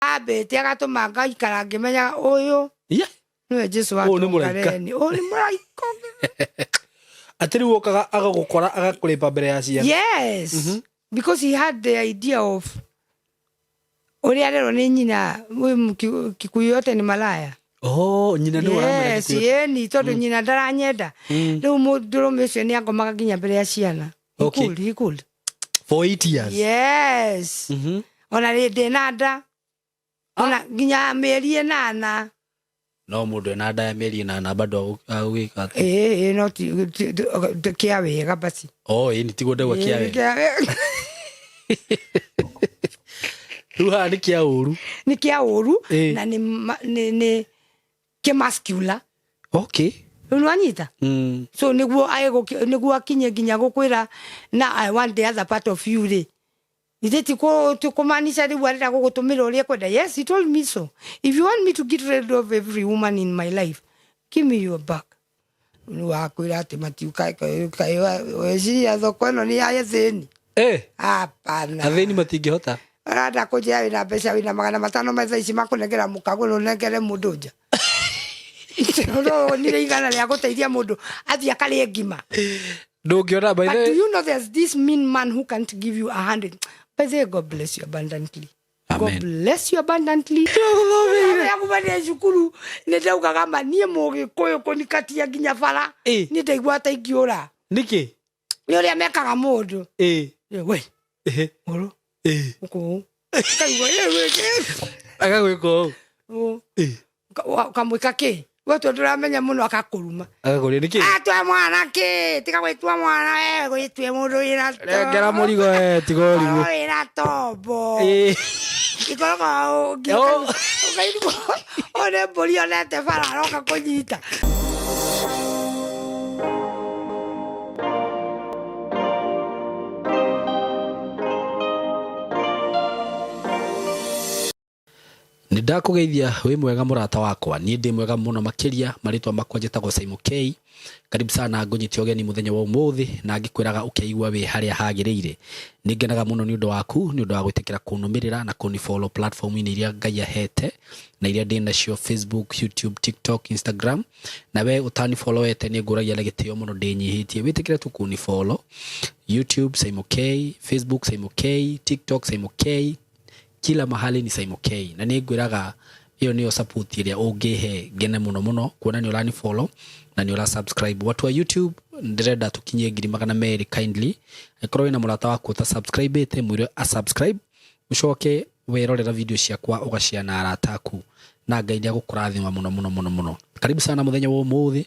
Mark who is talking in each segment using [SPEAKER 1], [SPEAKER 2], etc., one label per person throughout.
[SPEAKER 1] Ambĩte agatũma ngaikara ngĩmenyaga ũyũ nĩwe Jesu wa
[SPEAKER 2] Ũyũ nĩ mũraika.
[SPEAKER 1] Tũngareni. Ũyũ nĩ mũraika.
[SPEAKER 2] Atĩ rĩu okaga agagũkora agakũrĩpa mbere ya ciana.
[SPEAKER 1] Yes. Because he had the idea of ũrĩa arerwo nĩ nyina ũyũ Kikuyu yote ni malaya.
[SPEAKER 2] Oh, nyina nĩwe ũramwĩra
[SPEAKER 1] Yes,
[SPEAKER 2] Gĩkũyũ.
[SPEAKER 1] ĩni tondũ nyina ndaranyenda. Rĩu mũndũrũme ũcio nĩ angomaga nginya mbere ya ciana. He could, he could.
[SPEAKER 2] For 8 years.
[SPEAKER 1] Yes. Ona rĩ ndĩ na nda. Ona nginya mĩeri 8.
[SPEAKER 2] No mũndũ ena nda ya mĩeri 8 bado agũgĩka atĩa?
[SPEAKER 1] Ĩĩ, ĩĩ, no ti kĩa wega basi.
[SPEAKER 2] Oh, ĩni tiguo ndauga kĩa
[SPEAKER 1] Ĩĩ,
[SPEAKER 2] wega.
[SPEAKER 1] kĩa wega.
[SPEAKER 2] Rĩu haha nĩ kĩa ũru.
[SPEAKER 1] Nĩ kĩa ũru na nĩ kĩmascular. Rĩu nĩwanyita? So nĩguo nĩguo akinye nginya gũkwĩra na I want the other part of you rĩ. Ithe ti kũmaanisha rĩu arenda gũgũtũmĩra ũrĩa ekwenda. Yes, he told me so. If you want me to get rid of every woman in my life, give me your back. Nĩ wakwĩra atĩ matiuka weciria thoko ĩno nĩ ya athĩni. Hapana.
[SPEAKER 2] Athĩni matingĩhota.
[SPEAKER 1] Ũrenda kũnjĩra wĩna mbeca wĩna 500 ma thaa ici makũnengera mũkagũra ũnengere mũndũ nja. No wonire 100 rĩa gũteithia mũndũ athiĩ akarĩe ngima.
[SPEAKER 2] Ndũngĩona by
[SPEAKER 1] But
[SPEAKER 2] the
[SPEAKER 1] do you know there's this mean man who can't give you 100? By the way, God bless you abundantly. God
[SPEAKER 2] Amen.
[SPEAKER 1] bless you abundantly. Ndĩrakumania cukuru nĩ ndaugaga ma niĩ mũgĩkũyũ kũnikatia nginya bara niĩ ndaigua ta ingĩũra.
[SPEAKER 2] Nĩkĩ?
[SPEAKER 1] Nĩ ũrĩa mekaga mũndũ. We. Ũrũ. Ũkũ. Kaigua,
[SPEAKER 2] Agagwĩka ũũ.
[SPEAKER 1] Ũũ. Ũkamwĩka kĩ? We tondũ ndũramenya mũno akakũruma.
[SPEAKER 2] Agakũria nĩkĩ?
[SPEAKER 1] Atue mwana kĩ? Tiga gwĩtua mwana we, gwĩtue mũndũ wĩna tombo.
[SPEAKER 2] Rengera mũrigo we, tiga ũrigwo.
[SPEAKER 1] Korwo wĩna tombo. Ikoragwo ũkaigua ũyũ nĩ mbũri onete bara aroka kũnyita.
[SPEAKER 2] Nĩ ndakũgeithia wĩ mwega mũrata wakwa, niĩ ndĩ mwega mũno makĩria, marĩtwa makwa njĩtagwo Simon K. Karibu sana ngũnyite ũgeni mũthenya wa ũmũthĩ na ngĩkwĩraga ũkeigua wĩ harĩa hagĩrĩire. Nĩ ngenaga mũno nĩ ũndũ waku, nĩ ũndũ wa gwĩtĩkĩra kũnũmĩrĩra na kũni follow platform-inĩ iria Ngai ahete na iria ndĩ nacio Facebook, YouTube, TikTok, Instagram. Na we ũtani followete nĩ ngũragia na gĩtĩo mũno ndĩnyihĩtie, wĩtĩkĩre tu kũni follow YouTube Simon K, Facebook Simon K, TikTok Simon K, kila mahali ni Simon K. Na nĩ ngwĩraga ĩyo nĩyo support ĩrĩa ũngĩhe ngene mũno mũno kuona nĩ ũrani follow na nĩ ũra subscribe. Watu wa YouTube ndĩrenda tũkinyie 200,000 kindly. Angĩkorwo wĩna mũrata waku ũta subscribe ĩte mwĩre a subscribe, ũcoke werorera video ciakwa ũgashare na arata aku na Ngai nĩ agũkũrathima mũno mũno mũno mũno. Karibu sana mũthenya wa ũmũthĩ,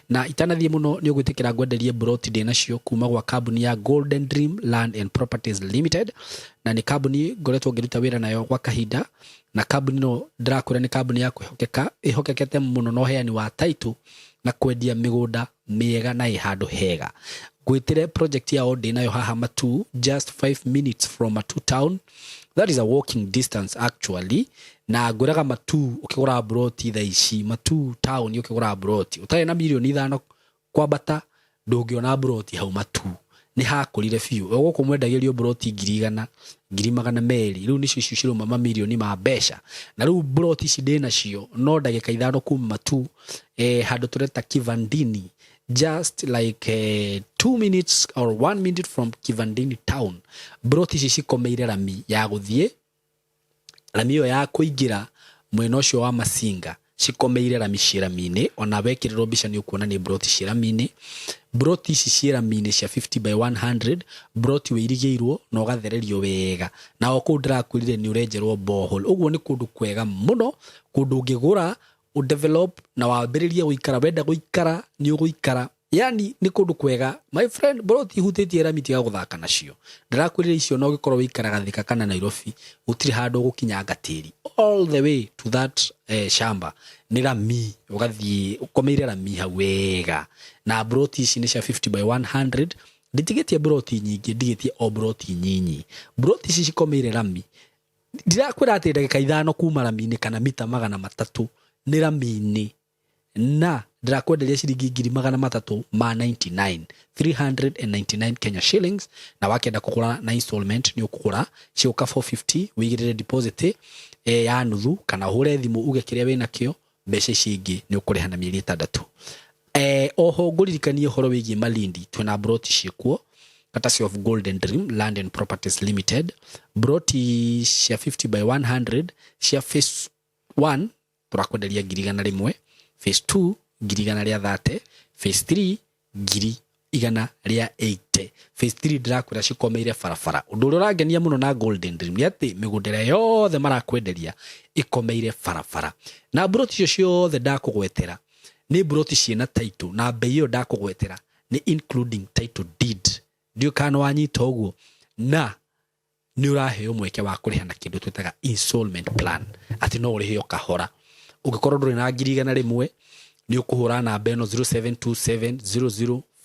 [SPEAKER 2] na itanathiĩ mũno nĩ ũgwĩtĩkĩra ngwenderie broti ndĩ nacio kuma gwa kambuni ya Golden Dream Land and Properties Limited, na nĩ kambuni ngoretwo ngĩruta wĩra nayo gwa kahinda, na kambuni ĩno ndĩrakwĩra nĩ kambuni ya kwĩhokeka, ĩhokekete mũno na ũheani wa title na kwendia mĩgũnda mĩega na ĩ handũ hega. Ngwĩtĩre project yao ndĩ nayo haha Matuu, just 5 minutes from Matuu town, that is a walking distance actually. Na ngwĩraga Matuu ũkĩgũra broti thaa ici, Matuu town ũkĩgũra broti ũtarĩ na 5 mirioni kwambata ndũngĩona broti hau Matuu. Nĩ hakũrire biũ. O gũkũ mwendagĩrio broti 100,000, 200,000, rĩu nĩcio icio cirauma mamirioni ma mbeca. Na rĩu broti ici ndĩ nacio no ndagĩka 5 kuma Matuu, handũ tũreta Kivandini, just like 2 minutes or 1 minute from Kivandini town. Broti ici cikomeire rami ya gũthiĩ, rami ĩyo ya kũingĩra mwena ũcio wa Masinga, cikomeire rami ciĩ rami-inĩ. Ona wekĩrĩrwo mbica nĩ ũkuona nĩ broti ciĩ rami-inĩ. Broti ici ciĩ rami-inĩ cia 50 by 100, broti wĩirigĩirwo na ũgathererio wega, na o kũu ndĩrakwĩrire nĩ ũrenjerwo borehole. Ũguo nĩ kũndũ kwega mũno, kũndũ ũngĩgũra ũdevelop na wambĩrĩrie gũikara. Wenda gũikara nĩ ũgũikara, yani nĩ kũndũ kwega my friend. Broti ihutĩtie rami, tiga gũthaka nacio. Ndĩrakwĩrire icio no ũngĩkorwo wĩikaraga Thika kana Nairobi, gũtirĩ handũ ũgũkinyanga tĩri all the way to that shamba nĩ rami, ũgathiĩ ũkomeire rami hau wega. Na broti ici nĩ cia 50 by 100. Nditigĩtie broti nyingĩ, ndigĩtie o broti nyinyi. Broti ici cikomeire rami, ndirakwĩra atĩ ndagĩka 5 kuma rami-inĩ kana mita 300 nĩ rami-inĩ. Na Ndĩrakwenderia ciringi ngiri magana matatũ ma 99, 399 Kenya shillings. Na wakĩenda kũgũra na installment, nĩ ũkũgũra ciũka 450, wĩigĩrĩre deposit ya nuthu, kana ũhũre thimũ uge kĩrĩa wĩnakĩo, mbeca ici ingĩ nĩ ũkũrĩha na mĩeri 6. Oho ngũririkanie ũhoro wĩgiĩ Malindi, twĩna broti ciĩkuo courtesy of Golden Dream Land and Properties Limited. Broti cia 50 by 100 cia phase 1 tũrakwenderia 100,000, phase 2 130,000, phase 3 180,000. Phase 3 ndĩrakwĩra cikomeire barabara. Ũndũ ũrĩa ũrangenia mũno na Golden Dream nĩ atĩ mĩgũnda ĩrĩa yothe marakwenderia ĩkomeire barabara, na broti icio ciothe ndakũgwetera nĩ broti ciĩna title, na bei ĩyo ndakũgwetera nĩ including title deed. Ndiũĩ kana wanyita ũguo. Na nĩ ũraheo mweke wa kũrĩha na kĩndũ twĩtaga installment plan, atĩ no ũrĩhe o kahora. Ũngĩkorwo ndũrĩ na 100,000, nĩ ũkũhũra namba ĩno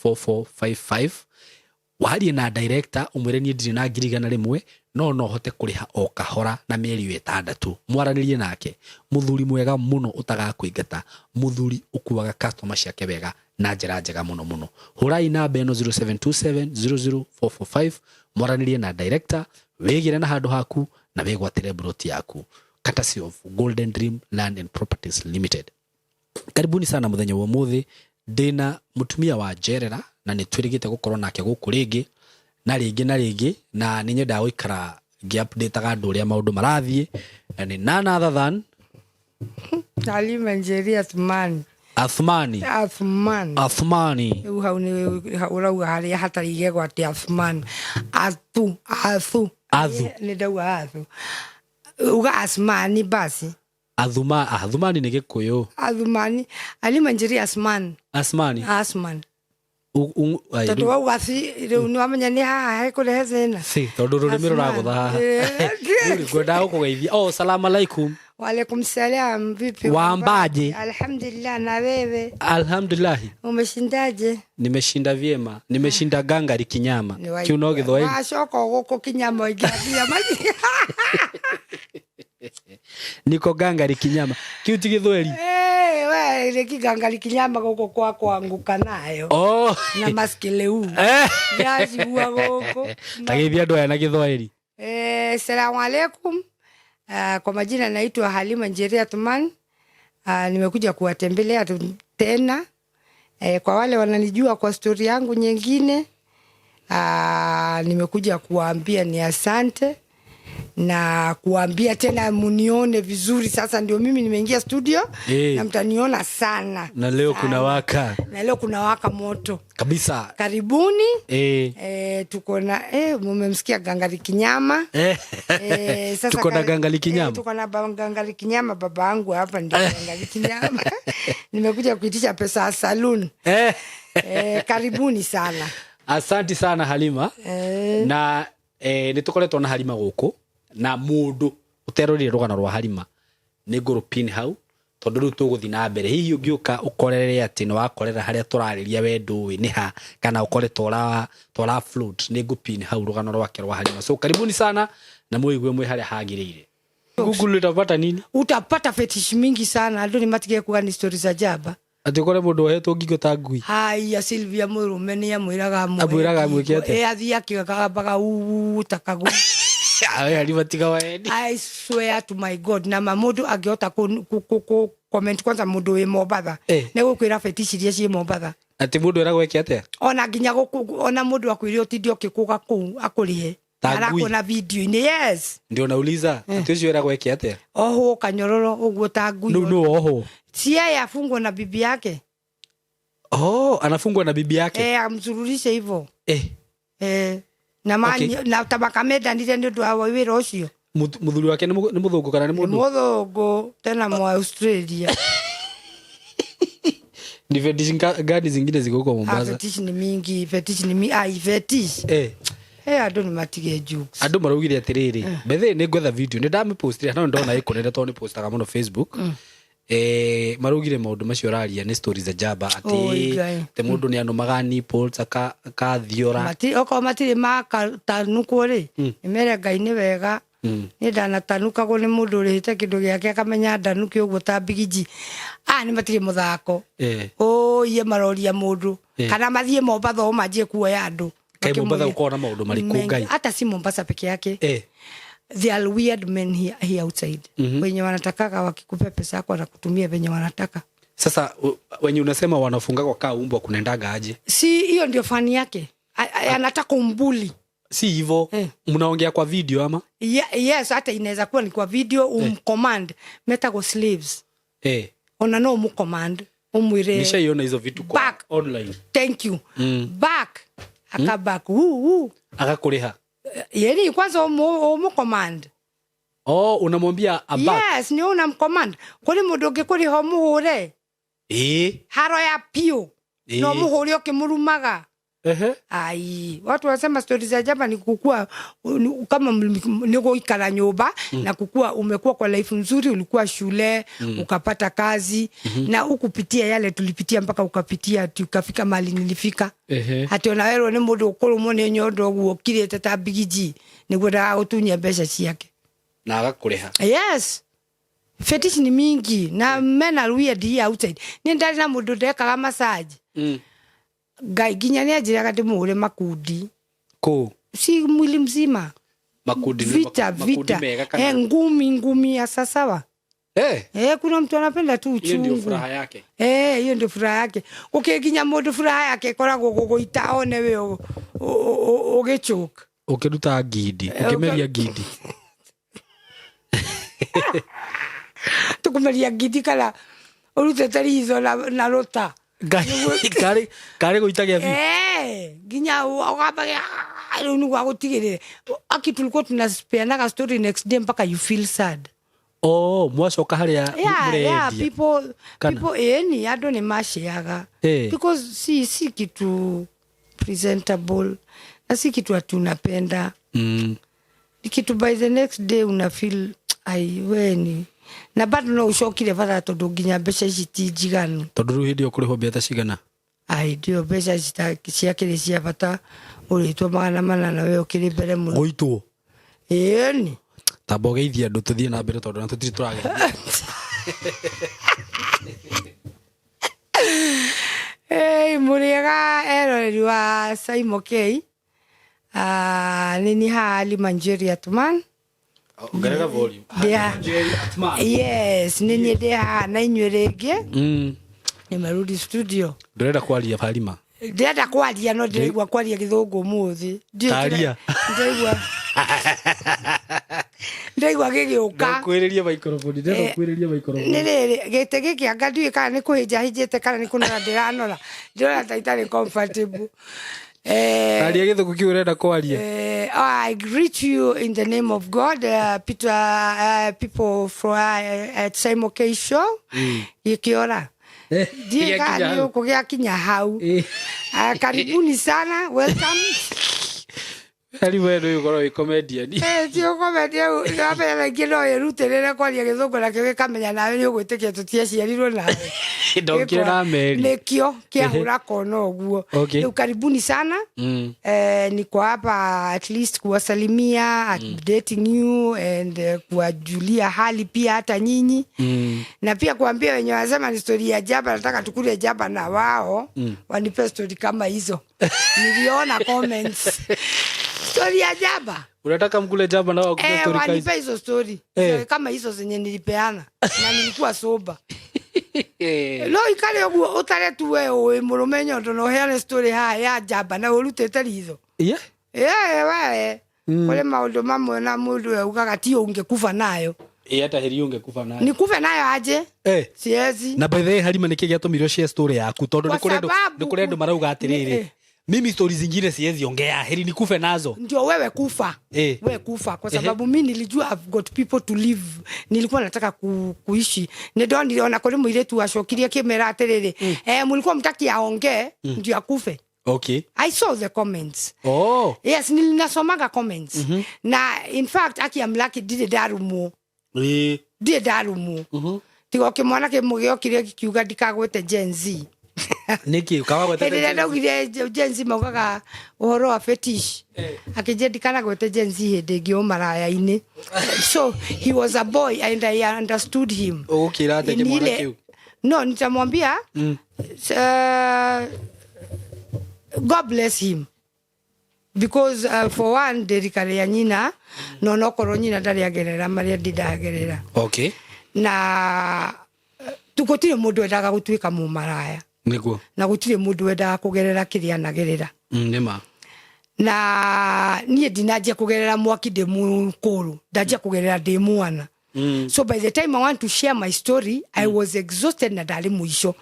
[SPEAKER 2] 0727004455, warie na director, ũmwĩre niĩ ndirĩ na 100,000, no no hote kũrĩha o kahora na mĩeri ĩyo 6. Mwaranĩrie nake, mũthuri mwega mũno ũtagakũingata, mũthuri ũkuaga customer ciake wega na njĩra njega mũno mũno. Hũrai namba ĩno 0727004445, mwaranĩrie na director, wĩgĩre na handũ haku na wĩgwatĩre broti yaku, courtesy of Golden Dream Land and Properties Limited. Karibuni sana. Mũthenya wa ũmũthĩ ndĩna mũtumia wa njerera, na nĩ twĩrĩgĩte gũkorwo nake gũkũ rĩngĩ na rĩngĩ na rĩngĩ, na nĩ nyendaga gũikara ngĩ-updateaga andũ ũrĩa maũndũ marathiĩ, na nĩ none other than
[SPEAKER 1] Halima Njeri Athumani.
[SPEAKER 2] Athmani.
[SPEAKER 1] Athumani.
[SPEAKER 2] Athmani.
[SPEAKER 1] Rĩu hau nĩ ũrauga harĩa hatarĩ igego atĩ Athumani, athu, athu.
[SPEAKER 2] Athu.
[SPEAKER 1] Nĩ ndauga athu, uga Asmani basi.
[SPEAKER 2] Athumani nĩ Gĩkũyũ.
[SPEAKER 1] Athumani, Halima Njeri Asman.
[SPEAKER 2] Asmani.
[SPEAKER 1] Asman. Tondũ wauga thi, rĩu nĩ wamenya nĩ haha hekũrehe thĩna.
[SPEAKER 2] Si tondũ rũrĩmĩ rũragũtha haha. Rĩu ngwendaga gũkũgeithia. Oh, salamu alaikum.
[SPEAKER 1] Waalaikum salam, vipi?
[SPEAKER 2] Waambaje?
[SPEAKER 1] Alhamdulillah, na wewe?
[SPEAKER 2] Alhamdulillahi.
[SPEAKER 1] Umeshindaje?
[SPEAKER 2] Nimeshinda vyema, nimeshinda gangari kinyama. Kiu no Gĩthwaĩri.
[SPEAKER 1] Wacoka gũkũ kinyama ingĩambia mathi.
[SPEAKER 2] Niko gangari kinyama, kiu ti Gĩthwaĩri.
[SPEAKER 1] Eh, we rĩki gangari kinyama gũkũ kwa kwanguka nayo.
[SPEAKER 2] Oh.
[SPEAKER 1] Na maskileu. Ndacigua gũkũ.
[SPEAKER 2] Ta geithia andũ aya na Gĩthwaĩri.
[SPEAKER 1] Eh, salamu alaikum. Kwa majina naitwa Halima Njeri Athman. Nimekuja kuwatembelea tena. Kwa wale wananijua kwa stori yangu nyingine, nimekuja kuwaambia ni asante na kuambia tena munione vizuri. Sasa ndio mimi nimeingia studio na mtaniona sana.
[SPEAKER 2] Na leo
[SPEAKER 1] sana.
[SPEAKER 2] Kuna waka.
[SPEAKER 1] Na leo kuna waka moto
[SPEAKER 2] kabisa.
[SPEAKER 1] Karibuni. Tuko na mumemsikia Gangari Kinyama. Sasa
[SPEAKER 2] Tuko na Gangari Kinyama.
[SPEAKER 1] Tuko na Gangari Kinyama, baba yangu hapa ndio Gangari Kinyama. Nimekuja kuitisha pesa ya saloon. Karibuni sana.
[SPEAKER 2] Asanti sana, Halima. Na nĩ tũkoretwo na Halima gũkũ, na mũndũ ũterorire rũgano rwa Halima nĩ ngũrũ hau, tondũ rĩu tũgũthiĩ na mbere. Hihi ũngĩũka ũkorere atĩ nĩ wakorera harĩa tũrarĩria, we ndũĩ nĩ ha, kana ũkore tora float, nĩ ngũpin hau rũgano rwake rwa Halima. So karibuni sana na mũigue mwĩ harĩa hagĩrĩire. Google utapata nini?
[SPEAKER 1] Utapata fetish mingi sana. Andũ nĩ matige kuga ni story za jaba.
[SPEAKER 2] Atĩ ũkore mũndũ ohetwo ngingo ta ngui.
[SPEAKER 1] Haya, Sylvia mũrũme nĩ amwĩraga amũhe
[SPEAKER 2] Amwĩraga
[SPEAKER 1] ngingo.
[SPEAKER 2] Amwĩke atĩa?
[SPEAKER 1] Eh, athiĩ akĩgambaga uu ta kagu.
[SPEAKER 2] Awe Halima, tiga waendi.
[SPEAKER 1] I swear to my God, na ma mũndũ angĩhota ku comment kwanza, mũndũ wĩ Mombatha, nĩ gũkwĩra fetish iria ciĩ Mombatha.
[SPEAKER 2] Atĩ mũndũ eragwo eke atĩa?
[SPEAKER 1] Ona nginya gũkũ, ona mũndũ akwĩre ũtinde ũkĩkũga kũu akũrĩhe.
[SPEAKER 2] Ta ngui.
[SPEAKER 1] Arakuona video-inĩ, yes.
[SPEAKER 2] Ndio nauliza, atĩ ũcio eragwo eke atĩa?
[SPEAKER 1] Ohwo kanyororo ũguo ta ngui.
[SPEAKER 2] Nũ ohwo?
[SPEAKER 1] Si yeye afungwe na bibi yake.
[SPEAKER 2] Oh, anafungwa na bibi yake.
[SPEAKER 1] Eh, amsururishe hivyo. Eh, na mani na tabakamendanire nĩ ũndũ wa wĩra ũcio.
[SPEAKER 2] Mũthuri wake nĩ mũthũngũ kana nĩ
[SPEAKER 1] Nĩ
[SPEAKER 2] mũndũ?
[SPEAKER 1] Mũthũngũ tena mwa Australia.
[SPEAKER 2] Ni fetish gani zingine ziko huko
[SPEAKER 1] Ah,
[SPEAKER 2] Mombasa?
[SPEAKER 1] Fetish ni mingi, fetish ni mingi, ai fetish. Eh, andũ nĩ matige jokes.
[SPEAKER 2] Andũ maraugire atĩrĩrĩ, bethe nĩ ngwetha video, nĩ ndamĩpostire no ndona ĩkũnene tondũ nĩ postaga mũno Facebook. Maraugire maũndũ macio ũraria nĩ stories za jaba, atĩ
[SPEAKER 1] Oi, Ngai.
[SPEAKER 2] atĩ mũndũ nĩ anũmaga nipples akathiora.
[SPEAKER 1] Okorwo matirĩ makatanukwo rĩ, nĩ mere Ngai nĩ wega. Niĩ ndanatanukagwo nĩ mũndũ ũrĩhĩte kĩndũ gĩake akamenya ndanuke ũguo ta mbigiji. Aya nĩ matirĩ mũthako. Ũiye maroria mũndũ. Kana mathiĩ Mombatha o manjie kuoya andũ.
[SPEAKER 2] Kaĩ Mombatha gũkoragwo na maũndũ marĩkũ, Ngai?
[SPEAKER 1] Hata si Mombasa peke yake. There are weird men here outside. Wenye wanatakaga wakikupea pesa yako wanakutumia venye wanataka.
[SPEAKER 2] Sasa wenye unasema wanafunga kwa kaa umbwa kunaendaga aje?
[SPEAKER 1] Si hiyo ndio fani yake. Anataka umbuli.
[SPEAKER 2] Si hivyo. Mnaongea kwa video ama?
[SPEAKER 1] Yes, hata inaweza kuwa ni kwa video umcommand. Metagwo slaves. Ona no umucommand umwire.
[SPEAKER 2] Nishaiona hizo vitu kwa
[SPEAKER 1] Back.
[SPEAKER 2] online.
[SPEAKER 1] Thank you. Back. Aka back. Woo, woo.
[SPEAKER 2] Akakuliha.
[SPEAKER 1] Yeni kwanza umucommand.
[SPEAKER 2] Oh, unamwambia a back.
[SPEAKER 1] Yes, ni unamcommand. Kuri mundu ũngĩkũrĩha ũmũhũre. Haro ya piũ. No mũhũre ũkĩmũrumaga. Ai, watu wasema stori za jaba ni kukua kama ni kuikala nyumba na kukua umekuwa kwa life nzuri, ulikuwa shule, ukapata kazi na ukupitia yale tulipitia mpaka ukapitia tukafika mahali nilifika. Ati ona werwo ni mundu ukurumwo ni nyondo uguo ukirite ta bigiji niguo ndagagũtunye mbeca ciake.
[SPEAKER 2] Na agakũrĩha.
[SPEAKER 1] Yes. Fetish ni mingi na men are weird here outside. Ni ndari na mundu ndekaga massage. Ngai nginya nĩ anjĩraga ndĩmũhũre makundi.
[SPEAKER 2] Kũ?
[SPEAKER 1] Si mwili mzima.
[SPEAKER 2] Makundi ni
[SPEAKER 1] Vita,
[SPEAKER 2] makundi
[SPEAKER 1] vita.
[SPEAKER 2] mega kana?
[SPEAKER 1] Ngumi, ngumi ya sasawa. Kuna mtu anapenda tu
[SPEAKER 2] Hiyo ndio
[SPEAKER 1] uchungu.
[SPEAKER 2] furaha yake.
[SPEAKER 1] Hiyo ndio furaha yake. Ukiginya mundu furaha yake ikoragwo gũgũita one we ũgĩchoke.
[SPEAKER 2] Ũkĩruta ngindi, ũkĩmeria ngindi.
[SPEAKER 1] Tũkũmeria ngindi kana ũrutĩte ritho na rũta.
[SPEAKER 2] Ngai, karĩ gũitagia biũ.
[SPEAKER 1] Nginya ũkambagia, rĩu nĩguo agũtigĩrĩre. Aki tulikuwa tunapeanaga story next day mpaka you feel sad.
[SPEAKER 2] Oh, mwacoka harĩa
[SPEAKER 1] Yeah, yeah,
[SPEAKER 2] mũrendia. Kana?
[SPEAKER 1] people, ni andũ nĩ maceaga. Because si kitu presentable na si kitu ati unapenda. Ni kitu by the next day una feel ai we ni. Na bado no ucokire batha tondu nginya mbeca ici ti njiganu.
[SPEAKER 2] Tondu riu hindi ĩyo kũrĩhwo mbeca cigana?
[SPEAKER 1] Ai, ndio mbeca ciakĩrĩ cia bata ũrĩtwo 400 we ũkĩrĩ mbere mũno.
[SPEAKER 2] Gũitwo?
[SPEAKER 1] Ĩni.
[SPEAKER 2] Tamba ũgeithie andũ tũthiĩ na mbere tondũ na tũtirĩ tũrageithia.
[SPEAKER 1] Ei, mũrĩega eroreri wa Saimo K. Nĩ niĩ haha Halima Njeri Atman.
[SPEAKER 2] Ongerera volume.
[SPEAKER 1] Ndia.
[SPEAKER 2] Njeri Atman.
[SPEAKER 1] Yes, nĩ niĩ ndĩ haha na inyuĩ rĩngĩ. Nimerudi studio.
[SPEAKER 2] Ndũrenda kwaria Halima?
[SPEAKER 1] Ndĩrenda kwaria no ndĩraigua kwaria gĩthũngũ ũmũthĩ. Ndiũĩ kĩrĩa
[SPEAKER 2] Taria.
[SPEAKER 1] ndĩraigua. Ndĩraigua gĩgĩũka.
[SPEAKER 2] Ndũkwĩrĩria microphone, ndĩrenda kwĩrĩria microphone.
[SPEAKER 1] Nĩ rĩrĩ, gĩtĩ gĩkĩ anga ndiũĩ kana nĩ kũhĩnja hĩnjĩte kana nĩ kũnora ndĩranora. Ndĩrona ta itarĩ comfortable.
[SPEAKER 2] Taria gĩthũngũ kĩu ũrenda kwaria.
[SPEAKER 1] I greet you in the name of God, Peter, people from at Saimo K Show. Gĩkĩora. Ndiũĩ kana
[SPEAKER 2] Gĩakinya
[SPEAKER 1] nĩ
[SPEAKER 2] hau.
[SPEAKER 1] ũkũgĩakinya hau. Karibuni sana, welcome.
[SPEAKER 2] Karibu wewe nĩ ũkorwo wĩ comedian.
[SPEAKER 1] Ti comedian, nĩ wamenya rĩngĩ no ĩrutĩrĩre kwaria gĩthũngũ nakĩo gĩkamenya nawe nĩ ũgwĩtĩkia tũtiaciarirwo nawe.
[SPEAKER 2] Ndokire na meri.
[SPEAKER 1] Nĩkĩo kĩahũra kona ũguo. Rĩu karibuni sana. Niko hapa at least kuwasalimia, updating you and kuwajulia hali pia hata nyinyi. Na pia kuambia wenye wanasema ni story ya jaba, nataka tukule jaba na wao, wanipe story kama hizo. Niliona comments. Story ya jaba.
[SPEAKER 2] Unataka mkule jaba na wao kupe story kama
[SPEAKER 1] Wanipe hizo story. Story kama hizo zenye nilipeana na nilikuwa sober. No ikare uguo utare tu we ui murume nyondo no heane story ha ya jaba na urutite ritho. We. Kuri maundu mamwe na mundu augaga ti ungekufa nayo.
[SPEAKER 2] Hata heri ungekufa nayo.
[SPEAKER 1] Nikufe nayo aje? Siezi.
[SPEAKER 2] Na by the way Halima niki giatumire share story yaku tondu
[SPEAKER 1] Kwa sababu
[SPEAKER 2] ni kuri andu marauga atiriri. Mimi stories zingine siwezi ongea, heri nikufe nazo.
[SPEAKER 1] Ndio wewe kufa. Wewe kufa kwa sababu mimi nilijua I've got people to live. Nilikuwa nataka kuishi. Ni ndo niliona kuri muiretu acokirie kimera atiriri. Mulikuwa mtaki aongee, ndio akufe. I saw the comments. Yes, nilinasomaga comments. Na in fact aki am lucky ndire ndarumu. Ndire ndarumu. Tiga kĩmwana kĩmwe gĩokire gĩkiuga ndikagwete Gen Z.
[SPEAKER 2] Nĩkĩ ũkawagwete?
[SPEAKER 1] Hĩndĩ ĩrĩa ndaugire Gen Z maugaga ũhoro wa fetish, akĩnjia ndikanagwete Gen Z hĩndĩ ĩngĩ ũmaraya-inĩ. So he was a boy and I understood him.
[SPEAKER 2] Ũgũkĩra atĩa
[SPEAKER 1] Ni
[SPEAKER 2] kĩmwana kĩu?
[SPEAKER 1] No, nitamwambia God bless him, because for one, ndirika rĩa nyina, no nokorwo nyina ndarĩ agerera marĩa ndindagerera. Na gũtirĩ mũndũ wendaga gũtuĩka mũmaraya. Na gũtirĩ mũndũ wendaga kũgerera kĩrĩa anagerera.
[SPEAKER 2] Nĩma.
[SPEAKER 1] Na niĩ ndinanjia kũgerera mwaki ndĩ mũkũrũ, ndanjia kũgerera ndĩ mwana. So by the time I want to share my story, I was exhausted na ndarĩ mũico.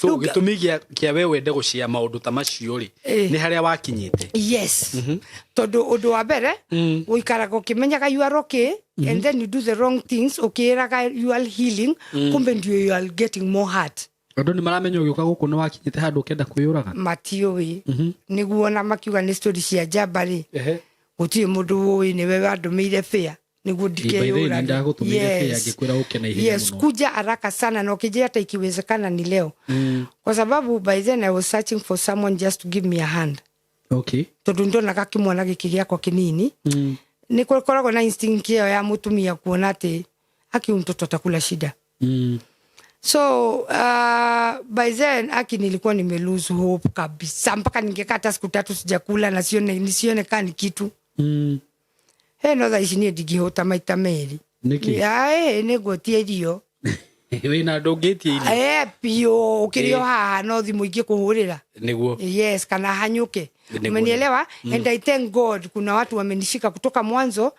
[SPEAKER 2] So gĩtũmi kĩa we wende gũcia maũndũ ta macio rĩ, nĩ harĩa wakinyĩte?
[SPEAKER 1] Yes, tondũ ũndũ wa mbere, ũikaraga ũkĩmenyaga you are okay, and then you do the wrong things ũkĩĩraga you are healing, kumbe ndio you are getting more hurt.
[SPEAKER 2] Andũ nĩ maramenya ũgĩũka gũkũ nĩ wakinyĩte handũ ũkenda kwĩyũraga?
[SPEAKER 1] Matiũĩ. Nĩguo ona makiuga nĩ story cia njamba rĩ, gũtirĩ mũndũ ũĩ nĩwe wandũmĩire fare nĩguo
[SPEAKER 2] By the way,
[SPEAKER 1] ndikeyũrage.
[SPEAKER 2] nĩndagũtũmĩire fare ngĩkwĩra ũke na ihenya mũno.
[SPEAKER 1] Kuja haraka sana na ukijia hata ikiwezekana ni leo, kwa sababu by then I was searching for someone just to give me a hand, tondũ ndonaga kĩmwana gĩkĩ gĩakwa kĩnini, nĩ gũkoragwo na instinct ĩyo ya mũtumia kuona atĩ aki huyu mtoto atakula shida. So by then aki nilikuwa nime lose hope kabisa, mpaka ningekaa hata siku 3 sijakula na sione nisione kaa ni kitu. He, no thaa ici niĩ ndingĩhũta maita merĩ.
[SPEAKER 2] Nĩkĩ?
[SPEAKER 1] Aĩ, nĩ ngũtia irio.
[SPEAKER 2] Wĩna ndũngĩtie irio?
[SPEAKER 1] Eh, biũ. Ũkĩrĩ o haha no thimũ ingĩkũhũrĩra. Yes, kana hanyuke. Umenielewa? And I thank God kuna watu wamenishika kutoka mwanzo.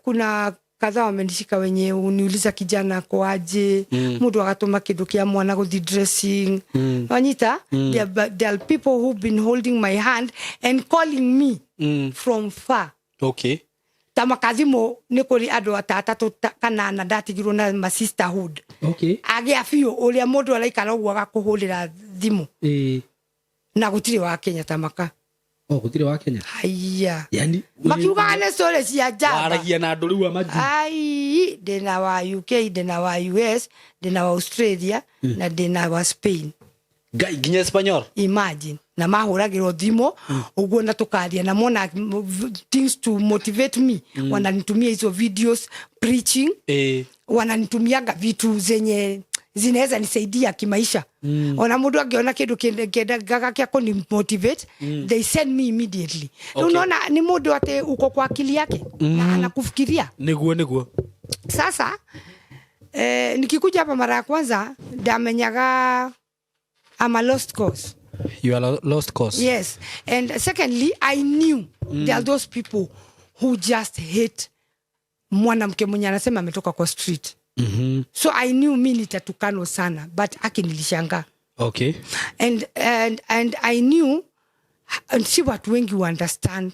[SPEAKER 1] Kuna kadhaa wamenishika wenye uniuliza kijana ako aje, mundu agatuma kindu kia mwana guthi dressing. Wanyita? There are people who've been holding my hand and calling me from far. Ta makathimũ nĩ kũrĩ andũ ta atatũ kana ana ndatigirwo na ma sisterhood. Agĩa biũ ũrĩa mũndũ araikara ũguo agakũhũrĩra thimũ. Na gũtirĩ wa Kenya ta maka.
[SPEAKER 2] Oh, gũtirĩ wa Kenya?
[SPEAKER 1] Haiya.
[SPEAKER 2] Yani,
[SPEAKER 1] makiugaga nĩ story cia njamba.
[SPEAKER 2] Waragia na andũ rĩu a majuu.
[SPEAKER 1] Ai, ndĩna wa UK, ndĩna wa US, ndĩna wa Australia, na ndĩna wa Spain.
[SPEAKER 2] Ngai, nginya Espanyol.
[SPEAKER 1] Imagine. Na mahũragĩrwo thimũ ũguo na tũkaria na mona things to motivate me. Wananitumia hizo videos preaching. Wananitumianga vitu zenye zinaweza nisaidia kimaisha. Ona mundu angiona kindu kiendaga kia kuni motivate, they send me immediately. Unaona ni mundu ate uko kwa akili yake na anakufikiria.
[SPEAKER 2] Niguo, niguo.
[SPEAKER 1] Sasa nikikuja hapa mara ya kwanza ndamenyaga I'm a lost cause.
[SPEAKER 2] You are a lost cause.
[SPEAKER 1] Yes. And secondly, I knew there are those people who just hate mwanamke mwenye anasema ametoka kwa street. So I knew mi nitatukanwa sana, but aki nilishangaa. And I knew, and si watu wengi understand.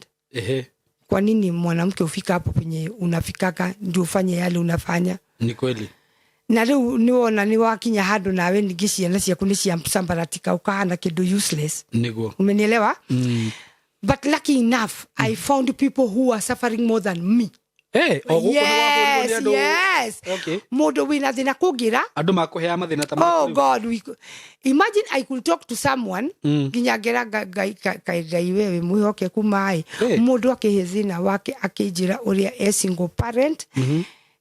[SPEAKER 1] Kwa nini mwanamke ufika hapo penye unafikaka ndio ufanye yale unafanya.
[SPEAKER 2] Ni kweli.
[SPEAKER 1] Na riu niwona ni wakinya handu nawe ningi ciana ciaku ni cia sambaratika ukahana kindu useless.
[SPEAKER 2] Niguo.
[SPEAKER 1] Umenielewa? But lucky enough, I found people who are suffering more than me.
[SPEAKER 2] Hey, o gũkũ nĩ
[SPEAKER 1] Yes,
[SPEAKER 2] wahũrirwo nĩ andũ.
[SPEAKER 1] yes. Mũndũ wĩna thĩna kũngĩra.
[SPEAKER 2] Andũ makũheaga mathĩna ta
[SPEAKER 1] Oh,
[SPEAKER 2] maku rĩu.
[SPEAKER 1] God, imagine I could talk to someone, nginya ngera Ngai wewe mwĩhokeku maĩ. Mũndũ akĩhe thĩna wake akĩnjĩra ũrĩa e single parent,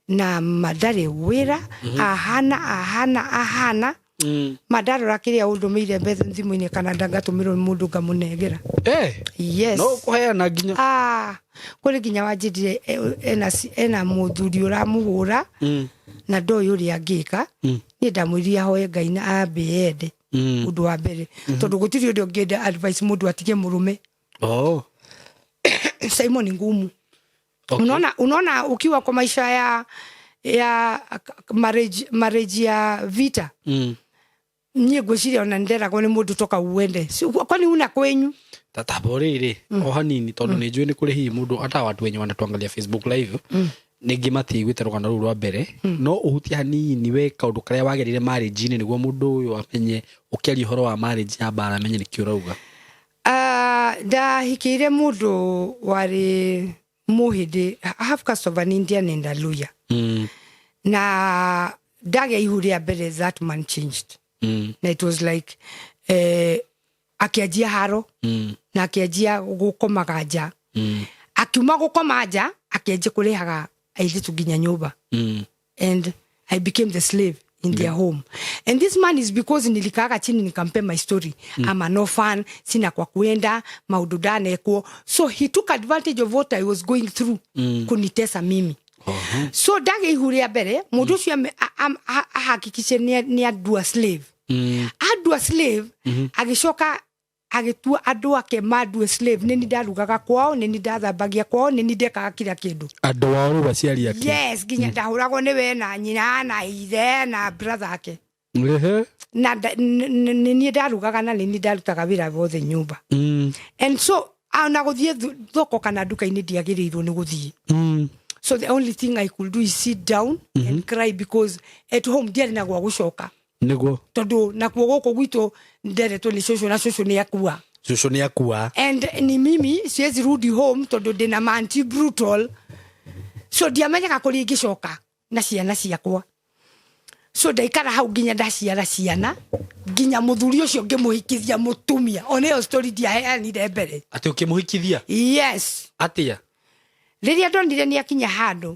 [SPEAKER 1] na madarĩ wĩra, ahana, ahana, ahana. Madarora kĩrĩa ũndũmĩire mbeca thimũ-inĩ kana ndangatũmĩrwo nĩ mũndũ ngamũnengera. Yes.
[SPEAKER 2] No kũheana nginya.
[SPEAKER 1] Kũrĩ nginya wanjĩrire ena mũthuri ũramũhũra, na ndoĩ ũrĩa angĩka. Niĩ ndamwĩrire ahoe Ngai na ambe ende. Ũndũ wa mbere. Tondũ gũtirĩ ũndũ ũngĩenda advice mũndũ atige mũrũme. Simon ngumu. Unaona ukiwa kwa maisha ya marriage ya vita. Niĩ ngwĩciria ona nderagwo nĩ mũndũ toka uende. Si, kwani una kwenyu?
[SPEAKER 2] Tata borĩrĩ, o hanini tondũ nĩ njũĩ nĩ kũrĩ hihi mũndũ ata watu wenye wanatuangalia Facebook live. Ningĩ matiiguĩte rũgano rũu rwa mbere. No ũhutie hanini we kaũndũ karĩa wagerire marriage-inĩ nĩguo mũndũ ũyũ amenye, ũkĩaria ũhoro wa marriage ya mbara amenye nĩkĩ ũrauga.
[SPEAKER 1] Ndahikĩire mũndũ warĩ Mũhĩndĩ, half caste of an Indian and a Luhya. Na Ndagĩa ihu rĩa mbere, that man changed. Na it was like akĩanjia haro na akĩanjia gũkomaga nja. Akiuma gũkoma nja, akĩanjia kũrehaga airĩtu nginya nyũmba. And I became the slave in their home. And this man is because nilikaaga chini nikampe my story. I'm an orphan, sina kwa kuenda, maundu ndanekwo. So he took advantage of what I was going through kunitesa mimi. So ndagĩa ihu rĩa mbere, mũndũ ũcio ahakikishe nĩ andua slave. Andua slave, agĩcoka agĩtua andũ ake mandue slave. Nĩ ni ndarugaga kwao, nĩ ni ndathambagia kwao, nĩ ni ndekaga kila kĩndũ.
[SPEAKER 2] Andũ ao rĩu, aciari ake?
[SPEAKER 1] Yes, nginya ndahũragwo nĩ we na nyina na ithe na brother ake. Na nĩ niĩ ndarugaga na nĩ niĩ ndarutaga wĩra wothe nyũmba. And so ona gũthiĩ thoko kana nduka-inĩ ndiagĩrĩirwo nĩ gũthiĩ. So the only thing I could do is sit down and cry, because at home ndiarĩ na gwa gũcoka. Tondũ nakuo gũkũ gwitũ nderetwo nĩ cũcũ, na cũcũ nĩ akua.
[SPEAKER 2] Cũcũ nĩ akua.
[SPEAKER 1] And ni mimi siwezi rudi home tondũ ndĩna manti brutal, so ndiamenyaga kũrĩa ingĩcoka na ciana ciakwa. So ndaikara hau nginya ndaciara ciana, nginya mũthuri ũcio ngĩmũhikithia mũtumia. Ona ĩyo story ndiaheanire mbere.
[SPEAKER 2] Atĩ ũkĩmũhikithia?
[SPEAKER 1] Yes.
[SPEAKER 2] Atĩa?
[SPEAKER 1] Rĩrĩa ndonire nĩ akinya handũ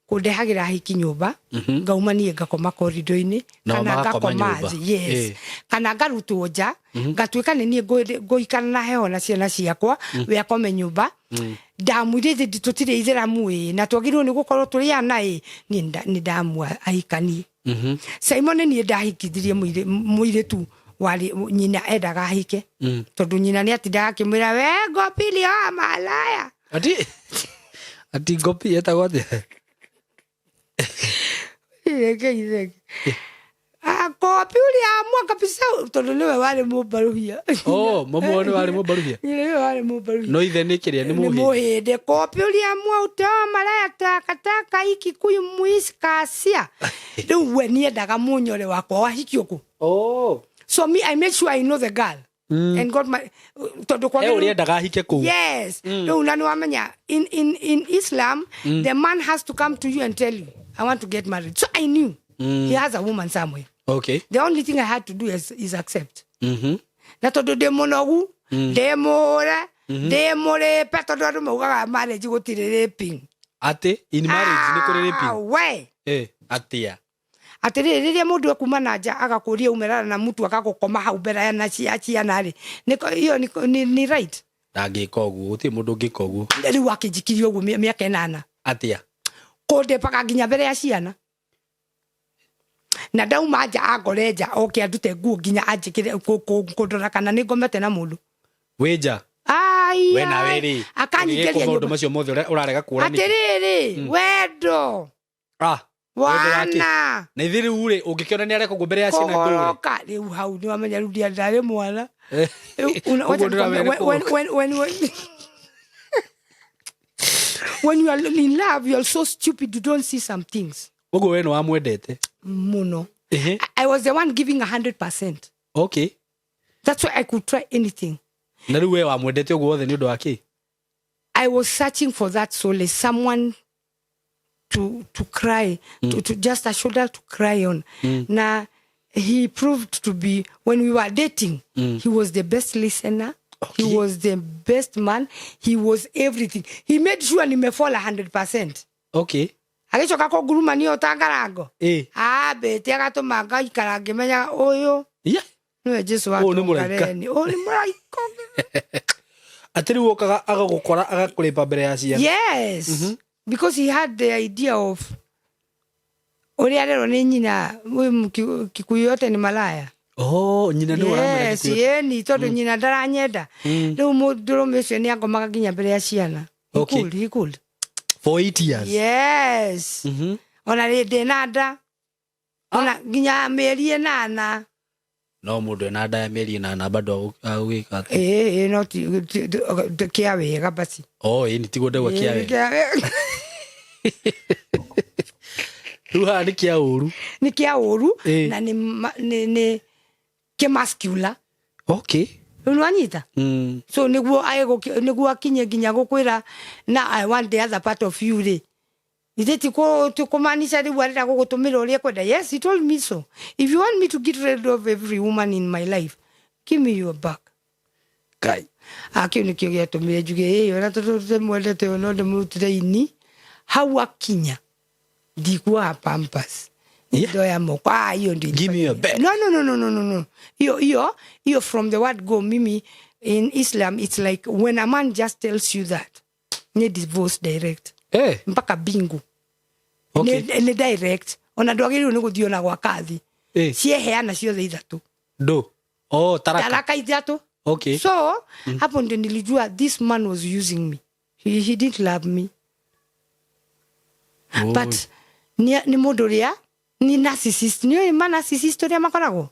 [SPEAKER 1] kũndehagĩra hiki nyũmba, ngauma niĩ ngakoma korido-inĩ.
[SPEAKER 2] Nao
[SPEAKER 1] kana
[SPEAKER 2] magakoma
[SPEAKER 1] ngakoma
[SPEAKER 2] nyũmba.
[SPEAKER 1] thĩ, yes. Kana ngarutwo nja, ngatuĩka nĩ niĩ ngũikara na heho na ciana ciakwa, we akome nyũmba. Ndamwĩrĩte tũtirĩ ithĩramu ĩ, na twagĩrĩirwo nĩ gũkorwo tũrĩ ana ĩ. Niĩ nĩ ndamua ahikanie. Simon, niĩ ndahikithirie mũirĩtu warĩ nyina endaga ahike, tondũ nyina nĩ atindaga akĩmwĩra, "We ngopili oa malaya."
[SPEAKER 2] Ati ngopi etagwo atĩa?
[SPEAKER 1] Reke itheke. Kopi uliamua kabisa, tondũ nĩwe warĩ mũmbaruhia.
[SPEAKER 2] Oh, mamu wao nĩ warĩ mũmbaruhia?
[SPEAKER 1] Nyina nĩwe warĩ mũmbaruhia.
[SPEAKER 2] No ithe nĩ kĩrĩa nĩ
[SPEAKER 1] nĩ
[SPEAKER 2] mũhĩndĩ?
[SPEAKER 1] Mũhĩndĩ. Kopi uliamua utaoa malaya, takataka ikikuyu muisi kasia. Rĩu we niendaga mũnyore wakwa wahikio kũ. So me, I made sure I know the girl and got my, tondũ
[SPEAKER 2] He
[SPEAKER 1] kwagĩrĩirwo-
[SPEAKER 2] ũrĩa endaga ahike kũu.
[SPEAKER 1] Yes. Rĩu na nĩwamenya in Islam, the man has to come to you and tell you, "I want to get married." So I knew he has a woman somewhere. The only thing I had to do is accept. Na tondũ ndĩ mũnogu, ndĩ mũre, ndĩ mũrĩpe, tondũ andũ maugaga marriage gũtirĩ raping.
[SPEAKER 2] Atĩ in marriage nĩ kũrĩ
[SPEAKER 1] Ah,
[SPEAKER 2] raping?
[SPEAKER 1] we.
[SPEAKER 2] Eh, atĩa?
[SPEAKER 1] Atĩrĩrĩ, rĩrĩa mũndũ ekuma na nja agakũria umerara na mũtu, agagũkoma hau mbere na ciana rĩ, iyo nĩ right?
[SPEAKER 2] Ndangĩka ũguo, gũtirĩ mũndũ ũngĩka ũguo.
[SPEAKER 1] Rĩu akĩnjikirie ũguo mĩaka 8.
[SPEAKER 2] Atĩa?
[SPEAKER 1] Kũndĩpaga nginya mbere ya ciana, na ndauma nja angore nja, oke andute nguo nginya anjĩkĩre kũndora kana nĩ ngomete na mũndũ.
[SPEAKER 2] Wĩ nja?
[SPEAKER 1] Ai,
[SPEAKER 2] We nawe rĩ,
[SPEAKER 1] akanyingĩria
[SPEAKER 2] ũngĩgĩkwo maũndũ
[SPEAKER 1] nyũmba.
[SPEAKER 2] macio mothe ũrarega kũra nĩkĩ?
[SPEAKER 1] Atĩrĩrĩ, wendo.
[SPEAKER 2] Ah, wendo wake.
[SPEAKER 1] Wana.
[SPEAKER 2] Na ithe rĩu rĩ, ũngĩkĩona nĩ areka ũguo mbere ya ciana, ndũre?
[SPEAKER 1] Kũgoroka rĩu hau nĩ wamenya rĩu ndarĩ mwana. Rĩu
[SPEAKER 2] Ũguo
[SPEAKER 1] wacha
[SPEAKER 2] ndũramenya
[SPEAKER 1] nikwambie,
[SPEAKER 2] nĩ kũgũrũka.
[SPEAKER 1] When you are in love, you are so stupid, you don't see some things.
[SPEAKER 2] Ũguo we nĩ wamwendete?
[SPEAKER 1] Mũno. I was the one giving 100%. That's why I could try anything.
[SPEAKER 2] Na rĩu we wamwendete ũguo wothe nĩ ũndũ wa kĩ?
[SPEAKER 1] I was searching for that solace, someone to cry, to just a shoulder to cry on. Now he proved to be, when we were dating, he was the best listener. He was the best man. He was everything. He made sure nimefall 100%. Agĩcoka kũnguruma niyo ta ngarango. Ambĩte agatũma ngaikara ngĩmenyaga ũyũ nĩwe Jesu wa
[SPEAKER 2] Ũyũ nĩ mũraika.
[SPEAKER 1] Tũngareni. Ũyũ nĩ mũraika.
[SPEAKER 2] Atĩ rĩu okaga agagũkora agakũrĩpa mbere ya ciana?
[SPEAKER 1] Yes, because he had the idea of ũrĩa arerwo nĩ nyina, ũyũ Kikuyu yote ni malaya.
[SPEAKER 2] Oh, nyina nĩ ũramwĩra?
[SPEAKER 1] Yes.
[SPEAKER 2] Gĩkuyu?
[SPEAKER 1] Ĩni, tondũ nyina ndaranyenda. Rĩu mũndũrũme ũcio nĩ angomaga nginya mbere ya ciana. He could, he could.
[SPEAKER 2] For 8 years?
[SPEAKER 1] Yes. Ona rĩ ndĩ na nda, ona nginya mĩeri 8.
[SPEAKER 2] No mũndũ ena nda ya mĩeri 8 bado agũgĩka atĩa?
[SPEAKER 1] Ĩĩ, no kĩa wega basi.
[SPEAKER 2] Oh, ĩni tiguo ndauga kĩa
[SPEAKER 1] Ĩĩ,
[SPEAKER 2] wega.
[SPEAKER 1] kĩa wega.
[SPEAKER 2] Rĩu haha nĩ kĩa ũru.
[SPEAKER 1] Nĩ kĩa ũru. Na nĩ kĩmascular. Rĩu nĩwanyita. So nĩguo nĩguo akinye nginya gũkwĩra na "I want the other part of you" rĩ. Ithe ti kumaanisha riu arenda gugutumira uria kwenda. Yes, he told me so. If you want me to get rid of every woman in my life, give me your back.
[SPEAKER 2] Kai.
[SPEAKER 1] Akiu nikio giatumire njuge ĩ ona tondu ndimwendete ũyũ no ndĩmũrutire ini hau akinya ndikuoha pampers. Ndoya moko, ah, hiyo ndio.
[SPEAKER 2] Give me your back.
[SPEAKER 1] No, no, no, no, no, no, no, hiyo hiyo hiyo from the word go. Mimi, in Islam it's like when a man just tells you that, ni divorce direct. Mpaka bingu. Ni direct, ona ndwagĩrĩirwo nĩ gũthiĩ ona gwa kathi. Cieheana ciothe ithatũ.
[SPEAKER 2] Do. Oh, taraka.
[SPEAKER 1] Taraka ithatũ. So hapo ndio nilijua this man was using me. He didn't love me.
[SPEAKER 2] Oh.
[SPEAKER 1] But ni mũndũ ũrĩa ni narcissist, nĩ ma narcissist ũrĩa makoragwo.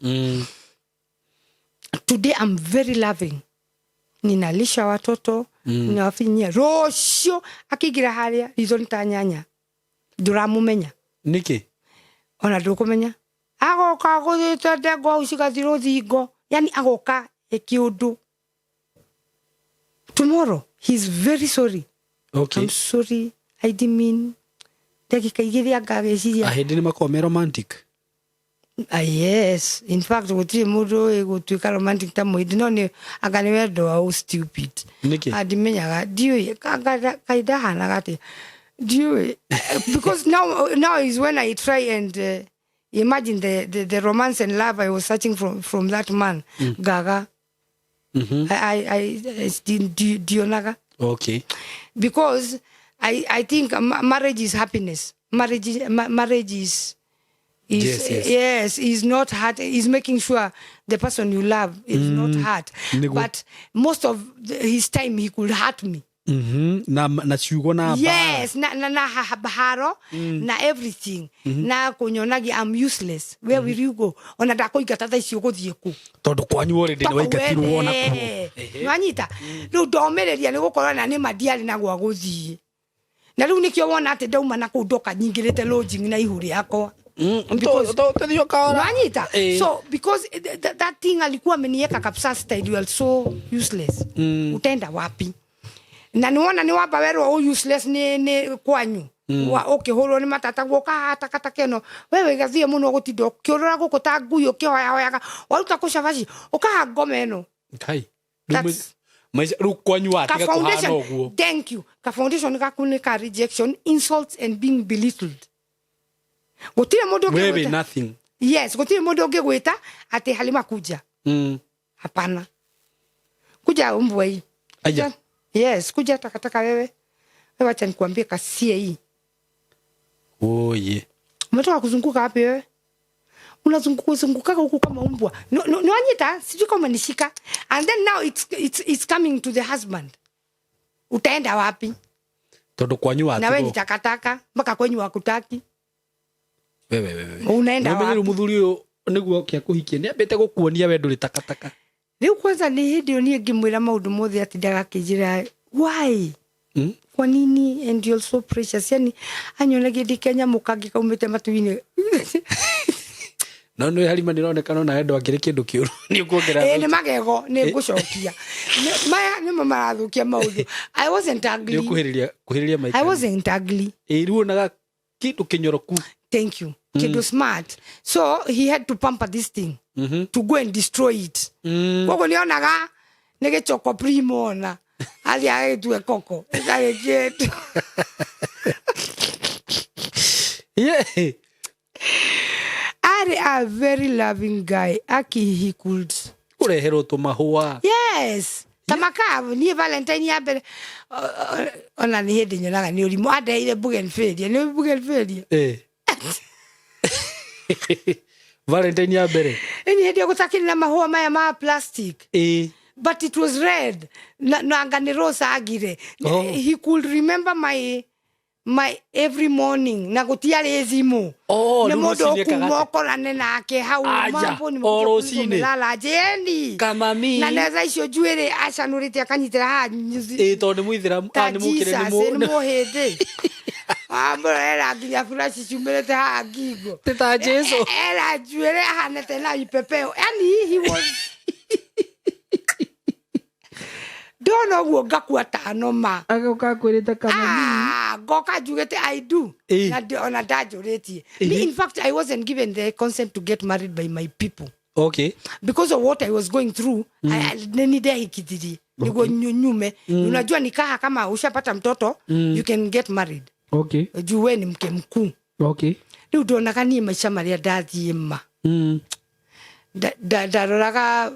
[SPEAKER 1] Today I'm very loving, ninalisha watoto, ninawafinyia. Rũciũ akĩingĩra harĩa ritho nĩ ta nyanya, ndũramũmenya.
[SPEAKER 2] Niki?
[SPEAKER 1] Ona ndũkũmenya agoka gũthĩte ndengo hau cigathi rũthingo, yani agoka ĩkĩũndũ. Tomorrow he's very sorry. I'm sorry, I didn't mean. Ndagĩka igĩrĩ anga agĩciria.
[SPEAKER 2] Ahĩndĩ nĩ makoragwo me romantic.
[SPEAKER 1] Ah, yes, in fact gũtirĩ mũndũ ũĩ gũtuĩka romantic ta mũhĩndĩ, no nĩ anga nĩ wendo wa ũ stupid.
[SPEAKER 2] Nĩkĩ?
[SPEAKER 1] Ah, ndimenyaga, ndiũĩ anga kaĩ ndahanaga atĩa, ndiũĩ. Because now is when I try and imagine the romance and love I was searching from that man. Gaga. I ndionaga. Because I think marriage is happiness. Marriage is
[SPEAKER 2] Yes.
[SPEAKER 1] yes, is not hurt, is making sure the person you love is not hurt.
[SPEAKER 2] Nĩguo.
[SPEAKER 1] But most of his time he could hurt me.
[SPEAKER 2] Na ciugo na mbara.
[SPEAKER 1] Yes, na haro na everything, na kunyonagia I'm useless. Where will you go? Ona ndakũingata thaa ici ũgũthiĩ kũ?
[SPEAKER 2] Tondũ kwanyu already nĩ waingatirwo ona kuo.
[SPEAKER 1] Nwanyita rĩu ndomĩrĩria nĩ gũkorwo na nĩ ma ndiarĩ na gwa gũthiĩ, na rĩu nĩkĩo wona atĩ ndauma na kũu ndoka nyingĩrĩte lodging na ihu rĩakwa.
[SPEAKER 2] Tũthiĩ ũkaora.
[SPEAKER 1] Nwanyita. So because that thing alikuwa ameniweka kabisa style, you are so useless. Utaenda wapi? Na niwona nĩ wamba werwo ũ useless nĩ kwanyu. Wa ũkĩhũrwo nĩ matata guoka takataka ĩno wewe gathiĩ mũno gũtinda ũkĩũrũra gũkũ ta ngui ũkĩhoyahoyaga waruta kũ cabaci ũkaha ngoma ĩno.
[SPEAKER 2] Kai. Maica rĩu kwanyu
[SPEAKER 1] Ka
[SPEAKER 2] watiga kũhana
[SPEAKER 1] foundation
[SPEAKER 2] ũguo.
[SPEAKER 1] Thank you. Ka foundation gaku nĩ ka rejection, insults and being belittled. Gũtirĩ mũndũ
[SPEAKER 2] Wewe
[SPEAKER 1] ũngĩgwĩta.
[SPEAKER 2] nothing.
[SPEAKER 1] Yes, gũtirĩ mũndũ ũngĩgwĩta atĩ Halima kuja. Hapana, kuja umbwa hii.
[SPEAKER 2] Aya.
[SPEAKER 1] Yes, kuja takataka wewe. Wewe wacha nikuambie kasie hii.
[SPEAKER 2] Oye.
[SPEAKER 1] Umetoka kuzunguka wapi wewe? Unazunguka zunguka huku kama umbwa. No, no, no, sijui kama umenishika. And then now it's coming to the husband. Utaenda wapi?
[SPEAKER 2] Tondũ kwanyu
[SPEAKER 1] Na wewe
[SPEAKER 2] watigwo.
[SPEAKER 1] ni takataka mpaka kwenyu wakutaki.
[SPEAKER 2] Wewe wewe.
[SPEAKER 1] Unaenda
[SPEAKER 2] Nĩ ũmenye rĩu
[SPEAKER 1] wapi?
[SPEAKER 2] mũthuri ũyũ nĩguo oke akũhikie nĩ ambĩte gũkuonia we ndũrĩ takataka.
[SPEAKER 1] Rĩu kwanza nĩ hĩndĩ ĩyo niĩ ngĩmwĩra maũndũ mothe ati ndagakĩnjĩra why? Kwa nini? And you're so precious. Yani anyonagia ndĩ kanyamũ kangĩ kaumĩte matu-inĩ.
[SPEAKER 2] No nĩ Halima nĩ ũronekana ona wendo akĩrĩ kĩndũ kĩũru nĩ ũkuongerera.
[SPEAKER 1] Ĩ nĩ magego nĩ ngũcokia. Maya nĩmo marathũkia maũndũ. I wasn't ugly.
[SPEAKER 2] Nĩ ũkuhĩrĩria kuhĩrĩria maika.
[SPEAKER 1] I wasn't ugly.
[SPEAKER 2] Ĩ rĩu onaga kĩndũ kĩnyoroku.
[SPEAKER 1] Thank you. Kĩndũ smart. So he had to pamper this thing to go and destroy it. Koguo nĩonaga nĩ gĩchoko primo ona. Athiĩ agĩtue koko. Ĩtarĩ kĩndũ.
[SPEAKER 2] Yeah.
[SPEAKER 1] Arĩ a very loving guy. Aki he could.
[SPEAKER 2] Kũreherwo tũmahũa.
[SPEAKER 1] Yes. Tamakavu niĩ Valentine ya mbere ona nĩ hĩndĩ nyonaga nĩ ũrimũ andeheire bougainvillea, nĩ bougainvillea.
[SPEAKER 2] Valentine ya mbere.
[SPEAKER 1] Ĩni hĩndĩ ĩyo gũtakĩrĩ na mahũa maya ma plastic. But it was red na anga nĩ rose agire.
[SPEAKER 2] Oh.
[SPEAKER 1] He could remember my every morning na gũtiarĩ thimũ.
[SPEAKER 2] Oh,
[SPEAKER 1] nĩ
[SPEAKER 2] rĩu
[SPEAKER 1] mũndũ
[SPEAKER 2] rũcinĩ
[SPEAKER 1] ũkuma
[SPEAKER 2] ekaga atĩa?
[SPEAKER 1] ũkorane nake hau.
[SPEAKER 2] Aja,
[SPEAKER 1] Mambo nĩ
[SPEAKER 2] o rũcinĩ.
[SPEAKER 1] melala jeni
[SPEAKER 2] Kamami.
[SPEAKER 1] na netha icio njuĩrĩ acanũrĩte akanyitĩra haha
[SPEAKER 2] Ĩ tondũ nĩ mũithĩramu
[SPEAKER 1] ta
[SPEAKER 2] nĩ mũkĩre
[SPEAKER 1] Jesus
[SPEAKER 2] nĩ
[SPEAKER 1] nĩ mũhĩndĩ amũrera nginya furashi ciumĩrĩte haha ngingo.
[SPEAKER 2] Ti ta Jesu.
[SPEAKER 1] Era njuĩrĩ ahanete na ipepeo, yani he was Ndona ũguo ngakua tano ma.
[SPEAKER 2] Agoka akwĩrĩte kama.
[SPEAKER 1] Ah, ngoka njugĩte "I do". Na ona ndanjũrĩtie. Me, in fact, I wasn't given the consent to get married by my people because of what I was going through. Nĩ ndehikithirie nĩguo nyume. Unajua nikaha, kama ushapata mtoto, you can get married juu we ni mke mkuu. Rĩu ndonaga niĩ maica marĩa ndathiĩ ma ndaroraga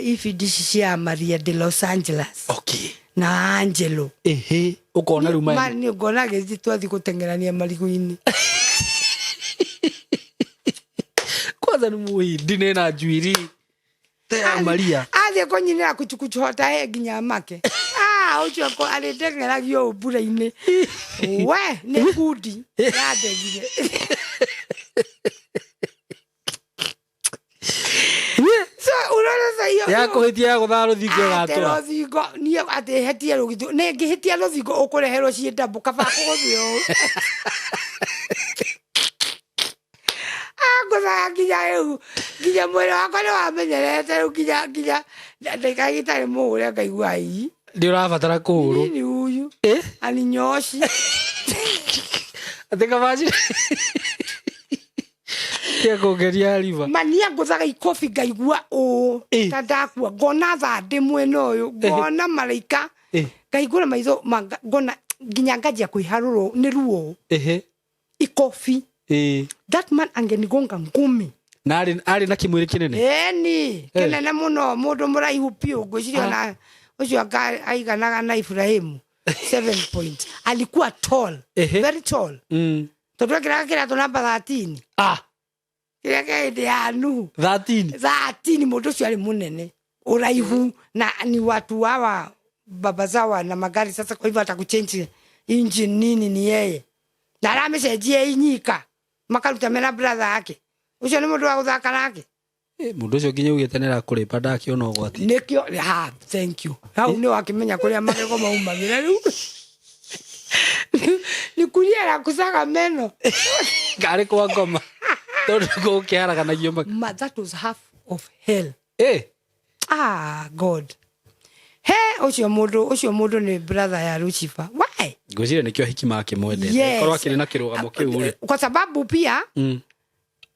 [SPEAKER 1] ibindi ici cia Maria de Los Angeles na Angelo.
[SPEAKER 2] Ehe, ũkona rĩu
[SPEAKER 1] Ma nĩ ngona gĩthiĩ twathiĩ gũteng'erania marigũ-inĩ.
[SPEAKER 2] Kwanza nĩ mũhindi nĩ na njuiri ta ya Maria.
[SPEAKER 1] Athiĩ kũnyinĩra kuchukuchu hota he nginya make. Ah, ũcio arĩteng'eragio ũũ mbura-inĩ, we nĩ ngundi yandegire. So unaona sasa hiyo
[SPEAKER 2] Ya kũhĩtia ya gũthaa rũthingo
[SPEAKER 1] atĩ
[SPEAKER 2] ĩgatũra.
[SPEAKER 1] Rũthingo niĩ atĩ hetie rũthingo, nĩ ngĩhĩtia rũthingo ũkũreherwo ciĩ ndambu kaba kũgũthiĩ ũũ angũthaga nginya rĩu, nginya mwĩrĩ wakwa nĩ wamenyerete rĩu, nginya ndagĩka gĩtarĩ mũhũre ngaigua ii.
[SPEAKER 2] Nĩ ũrabatara kũhũrwo.
[SPEAKER 1] Nini huyu aninyoshi.
[SPEAKER 2] Atĩ kabaci tia kũngeria riba.
[SPEAKER 1] Mania ngũthaga ikobi ngaigua ũũ ta ndakua, ngona thandĩ mwena ũyũ, ngona maraika, ngaihingũra maitho ngona nginya nganjia kwĩharũrwo nĩ ruo. Ikobi. That man angenigonga ngumi.
[SPEAKER 2] Na arĩ na kĩmwĩrĩ kĩnene.
[SPEAKER 1] Eni, kĩnene mũno, mũndũ mũraihu biũ, ngwĩciria ona ũcio anga aiganaga na Ibrahimu 7 point. Alikuwa tall, very tall, tondũ ekĩraga kĩratũ namba 13, kĩrĩa kĩa hĩndĩ ya Nuhu.
[SPEAKER 2] 13.
[SPEAKER 1] 13. Mũndũ ũcio arĩ mũnene ũraihu, na ni watu hawa baba zao na magari. Sasa kwa hivyo atakuchange engine nini ni yeye na aramĩcenjia inyika makaruta mena brother yake. Ũcio nĩ mũndũ wa gũthaka nake?
[SPEAKER 2] Mũndũ ũcio nginya ugĩte nĩ arakũrĩpa ndakĩona ũgwati.
[SPEAKER 1] Nĩkĩo ha, thank you, hau nĩ wakĩmenya kũrĩa magego maumagĩra. Rĩu nĩ kuria arakucaga meno.
[SPEAKER 2] Karĩ kwa ngoma tondũ gũkĩharaganagio maka.
[SPEAKER 1] Ma, that was half of hell. Ah, God, he ũcio mũndũ, ũcio mũndũ nĩ brother ya Lucifer. Why?
[SPEAKER 2] Ngwĩciria nĩkĩo hiki makĩmwendete.
[SPEAKER 1] Yes.
[SPEAKER 2] Korwo akĩrĩ na kĩrũgamo kĩu rĩ.
[SPEAKER 1] Kwa sababu pia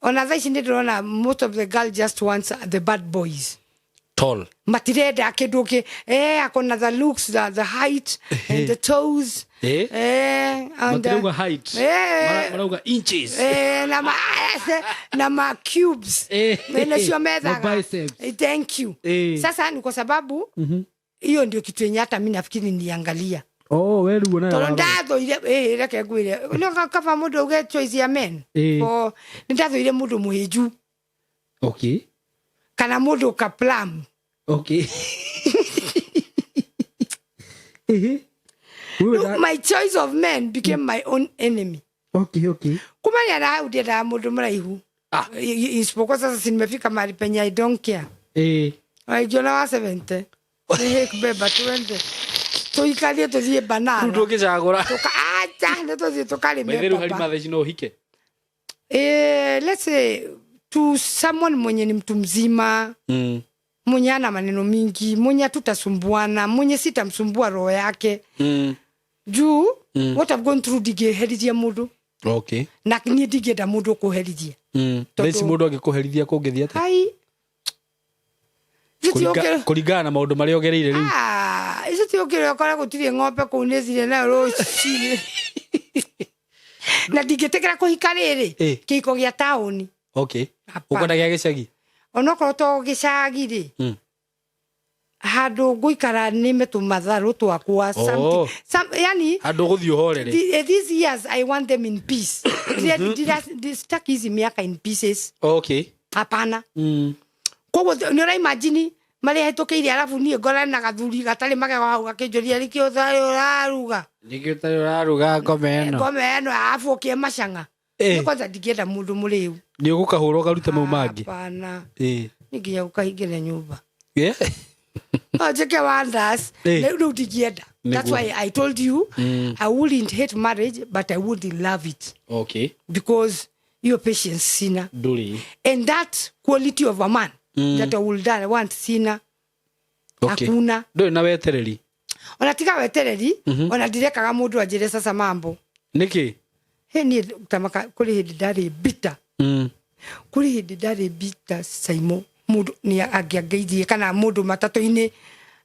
[SPEAKER 1] ona thaa ici nĩ ndĩrona most of the girl just wants the bad boys.
[SPEAKER 2] Tall.
[SPEAKER 1] Matirenda kĩndũ kĩ akona the looks, the height and the toes. And
[SPEAKER 2] Matirauga height. Marauga inches.
[SPEAKER 1] Na ma cubes. Nacio methaga.
[SPEAKER 2] Na biceps.
[SPEAKER 1] Thank you. Sasa ni kwa sababu hiyo ndio kitu yenye hata mi nafikiri niangalia.
[SPEAKER 2] Oh, we rĩu ona
[SPEAKER 1] Tondũ ndathũire, reke ngwĩre, nĩ kaba mũndũ auge choice ya men. For nĩ ndathũire mũndũ mũhĩnju kana mũndũ kaplam.
[SPEAKER 2] Ehe. Wewe
[SPEAKER 1] My choice of men became my own enemy. Kumanya na hau ndiendaga mũndũ mũraihu. Isipokuwa sasa si nimefika mahali penye I don't care. Waingiona wa 70 nĩ beba, twende tũikarie tũthiĩ
[SPEAKER 2] Rĩu
[SPEAKER 1] banana.
[SPEAKER 2] ndũngĩcagũra.
[SPEAKER 1] Tuka acha nĩ tũthiĩ tũkarĩme.
[SPEAKER 2] Maithe rĩu harĩ
[SPEAKER 1] baba.
[SPEAKER 2] matha ici no ũhike?
[SPEAKER 1] Let's say to someone mwenye ni mtu mzima, mwenye ana maneno mingi, mwenye hatutasumbuana, mwenye sitamsumbua roho yake juu what I've gone through ndingĩherithia mũndũ na niĩ ndingĩenda mũndũ ũkũherithia.
[SPEAKER 2] Thaa ici mũndũ angĩkũherithia kũngĩthiĩ atĩa?
[SPEAKER 1] Hai.
[SPEAKER 2] Kũringana na maũndũ marĩa ũgereire rĩu.
[SPEAKER 1] Icio ti ũkĩrĩ ũkore gũtirĩ ng'ombe kũu nĩ thire nayo rũcinĩ na ndingĩtĩkĩra kũhika rĩrĩ kĩhiko gĩa taũni. Hapana.
[SPEAKER 2] Ũkwenda gĩa gĩcagi?
[SPEAKER 1] Onokorwo to gĩcagi rĩ, handũ ngũikara nĩme tũmatharũ twakwa. Yani
[SPEAKER 2] Handũ ũgũthiĩ ũhorere.
[SPEAKER 1] These years I want them in peace. Sitaki hizi miaka in pieces. Hapana. Koguo nĩ ũraimagine marĩa hetũkĩire, arabu niĩ ngorane na gathuri gatarĩ magego hau gakĩnjũria nĩkĩ ũtarĩ ũraruga.
[SPEAKER 2] Nĩkĩ ũtarĩ ũraruga ngoma ĩno?
[SPEAKER 1] Ngoma ĩno arabu ũkĩe macang'a. Nĩ kwanza ndingĩenda mũndũ mũrĩu.
[SPEAKER 2] Nĩ ũgũkahũra ũkarute mau mangĩ.
[SPEAKER 1] Hapana, nĩ nginya gũkahingĩra nyũmba. No njĩke wonders. Rĩu ndingĩenda. That's
[SPEAKER 2] Nĩguo.
[SPEAKER 1] why I told you I wouldn't hate marriage, but I wouldn't love it because your patience sina
[SPEAKER 2] Ndũrĩ.
[SPEAKER 1] and that quality of a man that I would want sina.
[SPEAKER 2] Okay.
[SPEAKER 1] Hakuna.
[SPEAKER 2] Ndũrĩ na wetereri.
[SPEAKER 1] Ona tiga wetereri, ona ndirekaga mũndũ anjĩre sasa mambo.
[SPEAKER 2] Nĩkĩ?
[SPEAKER 1] He niĩ tamaka kũrĩ hĩndĩ ndarĩ bitter. Kũrĩ hĩndĩ ndarĩ bitter Saimo, mũndũ nĩ angĩangeithie kana mũndũ matatũ-inĩ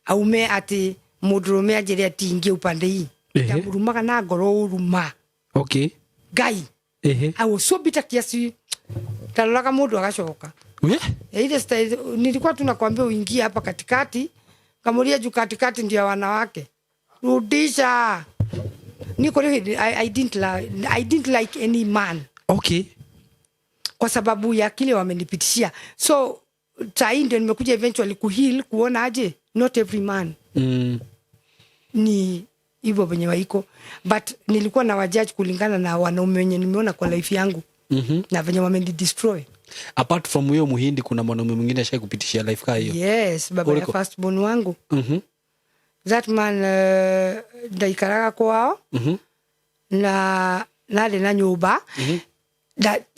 [SPEAKER 1] aume atĩ mũndũrũme anjĩre ati ingie upande hii. Ndamurumaga na ngoro ũru ma.
[SPEAKER 2] Okay.
[SPEAKER 1] Ngai. I was so bitter kiasi taroraga mũndũ agacoka.
[SPEAKER 2] We?
[SPEAKER 1] Ile style nilikuwa tunakwambia uingie hapa katikati, kamuria juu katikati ndio wanawake. Rudisha. Niko hĩndĩ I didn't like any man.
[SPEAKER 2] Okay.
[SPEAKER 1] Kwa sababu ya kile wamenipitishia. So saa ndio nimekuja eventually kuheal, kuona aje not every man ni hivyo venye waiko, but nilikuwa na wajudge kulingana na wanaume wenye nimeona kwa life yangu na venye wameni destroy.
[SPEAKER 2] Apart from huyo Muhindi, kuna mwanaume mwingine ashai kupitishia life kaa hiyo?
[SPEAKER 1] Yes, baba ya
[SPEAKER 2] Uliko?
[SPEAKER 1] first born wangu. That man, ndaikaraga kwao na narĩ na nyũmba.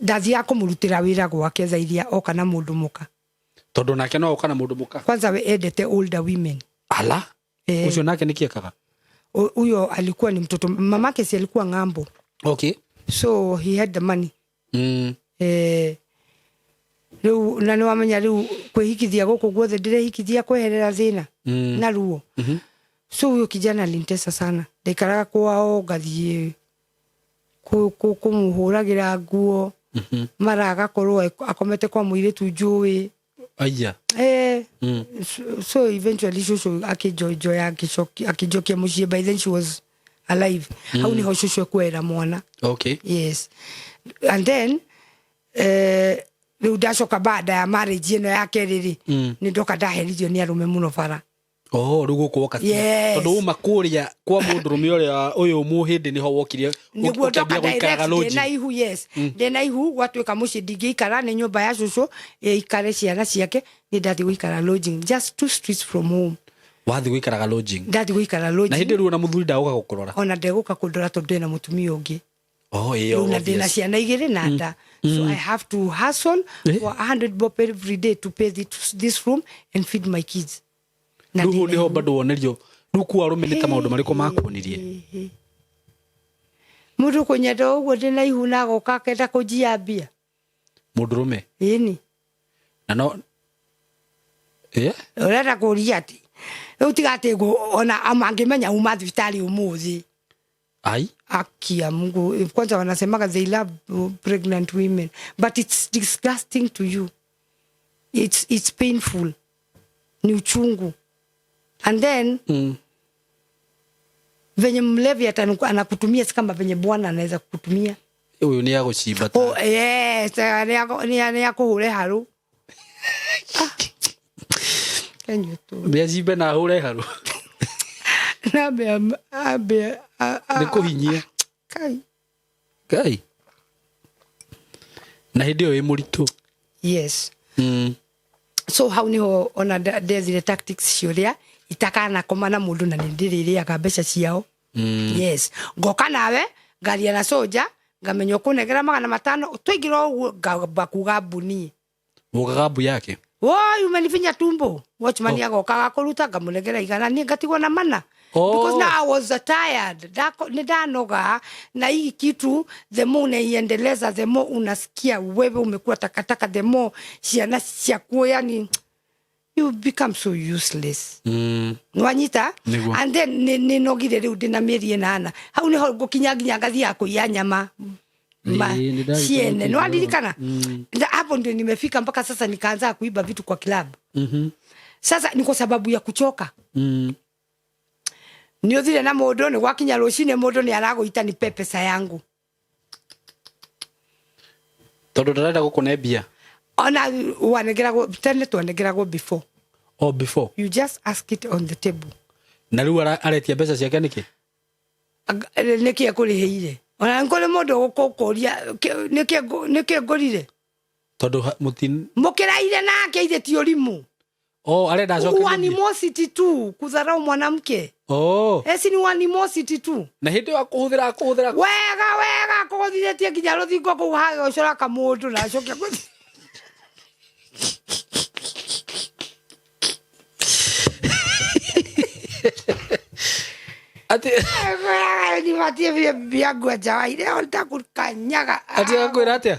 [SPEAKER 1] Ndathiaga kũmũrutĩra wĩra gwake thaa iria oka na mũndũ mũka.
[SPEAKER 2] Tondũ nake no oka na mũndũ mũka.
[SPEAKER 1] Kwanza we endete older women.
[SPEAKER 2] Ala. Ũcio nake nĩkĩ ekaga?
[SPEAKER 1] Huyo alikuwa ni mtoto, mamake si alikuwa ng'ambo.
[SPEAKER 2] Okay.
[SPEAKER 1] So he had the money. Rĩu na nĩ wamenya rĩu kwĩhikithia gũkũ guothe ndĩrehikithia kweherera thĩna na ruo. So huyo kijana alinitesa sana. Ndaikaraga kwao ngathiĩ kũmũhũragĩra nguo. Mara agakorwo akomete kwa mũirĩtu njũĩ.
[SPEAKER 2] Aya.
[SPEAKER 1] So eventually cũcũ akĩnjoinjoya, akĩnjokia mũciĩ. By then she was alive. Hau nĩho cũcũ ekuoera mwana.
[SPEAKER 2] Okay.
[SPEAKER 1] Yes. And then rĩu ndacoka baada ya marriage ĩno ya kerĩ rĩ, nĩ ndoka ndaherithio nĩ arũme mũno bara.
[SPEAKER 2] Oh, rĩu gũkũ woka.
[SPEAKER 1] Yes.
[SPEAKER 2] Tondũ uma kũrĩa kwa mũndũrũme ũrĩa ũyũ Mũhĩndĩ nĩho wokire
[SPEAKER 1] nĩguo ndoka
[SPEAKER 2] ũkĩambia gũikaraga
[SPEAKER 1] direct
[SPEAKER 2] lodging.
[SPEAKER 1] ndĩna ihu. Yes, ndĩna ihu, gwatuĩka mũciĩ ndingĩikara, nĩ nyũmba ya cũcũ ĩikare ciana ciake, nĩ ndathiĩ gũikara lodging just two streets from home.
[SPEAKER 2] Wathiĩ gũikaraga lodging.
[SPEAKER 1] Ndathiĩ gũikara
[SPEAKER 2] Na hĩndĩ
[SPEAKER 1] lodging.
[SPEAKER 2] rĩu ona mũthuri ndagũka gũkũrora.
[SPEAKER 1] Ona ndegũka kũndora tondũ ndĩna mũtumia ũngĩ.
[SPEAKER 2] Oh, ĩyo.
[SPEAKER 1] Rĩu na ndĩna
[SPEAKER 2] Obvious.
[SPEAKER 1] ciana igĩrĩ na nda, so I have to hustle for 100 bob every day to pay this room and feed my kids. Na
[SPEAKER 2] Rĩu hau
[SPEAKER 1] ndĩna
[SPEAKER 2] nĩho
[SPEAKER 1] ihu.
[SPEAKER 2] bado wonerio rĩu kwa arũme nĩ ta maũndũ marĩkũ makuonirie?
[SPEAKER 1] Mũndũ kũnyenda ũguo ndĩna ihu na agoka akenda kũnjia mbia.
[SPEAKER 2] Mũndũrũme.
[SPEAKER 1] Ĩni.
[SPEAKER 2] Na no
[SPEAKER 1] Ũrenda kũria atĩ rĩu tiga atĩ ona mangĩmenya uma thibitarĩ ũmũthĩ.
[SPEAKER 2] Ai.
[SPEAKER 1] Akia Mungu, kwanza wanasemaga they love pregnant women, but it's disgusting to you. It's painful, ni uchungu. And then venye mlevi anakutumia si kama venye bwana anaweza kukutumia.
[SPEAKER 2] Ũyũ nĩ agũcimba ta.
[SPEAKER 1] Oh, yes, nĩ akũhũre haru. Kenyũ tu.
[SPEAKER 2] Nĩ acimbe na ahũre haru.
[SPEAKER 1] Na ambe
[SPEAKER 2] Nĩ kũhinyia.
[SPEAKER 1] Kai.
[SPEAKER 2] Ngai. Na hĩndĩ ĩyo wĩ mũritũ.
[SPEAKER 1] Yes. So hau niho ona ndethire tactics ciũrĩa itakanakoma na mũndũ na nĩ ndĩrĩrĩaga mbeca ciao. Yes. Ngoka nawe ngaria na soja ngamenya ũkũnengera 500 twaingĩra ũguo ngamba kuga mbu niĩ.
[SPEAKER 2] Wokaga mbu yake.
[SPEAKER 1] Woi, umenifinya tumbo. Watchman oh. Agokaga kũruta ngamũnengera 100 niĩ ngatigwo na mana.
[SPEAKER 2] Oh.
[SPEAKER 1] Because now I was tired. Nĩ ndanoga na hii kitu, the more unaiendeleza the more unasikia wewe umekuwa takataka, the more ciana ciakuo, yani you become so useless. Nwanyita.
[SPEAKER 2] Nĩguo.
[SPEAKER 1] And then nĩ nogire rĩu ndĩna mĩeri 8 hau nĩho ngũkinya nginya ngathiaga kũiya nyama ma
[SPEAKER 2] Ĩĩ, nĩ
[SPEAKER 1] ciene
[SPEAKER 2] ndagĩkorwo.
[SPEAKER 1] nĩwaririkana. Hapo ndio nimefika mpaka sasa nikaanza kuiba vitu kwa club. Sasa ni kwa sababu ya kuchoka. Nĩ ũthire na mũndũ nĩ gwakinya rũcinĩ mũndũ nĩ aragũita nipe pesa yangu.
[SPEAKER 2] Tondũ ndarenda gũkũne mbia.
[SPEAKER 1] Ona wanengeragwo tene, twanengeragwo before.
[SPEAKER 2] Oh, before.
[SPEAKER 1] You just ask it on the table.
[SPEAKER 2] Na rĩu aretia mbeca ciake nĩkĩ?
[SPEAKER 1] Nĩkĩ ekũrĩhĩire? Ona nĩ kũrĩ mũndũ ũgũkũria nĩkĩ ngũrire.
[SPEAKER 2] Tondũ mũtin
[SPEAKER 1] Mũkĩraire nake ithe ti ũrimũ.
[SPEAKER 2] Oh, arenda acoke.
[SPEAKER 1] Animosity tu, kudharau mwanamke.
[SPEAKER 2] Oh.
[SPEAKER 1] Esi ni animosity tu.
[SPEAKER 2] Na hĩndĩ ĩyo akũhũthĩra.
[SPEAKER 1] Wega wega kũgũthithĩtie nginya rũthingo kũu hagocora kamũndũ na acoke gũthi.
[SPEAKER 2] Ati
[SPEAKER 1] Nipatie bibi yangu ajawai. Leo nitakukanyaga.
[SPEAKER 2] Ati akwĩra atĩa?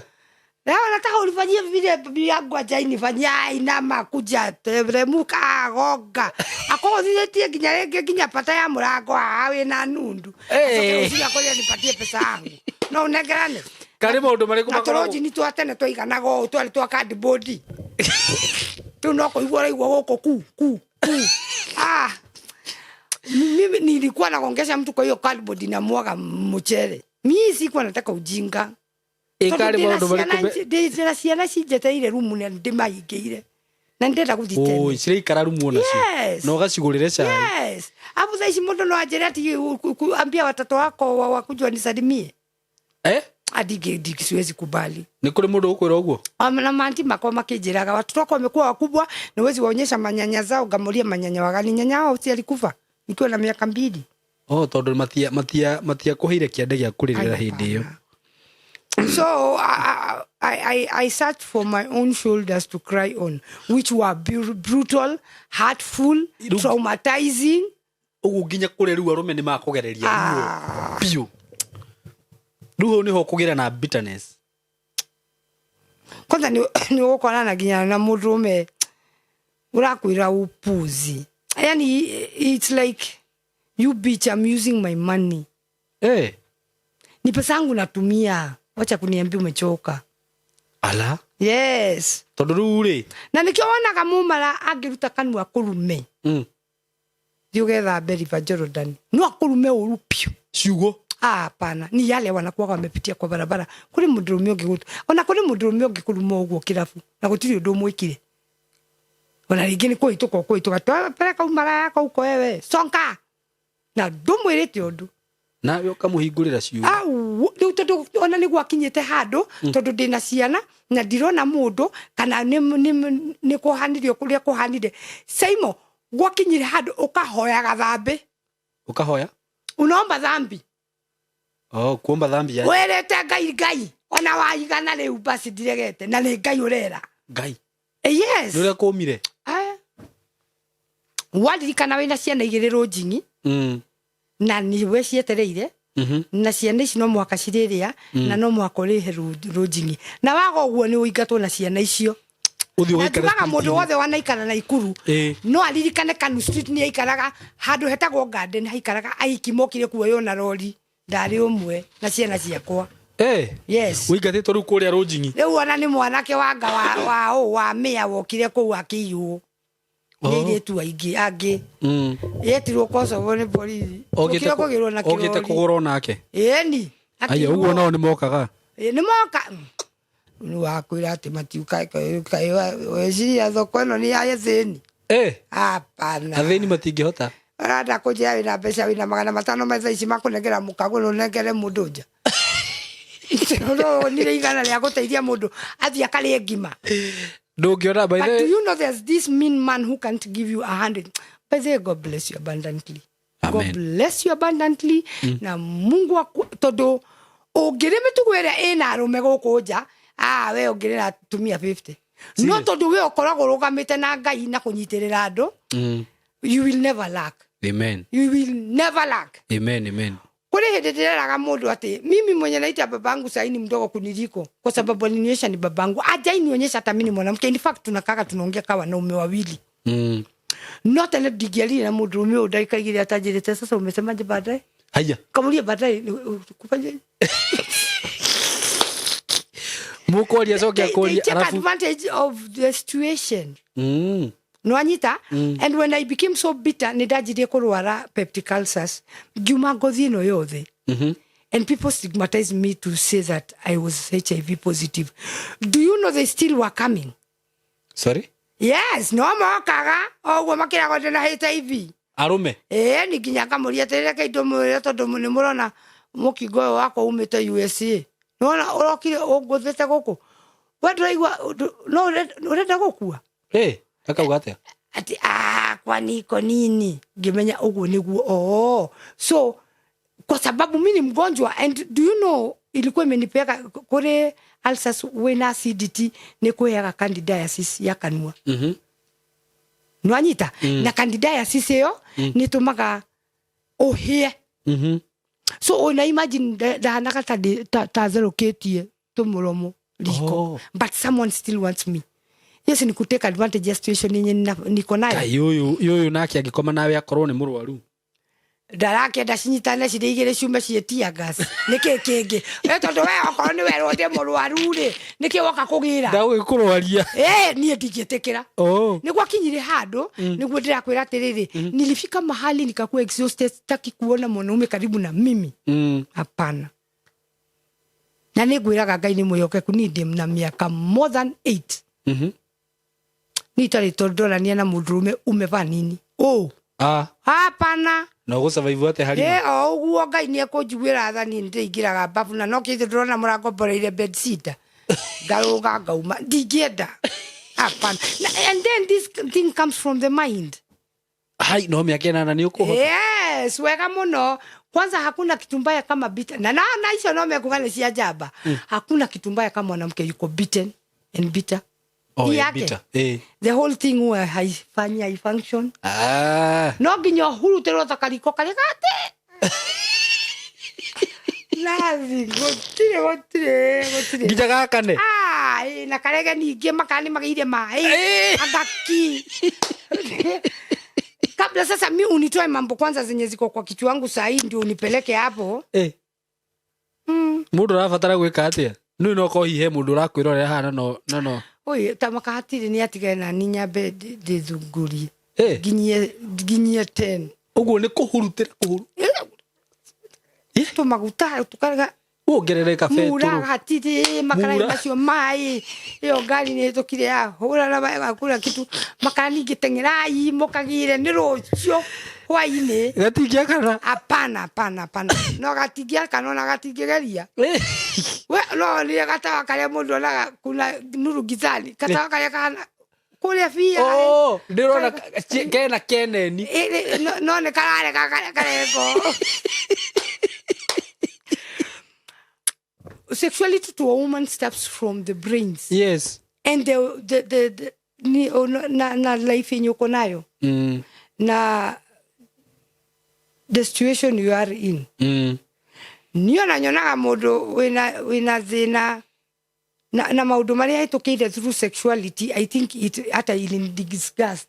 [SPEAKER 1] Leo nataka unifanyie vile bibi yangu ajai nifanyia. Inama, kuja, teremuka, gonga. Akothithĩtie nginya rĩngĩ nginya pata ya mũrango haha wĩna nundu.
[SPEAKER 2] Hey.
[SPEAKER 1] Acoke rũciũ akwĩre nipatie pesa yangu. No ũnengerane.
[SPEAKER 2] Karĩ maũndũ marĩkũ
[SPEAKER 1] Na
[SPEAKER 2] makoragwo
[SPEAKER 1] tũrũnjini twa tene twaiganaga ũũ, twarĩ twa cardboard. Rĩu no kũigua ũraigua gũkũ ku ku ku. Ah. Mimi nilikuwa nagongesha mtu kwa hiyo cardboard na mwaga mchele. Mimi sikuwa nataka ujinga.
[SPEAKER 2] Ĩ
[SPEAKER 1] Tondũ
[SPEAKER 2] karĩ
[SPEAKER 1] ndĩna
[SPEAKER 2] maũndũ
[SPEAKER 1] ciana
[SPEAKER 2] marĩkũ
[SPEAKER 1] ndĩna ciana cinjetereire rumu na ndĩmahingĩire. Na ndĩrenda gũthiĩ
[SPEAKER 2] Oi,
[SPEAKER 1] tene.
[SPEAKER 2] ciraikara rumu onacio.
[SPEAKER 1] Yes.
[SPEAKER 2] Na ũgacigũrĩre cai.
[SPEAKER 1] Yes. Hapo sasa mũndũ no anjĩre ati ambia watoto wako wakuje wanisalimie.
[SPEAKER 2] Eh?
[SPEAKER 1] Hadi siwezi kubali.
[SPEAKER 2] Nĩ kũrĩ mũndũ ũkwĩra ũguo?
[SPEAKER 1] Na manti makwa makĩnjĩraga watoto wako wamekuwa wakubwa na huwezi waonyesha manyanya zao. Ngamuria manyanya wagani? Nyanya wao si alikufa nikiwa na miaka 2.
[SPEAKER 2] Oh, tondũ matia matia matiakũheire kĩande gĩa kũrĩrĩra hĩndĩ ĩyo.
[SPEAKER 1] So I searched for my own shoulders to cry on, which were brutal, hurtful, traumatizing.
[SPEAKER 2] Ũguo nginya kũrĩa rĩu arũme nĩ makũgereria ruo biũ. Rĩu hau nĩho ũkũgĩra na bitterness.
[SPEAKER 1] Kwanza nĩ ũgũkorana nginya na mũndũrũme ũrakwĩra upuzi. Yani it's like, you bitch, I'm using my money.
[SPEAKER 2] Eh.
[SPEAKER 1] Ni pesa yangu natumia. Wacha kuniambia umechoka.
[SPEAKER 2] Ala.
[SPEAKER 1] Yes.
[SPEAKER 2] Tondũ rĩu rĩ.
[SPEAKER 1] Na nikio wonaga mumara angĩruta kanua kũrume. Thiĩ ũgethambe River Jordan. No akũrume ũru piũ.
[SPEAKER 2] Ciugo.
[SPEAKER 1] Ah, hapana. Ni yale wanakuwa wamepitia kwa barabara. Kũrĩ mũndũrũme ũngĩ gũtu. Ona kũrĩ mũndũrũme ũngĩ kũruma ũguo kĩrabu. Na gũtirĩ ũndũ ũmwĩkire. Ona rĩngĩ nĩ kũhĩtũka ũkũhĩtũka. Peleka umara yako huko wewe. Songa. Na ndũmwĩrĩte ũndũ.
[SPEAKER 2] Nawe ũkamũhingũrĩra ciugo.
[SPEAKER 1] Au, rĩu tondũ ona nĩ gwakinyĩte handũ, tondũ ndĩna ciana na ndirona mũndũ kana nĩ kũhanire kũrĩa kũhanire. Saimo, gwakinyire handũ ũkahoyaga thambĩ.
[SPEAKER 2] Ũkahoya?
[SPEAKER 1] Unaomba dhambi.
[SPEAKER 2] Oh, kuomba dhambi ya.
[SPEAKER 1] Werete Ngai, Ngai. Ona waigana rĩu basi ndiregete na nĩ Ngai ũrera.
[SPEAKER 2] Ngai.
[SPEAKER 1] Yes.
[SPEAKER 2] Nĩ ũrĩa kũmire?
[SPEAKER 1] Waririkana wĩna ciana igĩrĩ rũnjing'i. Na nĩwe cietereire. Na ciana ici no mũhaka cirĩrĩa, na no mũhaka ũrĩhe rũnjing'i. Na waga ũguo nĩ ũingatwo na ciana icio.
[SPEAKER 2] Ũthiĩ
[SPEAKER 1] Na
[SPEAKER 2] ũgaikare
[SPEAKER 1] njugaga mũndũ
[SPEAKER 2] street-inĩ.
[SPEAKER 1] wothe wanaikara na Ikuru, no aririkane Kanu Street nĩ aikaraga handũ hetagwo Garden, haikaraga ahiki mokire kuoywo na rori. Ndarĩ ũmwe na ciana ciakwa. Yes.
[SPEAKER 2] Ũingatĩtwo rĩu kũrĩa rũnjing'i.
[SPEAKER 1] Rĩu ona nĩ mwanake wanga wa mĩa wokire kũu akĩiywo. Nĩ airĩtu aingĩ angĩ. Yetirwo Kosovo nĩ borithi.
[SPEAKER 2] Okĩte
[SPEAKER 1] Okire kũgĩrwo na
[SPEAKER 2] okĩte
[SPEAKER 1] kĩrori.
[SPEAKER 2] kũgũrwo nake.
[SPEAKER 1] Ĩni.
[SPEAKER 2] Aya, ũguo nao nĩ mokaga.
[SPEAKER 1] Ĩ, nĩ moka. Nĩ wakwĩra atĩ matiũka, weciria thoko ĩno nĩ ya athĩni. Hapana.
[SPEAKER 2] Athĩni matingĩhota.
[SPEAKER 1] Ũrenda kũnjĩra wĩna mbeca wĩna 500 ma thaa ici makũnengera mũkagũrũ ũnengere mũndũ nja. No wonire igana rĩa gũteithia mũndũ athiĩ akarĩe ngima.
[SPEAKER 2] Ndũngĩona, by
[SPEAKER 1] But
[SPEAKER 2] the
[SPEAKER 1] do
[SPEAKER 2] way.
[SPEAKER 1] you know there's this mean man who can't give you 100? By the way, God bless you abundantly. God
[SPEAKER 2] Amen.
[SPEAKER 1] bless you abundantly. Na Mungu aku, tondũ ũngĩrĩ mĩtugo ĩrĩa ĩna arũme gũkũ nja, we ũngĩrĩ na atumia 50. No
[SPEAKER 2] Serious?
[SPEAKER 1] tondũ we ũkoragwo ũrũgamĩte na Ngai na kũnyitĩrĩra andũ, you will never lack.
[SPEAKER 2] Amen.
[SPEAKER 1] You will never lack.
[SPEAKER 2] Amen, amen.
[SPEAKER 1] Kuri hĩndĩ ndĩreraga mũndũ atĩ mimi mwenye naita babangu sahi ni mdogo kuniliko kwa sababu alinionyesha ni babangu. Hajainionyesha hata mimi ni mwanamke. In fact tunakaga tunaongea kama wanaume wawili. No tena ndingĩaria na mũndũrũme ũyũ ndagĩka igĩrĩ atanjĩrĩte sasa umesemaje baadaye?
[SPEAKER 2] Haya.
[SPEAKER 1] Kamuria baadaye kufanya
[SPEAKER 2] Mũkwaria acoke
[SPEAKER 1] They
[SPEAKER 2] akũrie
[SPEAKER 1] take
[SPEAKER 2] arabu.
[SPEAKER 1] advantage of the situation. Nwanyita? And when I became so bitter, nĩ ndanjirie kũrwara peptic ulcers. Ngiuma ngothi ĩno yothe. And people stigmatized me to say that I was HIV positive. Do you know they still were coming?
[SPEAKER 2] Sorry?
[SPEAKER 1] Yes, no mokaga. Oguo makĩragwo ndĩna HIV.
[SPEAKER 2] Arũme?
[SPEAKER 1] Ĩĩ, ni nginya ngamũria atĩrĩrĩ, reke ndĩmwĩre tondũ nĩ mũrona mũkingo ũyũ wakwa umĩte USA. Nĩwona ũrokire ũngũthĩte gũkũ. We ndũraigua, no ũrenda gũkua?
[SPEAKER 2] Akauga atĩa?
[SPEAKER 1] Ati, kwani iko nini? Ngĩmenya ũguo nĩguo. Oh. So, kwa sababu mimi ni mgonjwa, and do you know ilikuwa imenipeka kuri ulcers wena acidity ni kuheaga candidiasis ya kanua. Nwanyita na candidiasis ĩyo nĩ ĩtũmaga ũhĩe. So una imagine ndahanaga ta ta therũkĩtie tũmũromo riko. But someone still wants me. Yes, ni kutake advantage ya situation yenye niko nayo.
[SPEAKER 2] Kai ũyũ ũyũ nake angĩkoma nawe akorwo nĩ mũrwaru.
[SPEAKER 1] Ndarakenda cinyitane cirĩ igĩrĩ ciume ciĩ tear gas. Nĩkĩ kĩngĩ? We tondũ we okorwo nĩ werwo ndĩ mũrwaru rĩ, nĩkĩ woka kũgĩra?
[SPEAKER 2] Ndagũgĩkũrwaria.
[SPEAKER 1] Ĩ, niĩ ndingĩtĩkĩra. Nĩ gwakinyire handũ nĩguo ndĩrakwĩra atĩrĩrĩ, nilifika mahali nikakuwa exhausted, sitaki kuona mwanaume karibu na mimi. Hapana. Na nĩ ngwĩraga Ngai nĩ mwĩhokeku, niĩ ndĩ na mĩaka more than 8 niĩ itarĩ tondũ ndonania na mũndũrũme umevaa nini ũ. Hapana.
[SPEAKER 2] Na ũgũsurvive atĩa harima?
[SPEAKER 1] Ĩ, o ũguo Ngai nĩ ekũnjiguĩra tha, niĩ nĩndĩingĩraga babu na no kĩndũ ndĩrona mũrangomboreire bed sitter, ngarũga ngauma, ndingĩenda, hapana. And then this thing comes from the mind.
[SPEAKER 2] Hai, no mĩaka 8 nĩ ũkũhota?
[SPEAKER 1] Yes, wega mũno. Kwanza hakuna kitu mbaya kama bitter. Na icio no mekuga nĩ cia njamba. Hakuna kitu mbaya kama mwanamke yuko beaten and bitter.
[SPEAKER 2] Oh,
[SPEAKER 1] Hii
[SPEAKER 2] yeah,
[SPEAKER 1] yake.
[SPEAKER 2] Bitter. Eh.
[SPEAKER 1] The whole thing huwa haifanyi, haifunction. No nginya ũhurutĩrwo ta kariko karĩa gate. Nothing, gũtirĩ, gũtirĩ, gũtirĩ.
[SPEAKER 2] Nginya gakane.
[SPEAKER 1] Ah, ĩ, na karege ningĩ makana nĩ magĩire maĩ. Agaki. Kabla sasa mi unitoe mambo kwanza zenye ziko kwa kichwa wangu saa hii ndio unipeleke hapo.
[SPEAKER 2] Mũndũ ũrabatara gwĩka atĩa? Nĩ no korwo hihi he mũndũ ũrakwĩra ũrĩa ahana no no no.
[SPEAKER 1] Oi, ta makahatirĩ nĩ atigane na niĩ nyambe ndĩthungurie. Nginyie 10.
[SPEAKER 2] Ũguo nĩ kũhurutĩra kũhuru.
[SPEAKER 1] Tũmaguta tũkarega.
[SPEAKER 2] Wongerere kabe
[SPEAKER 1] Mura
[SPEAKER 2] tũrũ.
[SPEAKER 1] hatirĩ makara
[SPEAKER 2] Mura.
[SPEAKER 1] macio maĩ ĩyo ngari nĩ ĩtũkire ya hũra na maĩ makura kitu makara ningĩ teng'erai mũkagĩre nĩ rũciũ hwainĩ.
[SPEAKER 2] Gatingĩakana.
[SPEAKER 1] Hapana, hapana, hapana, no gatingĩakana ona gatingĩgeria. We no nĩ gatawa karĩa mũndũ onaga kuna nuru gizani, gatawa karĩa kahana kũrĩa bia.
[SPEAKER 2] Oh, ndĩrona kena keneni.
[SPEAKER 1] No nĩ kararega karengo. Sexuality to a woman steps from the brains. And the ni, oh, na life yenye uko nayo na the situation you are in. Niĩ ona nyonaga mũndũ wĩna thĩna na maũndũ marĩa ahĩtũkĩire through sexuality, I think it hata ili disgust.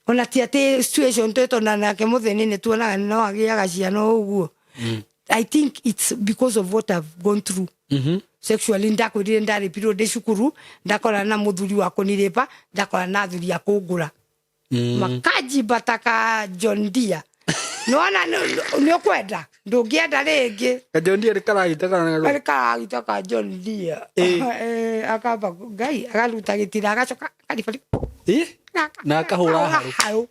[SPEAKER 1] Ona ti atĩ situation twĩtona nake mũthĩni nĩ tuonaga no agĩaga ciana o ũguo. I think it's because of what I've gone through sexually. Ndakwĩrire ndarĩpirwo ndĩ cukuru, ndakora na mũthuri wa kũnirĩpa, ndakora na athuri a kũngũra makanjimba ta ka John Deere. Nĩwona nĩ ũkwenda ndũngĩenda rĩngĩ.
[SPEAKER 2] Kajondi nĩ karagita kana
[SPEAKER 1] Karĩ karagita ka John Deere. Akamba ngai akaruta gĩtira agacoka akaribari.
[SPEAKER 2] Na akahũra harũ.
[SPEAKER 1] Harũ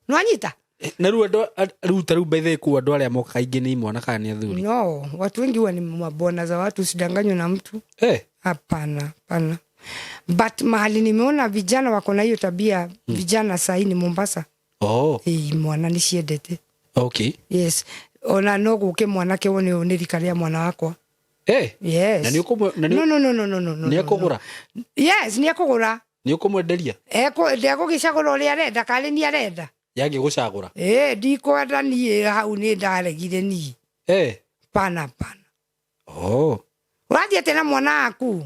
[SPEAKER 1] nĩwanyita.
[SPEAKER 2] Na rĩu andũ rĩu ta rĩu by the way kũu andũ arĩa mokaga aingĩ nĩ imwana kana nĩ athuri?
[SPEAKER 1] No, watu wengi huwa ni mabwana za watu, usidanganywe na mtu. Hapana, hapana. But mahali nimeona vijana wako na hiyo tabia, vijana sahii ni Mombasa. Mwana nĩ ciendete. Yes, ona no gũke mwanake wone ũyũ nĩ rika rĩa mwana wakwa. Yes.
[SPEAKER 2] Na nĩ na nĩ
[SPEAKER 1] No, no, no, no, no, no, no.
[SPEAKER 2] Nĩ
[SPEAKER 1] No,
[SPEAKER 2] ekũgũra?
[SPEAKER 1] no. Yes, nĩ ekũgũra.
[SPEAKER 2] Nĩ ũkũmwenderia?
[SPEAKER 1] Ndegũgĩcagũra ũrĩa arenda karĩ ni arenda.
[SPEAKER 2] Yangĩ gũcagũra?
[SPEAKER 1] Ĩ, ndikwenda niĩ, hau nĩ ndaregire niĩ. Pana, pana. Ũrathiĩ atĩa na mwana waku?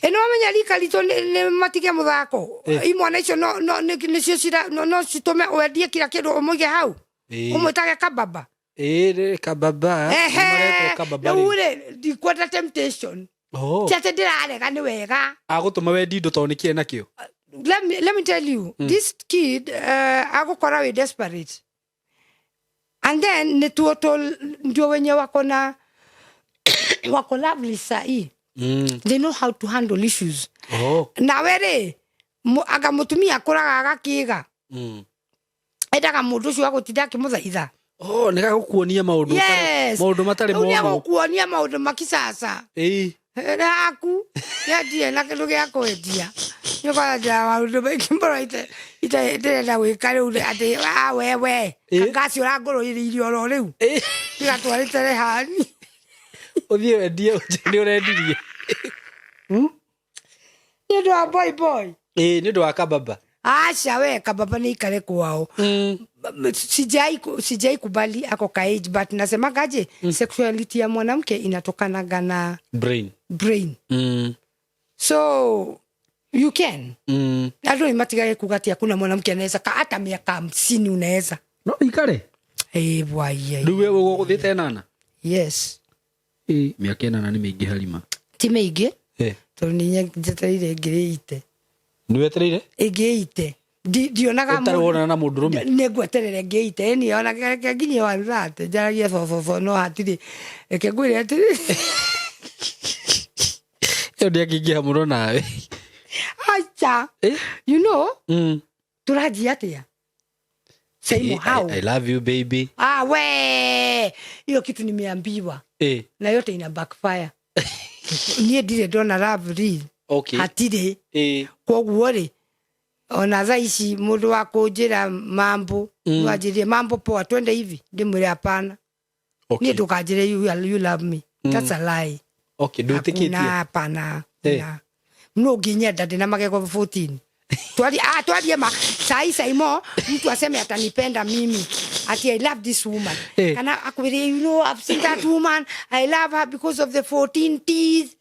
[SPEAKER 1] Ĩ, nĩ wamenya rika ritũ nĩ matige mũthako. Imwana icio no nĩcio no citũme wendie kila kĩndũ ũmũige hau. Ũmwĩtage kababa.
[SPEAKER 2] Ĩ, rĩ, kababa. Nĩmaretwo kababa
[SPEAKER 1] Rĩu
[SPEAKER 2] rĩu.
[SPEAKER 1] rĩ, ndikwenda temptation. Ti atĩ ndĩrarega, nĩ wega.
[SPEAKER 2] Agũtũma wendi indo tondũ nĩ kĩĩ nakĩo?
[SPEAKER 1] Let me tell you, this kid agũkora wĩ desperate and then nĩ tuo ndio wenye wako na wako lovely sahii. They know how to handle issues. Nawe rĩ, anga mũtumia akũraga agakĩga. Endaga mũndũ ũcio agũtinda akĩmũthaitha.
[SPEAKER 2] Oh, nĩ gagũkuonia maũndũ maũndũ matarĩ
[SPEAKER 1] Rĩu
[SPEAKER 2] monwo.
[SPEAKER 1] nĩegũkuonia maũndũ makisasa. Nĩ haku nĩendia na kĩndũ gĩa kwendia nĩũkora maũndũ maingĩ mũno ndĩrenda gwĩka rĩu atĩ ah, wewe ngasi ũrangũrũire oro rĩu tigatwarĩte rehani.
[SPEAKER 2] Ũthiĩ wendie nĩ ũrendirie.
[SPEAKER 1] Nĩ ũndũ wa boy boy.
[SPEAKER 2] Ĩĩ, nĩ ũndũ wa kababa.
[SPEAKER 1] Aca we, kababa nĩ ikare kwao. Sijai kubali ako ka age, but nasemagaje, sexuality ya mwanamke inatokanaga na
[SPEAKER 2] brain.
[SPEAKER 1] Brain. So you can andũ nĩ matigage kuga ati hakuna mwanamke anaweza ka hata miaka 50 unaweza.
[SPEAKER 2] No ikare.
[SPEAKER 1] Eh, bwaiya.
[SPEAKER 2] Rĩu we ũgũthĩte 8?
[SPEAKER 1] Yes.
[SPEAKER 2] Ĩ, mĩaka 8 nĩ mĩingĩ harima.
[SPEAKER 1] Ti mĩingĩ.
[SPEAKER 2] Eh.
[SPEAKER 1] Tondũ nĩ njetereire ngĩrĩite.
[SPEAKER 2] Nĩ wetereire?
[SPEAKER 1] Ĩngĩite. Ndionaga.
[SPEAKER 2] Ũtarĩ wonana na mũndũrũme?
[SPEAKER 1] Nĩ ngweterere ngĩite ĩni ona reke nginyie 130 njaragie cococo no hatirĩ, reke ngwĩre atĩrĩ.
[SPEAKER 2] Ĩyo ndĩangĩingĩha mũno nawe.
[SPEAKER 1] Acha.
[SPEAKER 2] Eh?
[SPEAKER 1] You know, tũranjia atĩa, Saimo? How?
[SPEAKER 2] I love you, baby.
[SPEAKER 1] Ah, we, hiyo kitu nimeambiwa na yote ina backfire. Niĩ ndirĩ ndona love real. Hatirĩ. Koguo rĩ, ona thaa ici mũndũ wa kũnjĩra mambo, wanjĩrie mambo poa, twende hivi, ndĩmwĩre hapana. Niĩ ndũkanjĩre you love me, that's a lie.
[SPEAKER 2] Okay, ndwĩtĩkĩtie?
[SPEAKER 1] Hakuna, hapana.
[SPEAKER 2] Eh.
[SPEAKER 1] No nginyenda ndĩna magego 14. Twarie, ah, twarie ma sai Saimo, mtu aseme atanipenda mimi, ati I love this woman, kana akwĩre, you know, I've seen that woman, I love her because of the 14 teeth.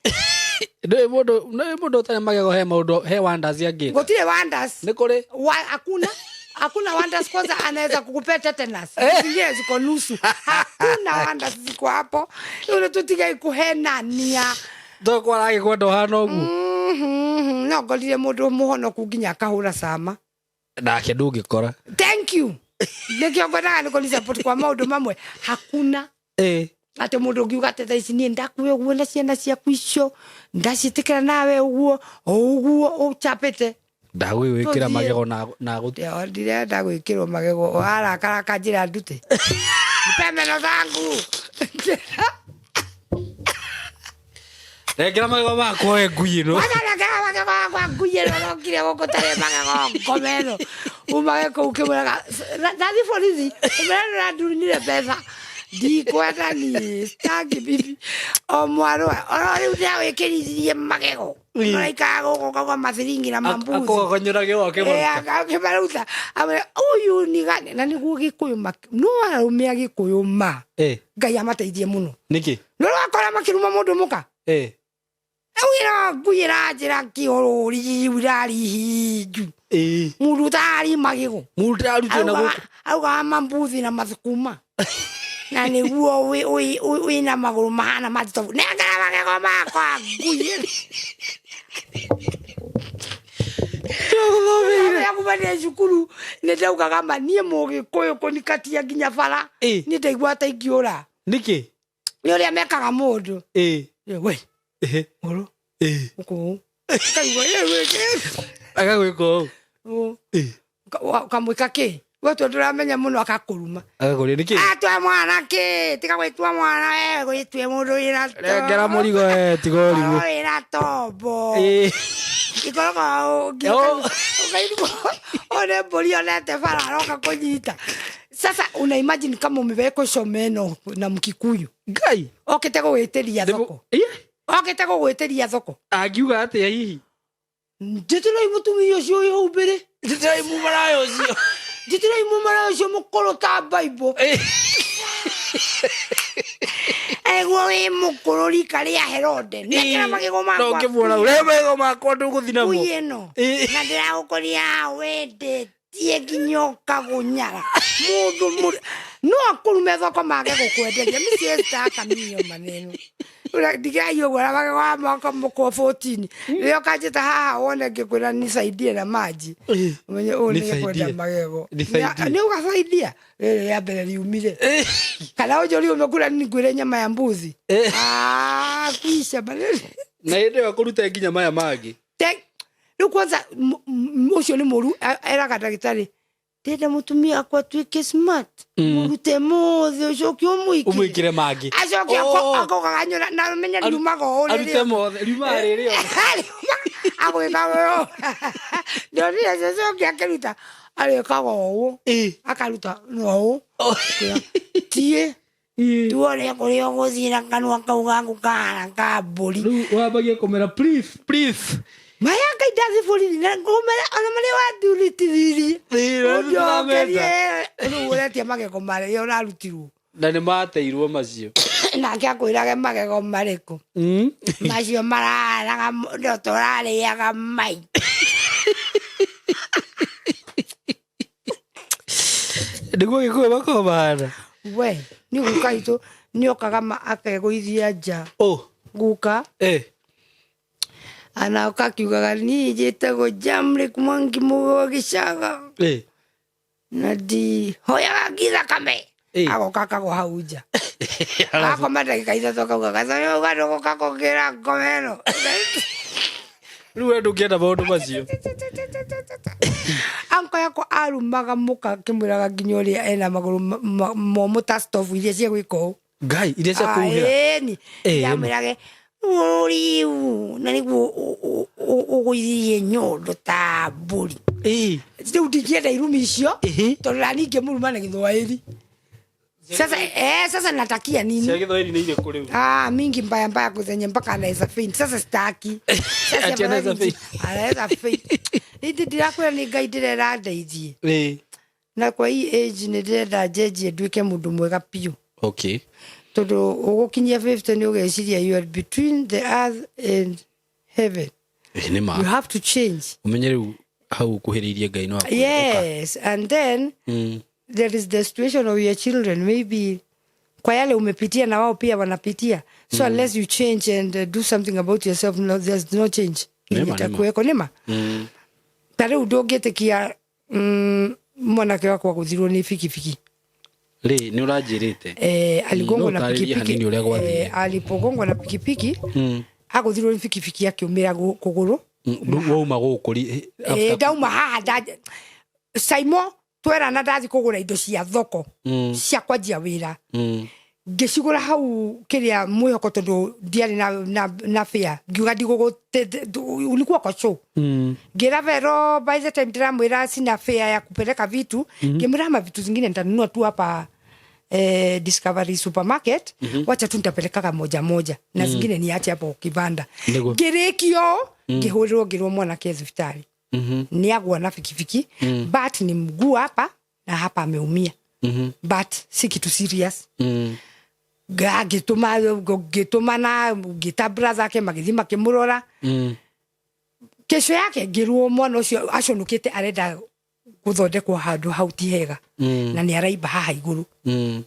[SPEAKER 2] Nĩ mũndũ ũtarĩ magego he maũndũ, he wonders angĩka.
[SPEAKER 1] Gũtirĩ wonders.
[SPEAKER 2] Nĩ kũrĩ.
[SPEAKER 1] Hakuna wonders. Kwanza anaweza kukupea tetanus, zingine ziko nusu. Hakuna wonders ziko hapo. Ule tutigai kuhenania.
[SPEAKER 2] Toko aragĩkwenda ũhana ũguo.
[SPEAKER 1] No ngorire mũndũ mũhonoku nginya akahũra cama.
[SPEAKER 2] Nake ndũngĩkora.
[SPEAKER 1] Thank you, nĩkĩo ngwendaga nĩ kũni kwa maũndũ mamwe. Hakuna atĩ mũndũ ũngiuga atĩ thaa ici niĩ ndakue ũguo na ciana ciaku icio ndaciĩtĩkĩra nawe ũguo o ũguo ũchapĩte.
[SPEAKER 2] Ndagwĩwĩkĩra
[SPEAKER 1] Tũthiĩ.
[SPEAKER 2] magego na
[SPEAKER 1] Ndirenda gwĩkĩrwo magego, arakara kanjĩra ndute, nipe meno zangu.
[SPEAKER 2] Rengera magego makwa we ngui ĩno.
[SPEAKER 1] Wagaragara magego makwa ngui ĩno, rokire gũkũ tarĩ magego ngomeno umage kũu kĩmwĩraga ndathi borithi ũmere nĩũrandurunire mbeca, ndikwenda niĩ, staki bibi o mwarũa oro rĩu ndĩrawĩkĩrithirie magego ũraikara gũkũ ũkauga mathiringi na mambuzi.
[SPEAKER 2] Akũgogonyora gĩo akĩmaruta.
[SPEAKER 1] Akĩmaruta amwĩra ũyũ ni gani, na nĩguo gĩkũyũ no arũme a gĩkũyũ ma Ngai amateithie mũno.
[SPEAKER 2] Nĩkĩ?
[SPEAKER 1] Nĩ ũrakora makĩruma mũndũ mũka. Wĩra ngui ĩranjĩra kĩorũri irarihinju. Mũndũ ũtarari magego.
[SPEAKER 2] Mũndũ ũtararutwo na gũkũ.
[SPEAKER 1] Augaga mambuthi na mathukuma na nĩguo wĩna magũrũ mahana matitobu, nengera magego makwa ngui. Kuma cukuru nĩ ndaugaga ma niĩ mũgĩkũyũ kũnikatia nginya bara. Niĩ ndaigua ta ingĩũra.
[SPEAKER 2] Nĩkĩ?
[SPEAKER 1] Nĩ ũrĩa mekaga mũndũ. We mũrũ ũkũ kaigua
[SPEAKER 2] Agagwĩka ũũ.
[SPEAKER 1] Ũkamwĩka kĩ we tondũ ndũramenya mũno akakũruma.
[SPEAKER 2] Agakũria nĩkĩ?
[SPEAKER 1] Atue mwana kĩ, tiga gwĩtua mwana we, gwĩtue mũndũ wĩna
[SPEAKER 2] Rengera mũrigo we, tiga ũrimũ.
[SPEAKER 1] Wĩna tombo. Ikoragwo ũkaigua one mbũri onete bara aroka kũnyita. Sasa una imagine kama umewekwa meno na Mkikuyu.
[SPEAKER 2] Ngai.
[SPEAKER 1] Okĩte gũgwĩtĩria thoko. Okĩte gũgwĩtĩria thoko.
[SPEAKER 2] Angiuga atĩa hihi?
[SPEAKER 1] Njĩtĩrai mũtumia ũcio wĩ hau mbere.
[SPEAKER 2] Njĩtĩrai mũmaraya ũcio.
[SPEAKER 1] Njĩtĩrai mũmaraya ũcio mũkũrũ ta Bible. Eguo wĩ mũkũrũ rika rĩa Herode, nengera magego
[SPEAKER 2] No
[SPEAKER 1] makwa.
[SPEAKER 2] ngĩmuona ũrĩa magego makwa ndũgũthiĩ namo.
[SPEAKER 1] Ngui ĩno. Na ndĩragũkũria wendetie nginya ũkagũnyara mũndũ no akũrume thoko mage gũkwenderia miciĩtaka mio maneno ndigai ũguo na magego wa mwaka mũkũrũ 14 rĩrĩa ũkanjĩta haha wone ngĩkwĩra nisaidie na maji, ũmenye ũyũ nĩ
[SPEAKER 2] Nisaidie.
[SPEAKER 1] kwenda magego.
[SPEAKER 2] Nisaidie.
[SPEAKER 1] Nĩ ũgasaidia rĩrĩ rĩa mbere riumire kana ũnjũrie umekula nini, ngwĩre nyama ya mbuzi. Ah, kuisha maneno.
[SPEAKER 2] Na hĩndĩ ĩyo akũrute nginya maya mangĩ.
[SPEAKER 1] Rĩu kwanza ũcio nĩ mũru, eraga ndagĩtarĩ ndĩrenda mũtumia akwa atuĩke smart, mũrute mothe ũcoke ũmwĩkĩre.
[SPEAKER 2] Ũmwĩkĩre mangĩ.
[SPEAKER 1] Acoke
[SPEAKER 2] Oh.
[SPEAKER 1] akogaganyũra na ũmenye riumaga ũũ.
[SPEAKER 2] Arute
[SPEAKER 1] Rĩrĩa
[SPEAKER 2] mothe riumaga rĩrĩ othe.
[SPEAKER 1] Agwĩka ũũ, ndonire cocoke akĩruta arĩkaga ũũ. Akaruta na ũũ tiĩ tuone kũrĩa ũgũthiĩ na kanua kau gaku kahana ka mbũri.
[SPEAKER 2] Rĩu wambagie kũmera, please, please.
[SPEAKER 1] Maya Ngai ndathi borithi na ngũmere ona marĩa wanduritithirie. Ũnjokerie rĩu ũretia magego marĩa ũrarutirwo.
[SPEAKER 2] Na nĩ mateirwo macio.
[SPEAKER 1] Nake akwĩrage magego marĩkũ? Macio mararaga no tũrarĩaga mai.
[SPEAKER 2] Nĩguo Gĩkũyũ makoragwo mahana.
[SPEAKER 1] We nĩ guka itũ nĩokaga akegũithia nja.
[SPEAKER 2] Oh.
[SPEAKER 1] Guka. Anaoka akiugaga niĩ njĩtagwo Jamrick Mwangi Mũgĩ wa Gĩcaga. Na ndihoyaga ngi thakame. Agoka akagwa hau nja. Akoma ndagĩka 3 akauga gacoyo ganũgũka kũngĩra ngoma ĩno.
[SPEAKER 2] Rĩu we ndũngĩenda maũndũ macio.
[SPEAKER 1] Anko yakwa arumaga mũka akĩmwĩraga nginya ũrĩa ena magũrũ momũ ta stovu iria cia gwĩka ũũ.
[SPEAKER 2] Ngai, iria cia kũhuhĩra.
[SPEAKER 1] Ĩni. Ndamwĩrage ũriu na nĩguo ũgũithirie nyondo ta mbũri. Rĩu ndingĩenda irumi icio tondũ nani ingĩmũruma na Gĩthwaĩri. Sasa sasa natakia nini?
[SPEAKER 2] Cia Gĩthwaĩri nĩ irĩkũ rĩu?
[SPEAKER 1] Ah, mingi mbaya mbaya kuzenye mpaka anaweza faint. Sasa sitaki. Sasa
[SPEAKER 2] Ati anaweza faint.
[SPEAKER 1] Anaweza faint. Indi ndirakwĩra nĩ Ngai ndĩrera ndeithie. Na kwa hii age nĩ ndĩrenda njenjie nduĩke mũndũ mwega biũ. Tondũ ũgũkinyia 50 nĩ ũgeciria you are between the earth and heaven.
[SPEAKER 2] Nĩ ma.
[SPEAKER 1] You have to change.
[SPEAKER 2] Ũmenye rĩu hau ũkuhĩrĩirie Ngai no akwĩre ũka.
[SPEAKER 1] Yes, and then there is the situation of your children. Maybe kwa yale umepitia na wao pia wanapitia. So unless you change and do something about yourself, no, there's no change.
[SPEAKER 2] Nĩma,
[SPEAKER 1] Itakuweko, nĩma. Ta rĩu ndũngĩtĩkia mwanake wakwa gũthirwo nĩ bikibiki.
[SPEAKER 2] Rĩ, nĩ ũranjĩrĩte.
[SPEAKER 1] Aligongwa
[SPEAKER 2] No
[SPEAKER 1] na
[SPEAKER 2] ũtarĩrie
[SPEAKER 1] pikipiki.
[SPEAKER 2] hanini ũrĩa gwathire.
[SPEAKER 1] Alipogongwa na pikipiki, agũthirwo nĩ bikibiki akĩũmĩra kũgũrũ.
[SPEAKER 2] Wauma gũkũ after
[SPEAKER 1] Ndauma haha Saimo twerana ndathi kũgũra indo cia thoko cia kwanjia wĩra. Ngĩcigũra hau kĩrĩa mwĩhoko tondũ ndiarĩ na fare. Ngiuga ulikuwa kwa show. Ngĩra Vero by the time ndĩramwĩra sina fare ya kupeleka vitu, ngĩmwĩra ama vitu zingine nitanunua tu hapa Discovery Supermarket. Wacha tu nitapelekaga moja moja na zingine niache hapo kibanda.
[SPEAKER 2] Nĩguo.
[SPEAKER 1] Ngĩrĩkio, ngĩhũrĩrwo ngĩrwo mwanake thibitarĩ. Nĩagwa na bikibiki, but ni mguu hapa na hapa ameumia. But si kitu serious. Ngĩtũma na ngĩta brother ake magĩthiĩ makĩmũrora. Kesho yake ngĩrwo mwana ũcio aconũkĩte arenda gũthondekwo handũ hau ti hega. Na nĩ araimba haha igũrũ.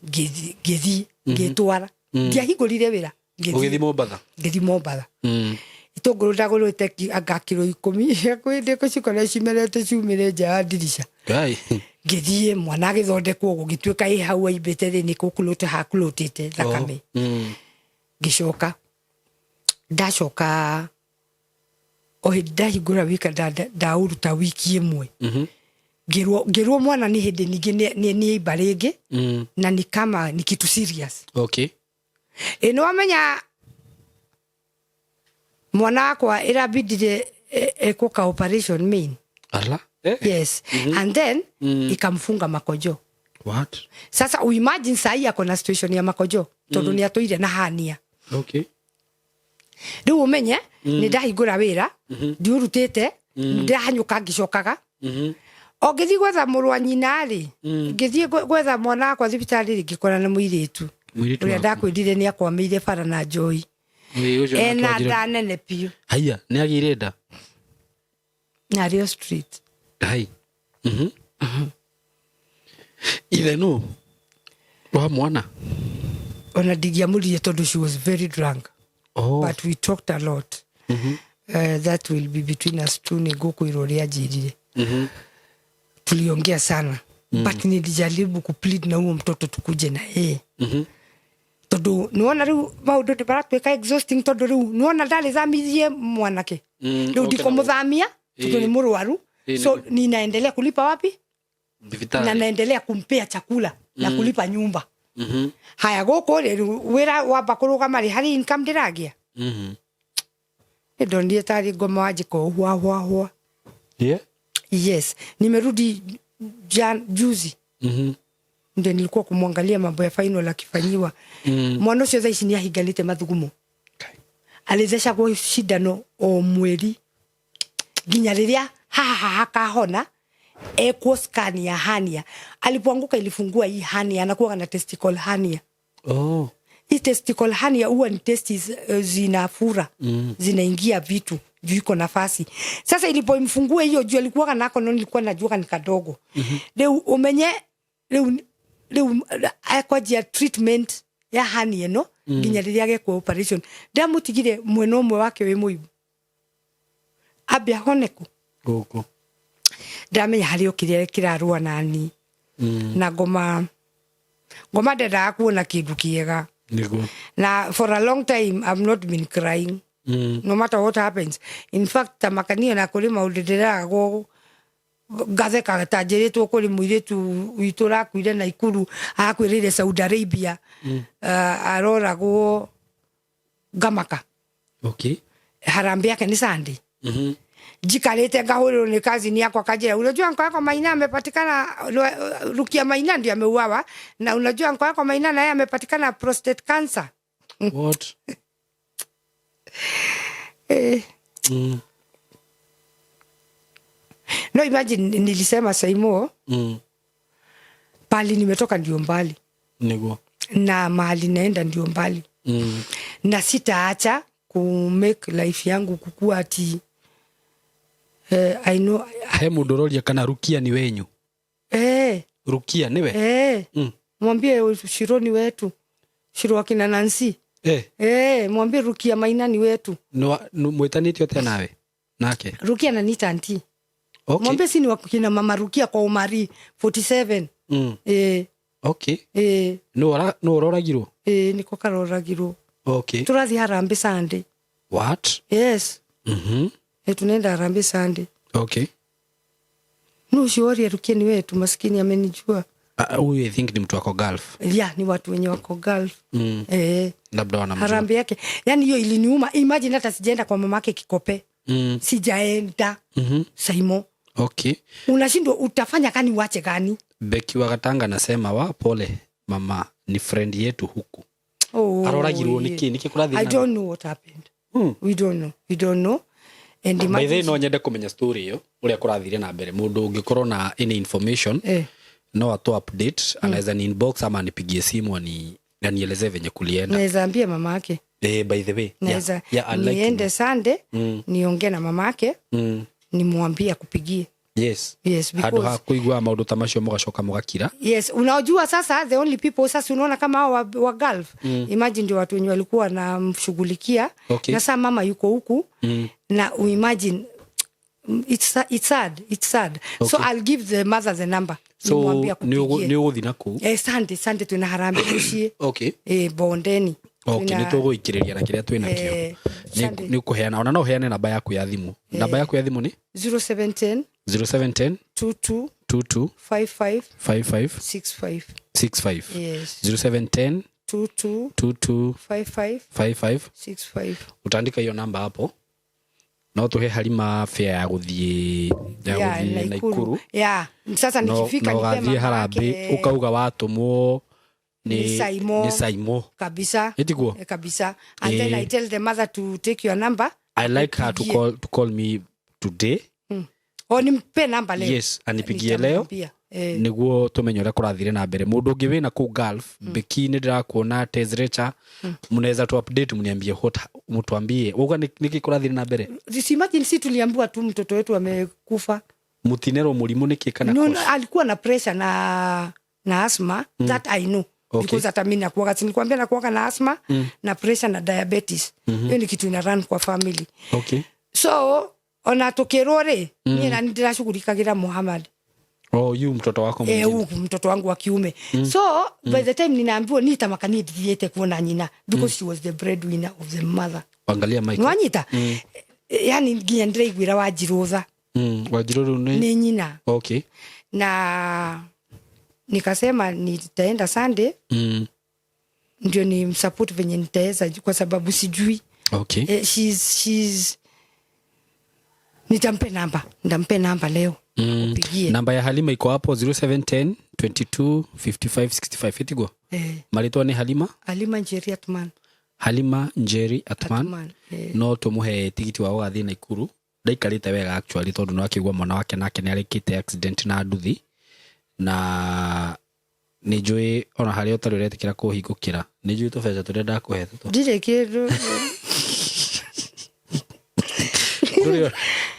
[SPEAKER 1] Ngĩthiĩ, ngĩtwara. Ndiahingũrire wĩra. Ngĩthiĩ.
[SPEAKER 2] Ũgĩthiĩ Mombatha?
[SPEAKER 1] Ngĩthiĩ Mombatha. Itũngũrũ ndagũrĩte anga kiro 10. Kwĩ ndĩkũ cikorwo cimerete ciumĩre nja ya ndirica.
[SPEAKER 2] Ngai.
[SPEAKER 1] Ngĩthiĩ mwana agĩthondekwo gũgĩtuĩka ĩ hau aimbĩte rĩ nĩ kũkulũte hakulũtĩte thakame. Ngĩcoka. Ndacoka o hĩndĩ ndahingũra wika ndaũruta wiki ĩmwe. Ngĩrwo mwana nĩ hĩndĩ ningĩ nĩ aimba rĩngĩ. Na ni kama ni kitu serious. Ĩ nĩ wamenya mwana wakwa ĩrabidire ekwo ka operation main.
[SPEAKER 2] Ala?
[SPEAKER 1] Yes. And then ikamfunga makojo.
[SPEAKER 2] What?
[SPEAKER 1] Sasa uimagine sahi ako na situation ya makojo tondu ni atũire na hania. Rĩu ũmenye nĩ ndahingũra wĩra, ndiũrutĩte, ndĩrahanyũka ngĩcokaga. O ngĩthiĩ gwetha mũrũ wa nyina rĩ, ngĩthiĩ gwetha mwana wakwa thibitarĩ rĩ, ngĩkora nĩ mũirĩtu.
[SPEAKER 2] Mũirĩtu
[SPEAKER 1] Ũrĩa
[SPEAKER 2] waku.
[SPEAKER 1] ndakwĩrire nĩ akwamĩire bara na njohi.
[SPEAKER 2] Ĩĩ, ũcio
[SPEAKER 1] Ena
[SPEAKER 2] nake wanjĩra-
[SPEAKER 1] nda nene biũ.
[SPEAKER 2] Haiya, nĩ agĩire nda?
[SPEAKER 1] Nario Street.
[SPEAKER 2] Hai. Ithe nũ? Wa mwana?
[SPEAKER 1] Ona ndingĩamũririe tondũ she was very drunk. But we talked a lot. That will be between us two, nĩ ngũkwĩra ũrĩa anjĩrire. Tuliongea sana. But nilijaribu kuplead na huo mtoto tukuje na yeye. Tondu niwona riu maundu ni maratuika exhausting tondu riu niwona ndari thamithie mwanake. Riu ndikumuthamia tondu ni murwaru. So ninaendelea kulipa wapi?
[SPEAKER 2] Thibitarĩ.
[SPEAKER 1] Na naendelea kumpea chakula na kulipa nyumba. Haya guku ri wira wamba kurugama ri hari income ndiragia. Ni ndonire tari ngoma wanjika hwa hwa hwa. Yes, nimerudi juzi. Ndio nilikuwa kumwangalia mambo ya final akifanyiwa. Mwana ucio thaa ici ni ahinganite mathugumo. Alithecagwo cindano o mweri. Nginya rĩrĩa haha hakahona, ekwo scan ya hernia. Alipoanguka ilifungua hii hernia, anakuwa na testicle hernia.
[SPEAKER 2] Oh.
[SPEAKER 1] Hii testicle hernia huwa ni testis zinafura, zinaingia vitu juu iko nafasi. Sasa ilipomfungua hiyo, juu alikuwa nako, no nilikuwa najua ni kadogo. Rĩu umenye rĩu ekwanjia treatment ya hernia ĩno nginya rĩrĩa agekwo operation. Ndamutigire mwena ũmwe wake wĩ mũibu, ambe ahone ku.
[SPEAKER 2] Gũkũ.
[SPEAKER 1] Ndamenya harĩ o kĩrĩa kĩrarũa nani. Na ngoma ngoma ndendaga kuona kĩndũ kĩega.
[SPEAKER 2] Nĩguo.
[SPEAKER 1] Na for a long time I've not been crying, no matter what happens. In fact, tamakanio na kũrĩ maũndũ ndĩragwo ngatheka ta njĩrĩtwo kũrĩ mũirĩtu witũ ũrakuire Naikuru, arakuĩrĩire Saudi Arabia, aroragwo ngamaka. Harambee yake ni Sunday. Njikarĩte ngahũrĩrwo nĩ cousin yakwa, kanjĩra, "Unajua uncle yako Maina amepatikana, Rukia Maina ndio ameuawa, na unajua uncle yako Maina naye amepatikana prostate cancer."
[SPEAKER 2] What?
[SPEAKER 1] Eh. No, imagine nilisema, Saimo, pali nimetoka ndio mbali.
[SPEAKER 2] Nĩguo.
[SPEAKER 1] Na mahali naenda ndio mbali. Na sitaacha ku make life yangu kukua ati I know.
[SPEAKER 2] He mũndũ ũroria kana Rukia ni wenyu.
[SPEAKER 1] Eh.
[SPEAKER 2] Rukia niwe?
[SPEAKER 1] Eh. Mwambie Shiro ni wetu, Shiro wakina Nancy. Eh, mwambie Rukia Maina ni wetu.
[SPEAKER 2] Mwĩtanĩtio atĩa nawe nake?
[SPEAKER 1] Rukia ananiita auntie. Mwambie si ni wakina mama Rukia kwa Umari 47. Eh. Eh.
[SPEAKER 2] Nũ ũroragirwo?
[SPEAKER 1] Eh, niko karoragirwo. Turathi harambee Sunday.
[SPEAKER 2] What?
[SPEAKER 1] Yes. Eh, tunaenda harambee Sunday. No ucio Rukia ni wetu, maskini amenijua.
[SPEAKER 2] Ah, huyu I think ni mtu wako Gulf.
[SPEAKER 1] Yeah, ni watu wenye wako Gulf. Eh.
[SPEAKER 2] Labda wanamjua.
[SPEAKER 1] Harambee yake, yani hiyo iliniuma. Imagine hata sijaenda kwa mamake Kikope. Sijaenda. Saimo. Unashindwa utafanya gani, uache gani?
[SPEAKER 2] Beki wa Gatanga anasema, "Wa pole mama, ni friend yetu huku."
[SPEAKER 1] Oh,
[SPEAKER 2] Aroragirwo
[SPEAKER 1] yeah.
[SPEAKER 2] niki niki kũrathiĩ
[SPEAKER 1] I
[SPEAKER 2] na
[SPEAKER 1] don't know what happened. We don't know. We don't know. And
[SPEAKER 2] By the way,
[SPEAKER 1] imagine
[SPEAKER 2] no nyende kũmenya story ĩyo ũrĩa kũrathire na mbere. Mũndũ ũngĩkorwo na any information, no atu update. Anaweza ni inbox ama anipigie simu anielezee venye kulienda.
[SPEAKER 1] Naweza ambia mama yake.
[SPEAKER 2] Eh, by the way, yeah.
[SPEAKER 1] Naweza
[SPEAKER 2] Yeah, I'd like to
[SPEAKER 1] niende
[SPEAKER 2] know.
[SPEAKER 1] Sunday, niongee na mama yake, nimwambie akupigie.
[SPEAKER 2] Yes.
[SPEAKER 1] Yes,
[SPEAKER 2] Handũ
[SPEAKER 1] because
[SPEAKER 2] ha kũigua maũndũ ta macio mũgacoka mũgakira.
[SPEAKER 1] Yes, unajua sasa the only people, sasa unaona kama hao wa Gulf, imagine ndio watu wenye walikuwa wanamshughulikia. Na saa mama yuko huku, na uimagine it's sad, it's sad. So I'll give the mother the number.
[SPEAKER 2] So
[SPEAKER 1] Nimwambie
[SPEAKER 2] nĩ
[SPEAKER 1] akupigie.
[SPEAKER 2] Nĩ ũgũthiĩ na kũu?
[SPEAKER 1] Eh, Sunday, Sunday twina harambee muciĩ. Eh, bondeni.
[SPEAKER 2] Nĩ tũgũikĩrĩria na kĩrĩa twĩ nakĩo.
[SPEAKER 1] Eh, Sunday.
[SPEAKER 2] Nĩ ũkũheana, ona no ũheane namba yaku ya thimũ. Namba yaku ya thimũ nĩ?
[SPEAKER 1] 0710
[SPEAKER 2] 0710
[SPEAKER 1] 22
[SPEAKER 2] 22
[SPEAKER 1] 55
[SPEAKER 2] 55
[SPEAKER 1] 65.
[SPEAKER 2] 65.
[SPEAKER 1] Yes.
[SPEAKER 2] 0710
[SPEAKER 1] 22
[SPEAKER 2] 22
[SPEAKER 1] 55
[SPEAKER 2] 55
[SPEAKER 1] 65.
[SPEAKER 2] Utaandika hiyo namba hapo, no tuhe Halima fare ya gũthiĩ ya
[SPEAKER 1] Yeah,
[SPEAKER 2] gũthiĩ Naikuru.
[SPEAKER 1] Yeah. Sasa
[SPEAKER 2] No
[SPEAKER 1] nikifika
[SPEAKER 2] no
[SPEAKER 1] nipe
[SPEAKER 2] ũgathiĩ
[SPEAKER 1] mama
[SPEAKER 2] harambee
[SPEAKER 1] yake.
[SPEAKER 2] ũkauga watũmwo
[SPEAKER 1] Ni
[SPEAKER 2] nĩ
[SPEAKER 1] Saimo.
[SPEAKER 2] nĩ Saimo.
[SPEAKER 1] Kabisa.
[SPEAKER 2] Ĩtiguo?
[SPEAKER 1] Eh, kabisa. And then
[SPEAKER 2] Eh.
[SPEAKER 1] I tell the mother to take your number.
[SPEAKER 2] I like her to
[SPEAKER 1] Akupigie.
[SPEAKER 2] call me today.
[SPEAKER 1] O nimpe namba leo.
[SPEAKER 2] Yes, anipigie leo.
[SPEAKER 1] Nitamwambia. Eh.
[SPEAKER 2] Niguo tumenye ũrĩa kũrathire na mbere. Mũndũ ũngĩ wĩna kũu Gulf, Beki, nĩ ndĩrakuona Tezrecha, mnaweza tu update, mniambie what, mtuambie uga nĩkĩ kũrathire na mbere.
[SPEAKER 1] Just imagine si tuliambiwa tu mtoto wetu amekufa.
[SPEAKER 2] Mũtinerwo mũrimũ nĩkĩ kana
[SPEAKER 1] No,
[SPEAKER 2] cause?
[SPEAKER 1] no, alikuwa na pressure na asthma, that I know. Because hata mimi nakuwaga, si nilikwambia nakuwaga na asthma, na pressure na diabetes. Hiyo ni kitu ina run kwa family. So ona tukirwo rĩ, niĩ na nĩndĩracugurikagira Muhammad.
[SPEAKER 2] Oh, you mtoto wako
[SPEAKER 1] Eh,
[SPEAKER 2] mwingine.
[SPEAKER 1] huyu mtoto wangu wa kiume. So by the time ninaambiwa, nitamaka niĩ ndithiĩte kuona nyina because she was the breadwinner of the mother.
[SPEAKER 2] Angalia Michael.
[SPEAKER 1] Nwanyita, yani nginya ndĩraiguĩra Wanjirũ tha.
[SPEAKER 2] Wanjirũ rĩu nĩ
[SPEAKER 1] Nĩ nyina. Na nikasema nitaenda Sunday, ndio ni msupport venye nitaweza kwa sababu sijui. Eh, she's nitampe namba leo. Akupigie.
[SPEAKER 2] Namba ya Halima iko hapo, 0710 22 55 65, ĩtiguo?
[SPEAKER 1] Eh.
[SPEAKER 2] Marĩtwa nĩ Halima?
[SPEAKER 1] Halima Njeri Atman.
[SPEAKER 2] Halima Njeri Atman.
[SPEAKER 1] Atman, eh.
[SPEAKER 2] No tũmũhe tigiti wa gũgathiĩ Naikuru. Ndaikarĩte wega actually tondũ nĩ akĩigua mwana wake nake nĩ arĩkĩte accident na nduthi, na nĩ njũĩ ona harĩa ũtarĩ ũretĩkĩra kũhingũkĩra, nĩ njũĩ tũbeca tũrĩa ndakũhete
[SPEAKER 1] ndirĩ kĩndũ.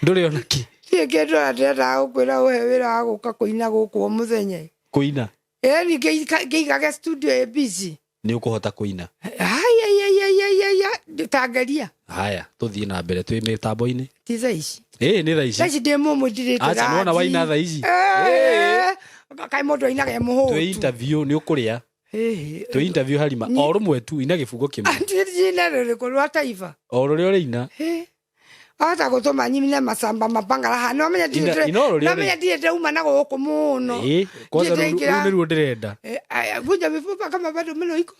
[SPEAKER 2] Ndũrĩ ona kĩ.
[SPEAKER 1] Ndirĩ kĩndũ, ona ndĩrendaga gũkwĩra ũhe wĩra wa gũka kũina gũkũ o mũthenya.
[SPEAKER 2] Kũina?
[SPEAKER 1] Ĩni, ngĩigage studio ĩ busy.
[SPEAKER 2] Nĩ ũkũhota kũina?
[SPEAKER 1] Aiaiaiaiaia, tangeria.
[SPEAKER 2] Haya, tũthiĩ na mbere, twĩ mĩtambo-inĩ.
[SPEAKER 1] Ti thaa ici.
[SPEAKER 2] Ĩĩ, nĩ thaa ici.
[SPEAKER 1] Thaa ici ndĩ mũmũ, ndirĩte.
[SPEAKER 2] Aca, nĩwona waina thaa ici.
[SPEAKER 1] Kaĩ mũndũ ainaga e
[SPEAKER 2] Twĩ
[SPEAKER 1] mũhũtu?
[SPEAKER 2] interview, nĩ ũkũrĩa. Twĩ interview, Harima, o rũmwe tu, ina gĩbungo kĩmwe.
[SPEAKER 1] Ndine rĩrĩkũ rwa taifa?
[SPEAKER 2] O rũrĩa ũrĩina.
[SPEAKER 1] Ahota gũtũma nyimine macamba mapangara no menya.
[SPEAKER 2] Ina o rũrĩa.
[SPEAKER 1] No menya ndirĩ ndauma na gũkũ mũno.
[SPEAKER 2] Ĩĩ, kwanza
[SPEAKER 1] Ndirĩ
[SPEAKER 2] rĩu
[SPEAKER 1] ndaingĩra.
[SPEAKER 2] rĩu nĩruo ndĩrenda.
[SPEAKER 1] Aya, vunja mifupa kama bado meno iko.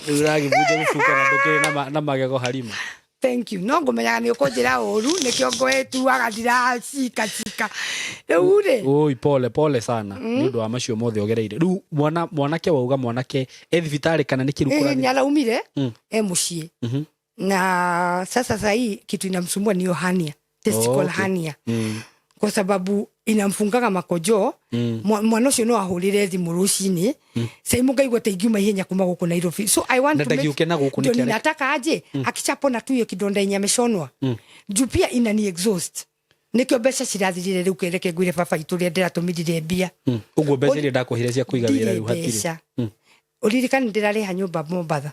[SPEAKER 2] Rĩu ũragĩbunja mĩbuko na ndũkĩrĩ na magego, Harima.
[SPEAKER 1] Thank you. No ngũmenyaga nĩ ũkũnjĩra ũru, nĩkĩo ngwĩtuaga ndiracikacika rĩu rĩ.
[SPEAKER 2] Oi, pole pole sana nĩ ũndũ wa macio mothe ũgereire. Rĩu mwana mwanake, wauga mwanake e thibitarĩ kana nĩ kĩru?
[SPEAKER 1] Nĩ
[SPEAKER 2] Kũrathiĩ
[SPEAKER 1] araumire, e mũciĩ, na sasa sahii kitu inamsumbua niyo hernia, testicle hernia, kwa sababu inamfungaga makojo. Mwana ũcio no ahũrĩre thimũ rũcinĩ saimu, ngaigua ta ingiuma ihenya kuma gũkũ Nairobi, so I want
[SPEAKER 2] Na
[SPEAKER 1] to make-
[SPEAKER 2] ndagĩũke na gũkũ
[SPEAKER 1] ndio
[SPEAKER 2] nĩkĩ
[SPEAKER 1] ninataka aje akishapona tu hiyo kidonda yenye ameshonwa, juu pia inani exhaust, nikio mbeca cirathirire. Rĩu kereke ngwire baba itũ ũrĩa ndĩratũmĩrire mbia.
[SPEAKER 2] Ũguo mbeca iria ndakũheire cia kũiga wĩra
[SPEAKER 1] Ndirĩ
[SPEAKER 2] rĩu hatirĩ?
[SPEAKER 1] mbeca. Uririkane ndĩrarĩha nyũmba Mombatha.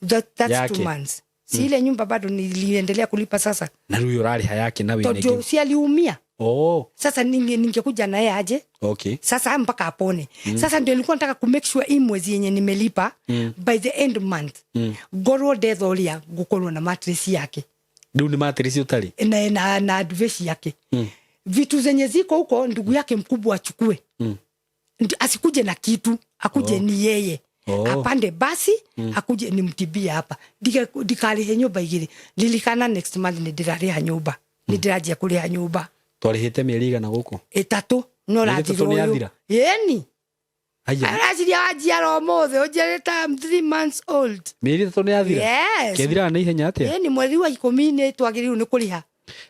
[SPEAKER 1] That's
[SPEAKER 2] Yake.
[SPEAKER 1] 2 months, si ile nyumba bado niliendelea kulipa sasa.
[SPEAKER 2] Na rĩu ũrarĩha yake na wĩna
[SPEAKER 1] Tondũ
[SPEAKER 2] ĩngĩ?
[SPEAKER 1] si aliumia.
[SPEAKER 2] Oh.
[SPEAKER 1] Sasa ningekuja naye aje sasa mpaka apone. Sasa ndio nilikuwa nataka ku make sure hii mwezi yenye nimelipa, by the end month ngorwo ndethoria ngukorwo na mattress yake.
[SPEAKER 2] Rĩu nĩ matirisi ũtarĩ?
[SPEAKER 1] Na duvet yake, vitu zenye ziko huko ndugu yake mkubwa achukue. Asikuje na kitu, akuje ni yeye. Apande basi, akuje nimtibie hapa. Ndikarihe nyũmba igĩrĩ. Lilikana next month nĩ ndĩrarĩha nyũmba, nĩ ndĩranjia kũrĩha nyũmba.
[SPEAKER 2] Twarĩhĩte mĩeri igana gũkũ?
[SPEAKER 1] Ĩtatũ no.
[SPEAKER 2] Mĩeri ĩtatũ
[SPEAKER 1] Rathira
[SPEAKER 2] nĩ
[SPEAKER 1] ũyũ.
[SPEAKER 2] yathira?
[SPEAKER 1] Ĩni.
[SPEAKER 2] Aya.
[SPEAKER 1] Araciria wanjiara ũmũthĩ, ũnjiarĩte I'm 3 months old.
[SPEAKER 2] Mĩeri 3 nĩ yathira?
[SPEAKER 1] Yes.
[SPEAKER 2] Kethiraga na ihenya atĩa?
[SPEAKER 1] Ĩni, mweri wa 10 nĩ twagĩrĩirwo nĩ kũrĩha.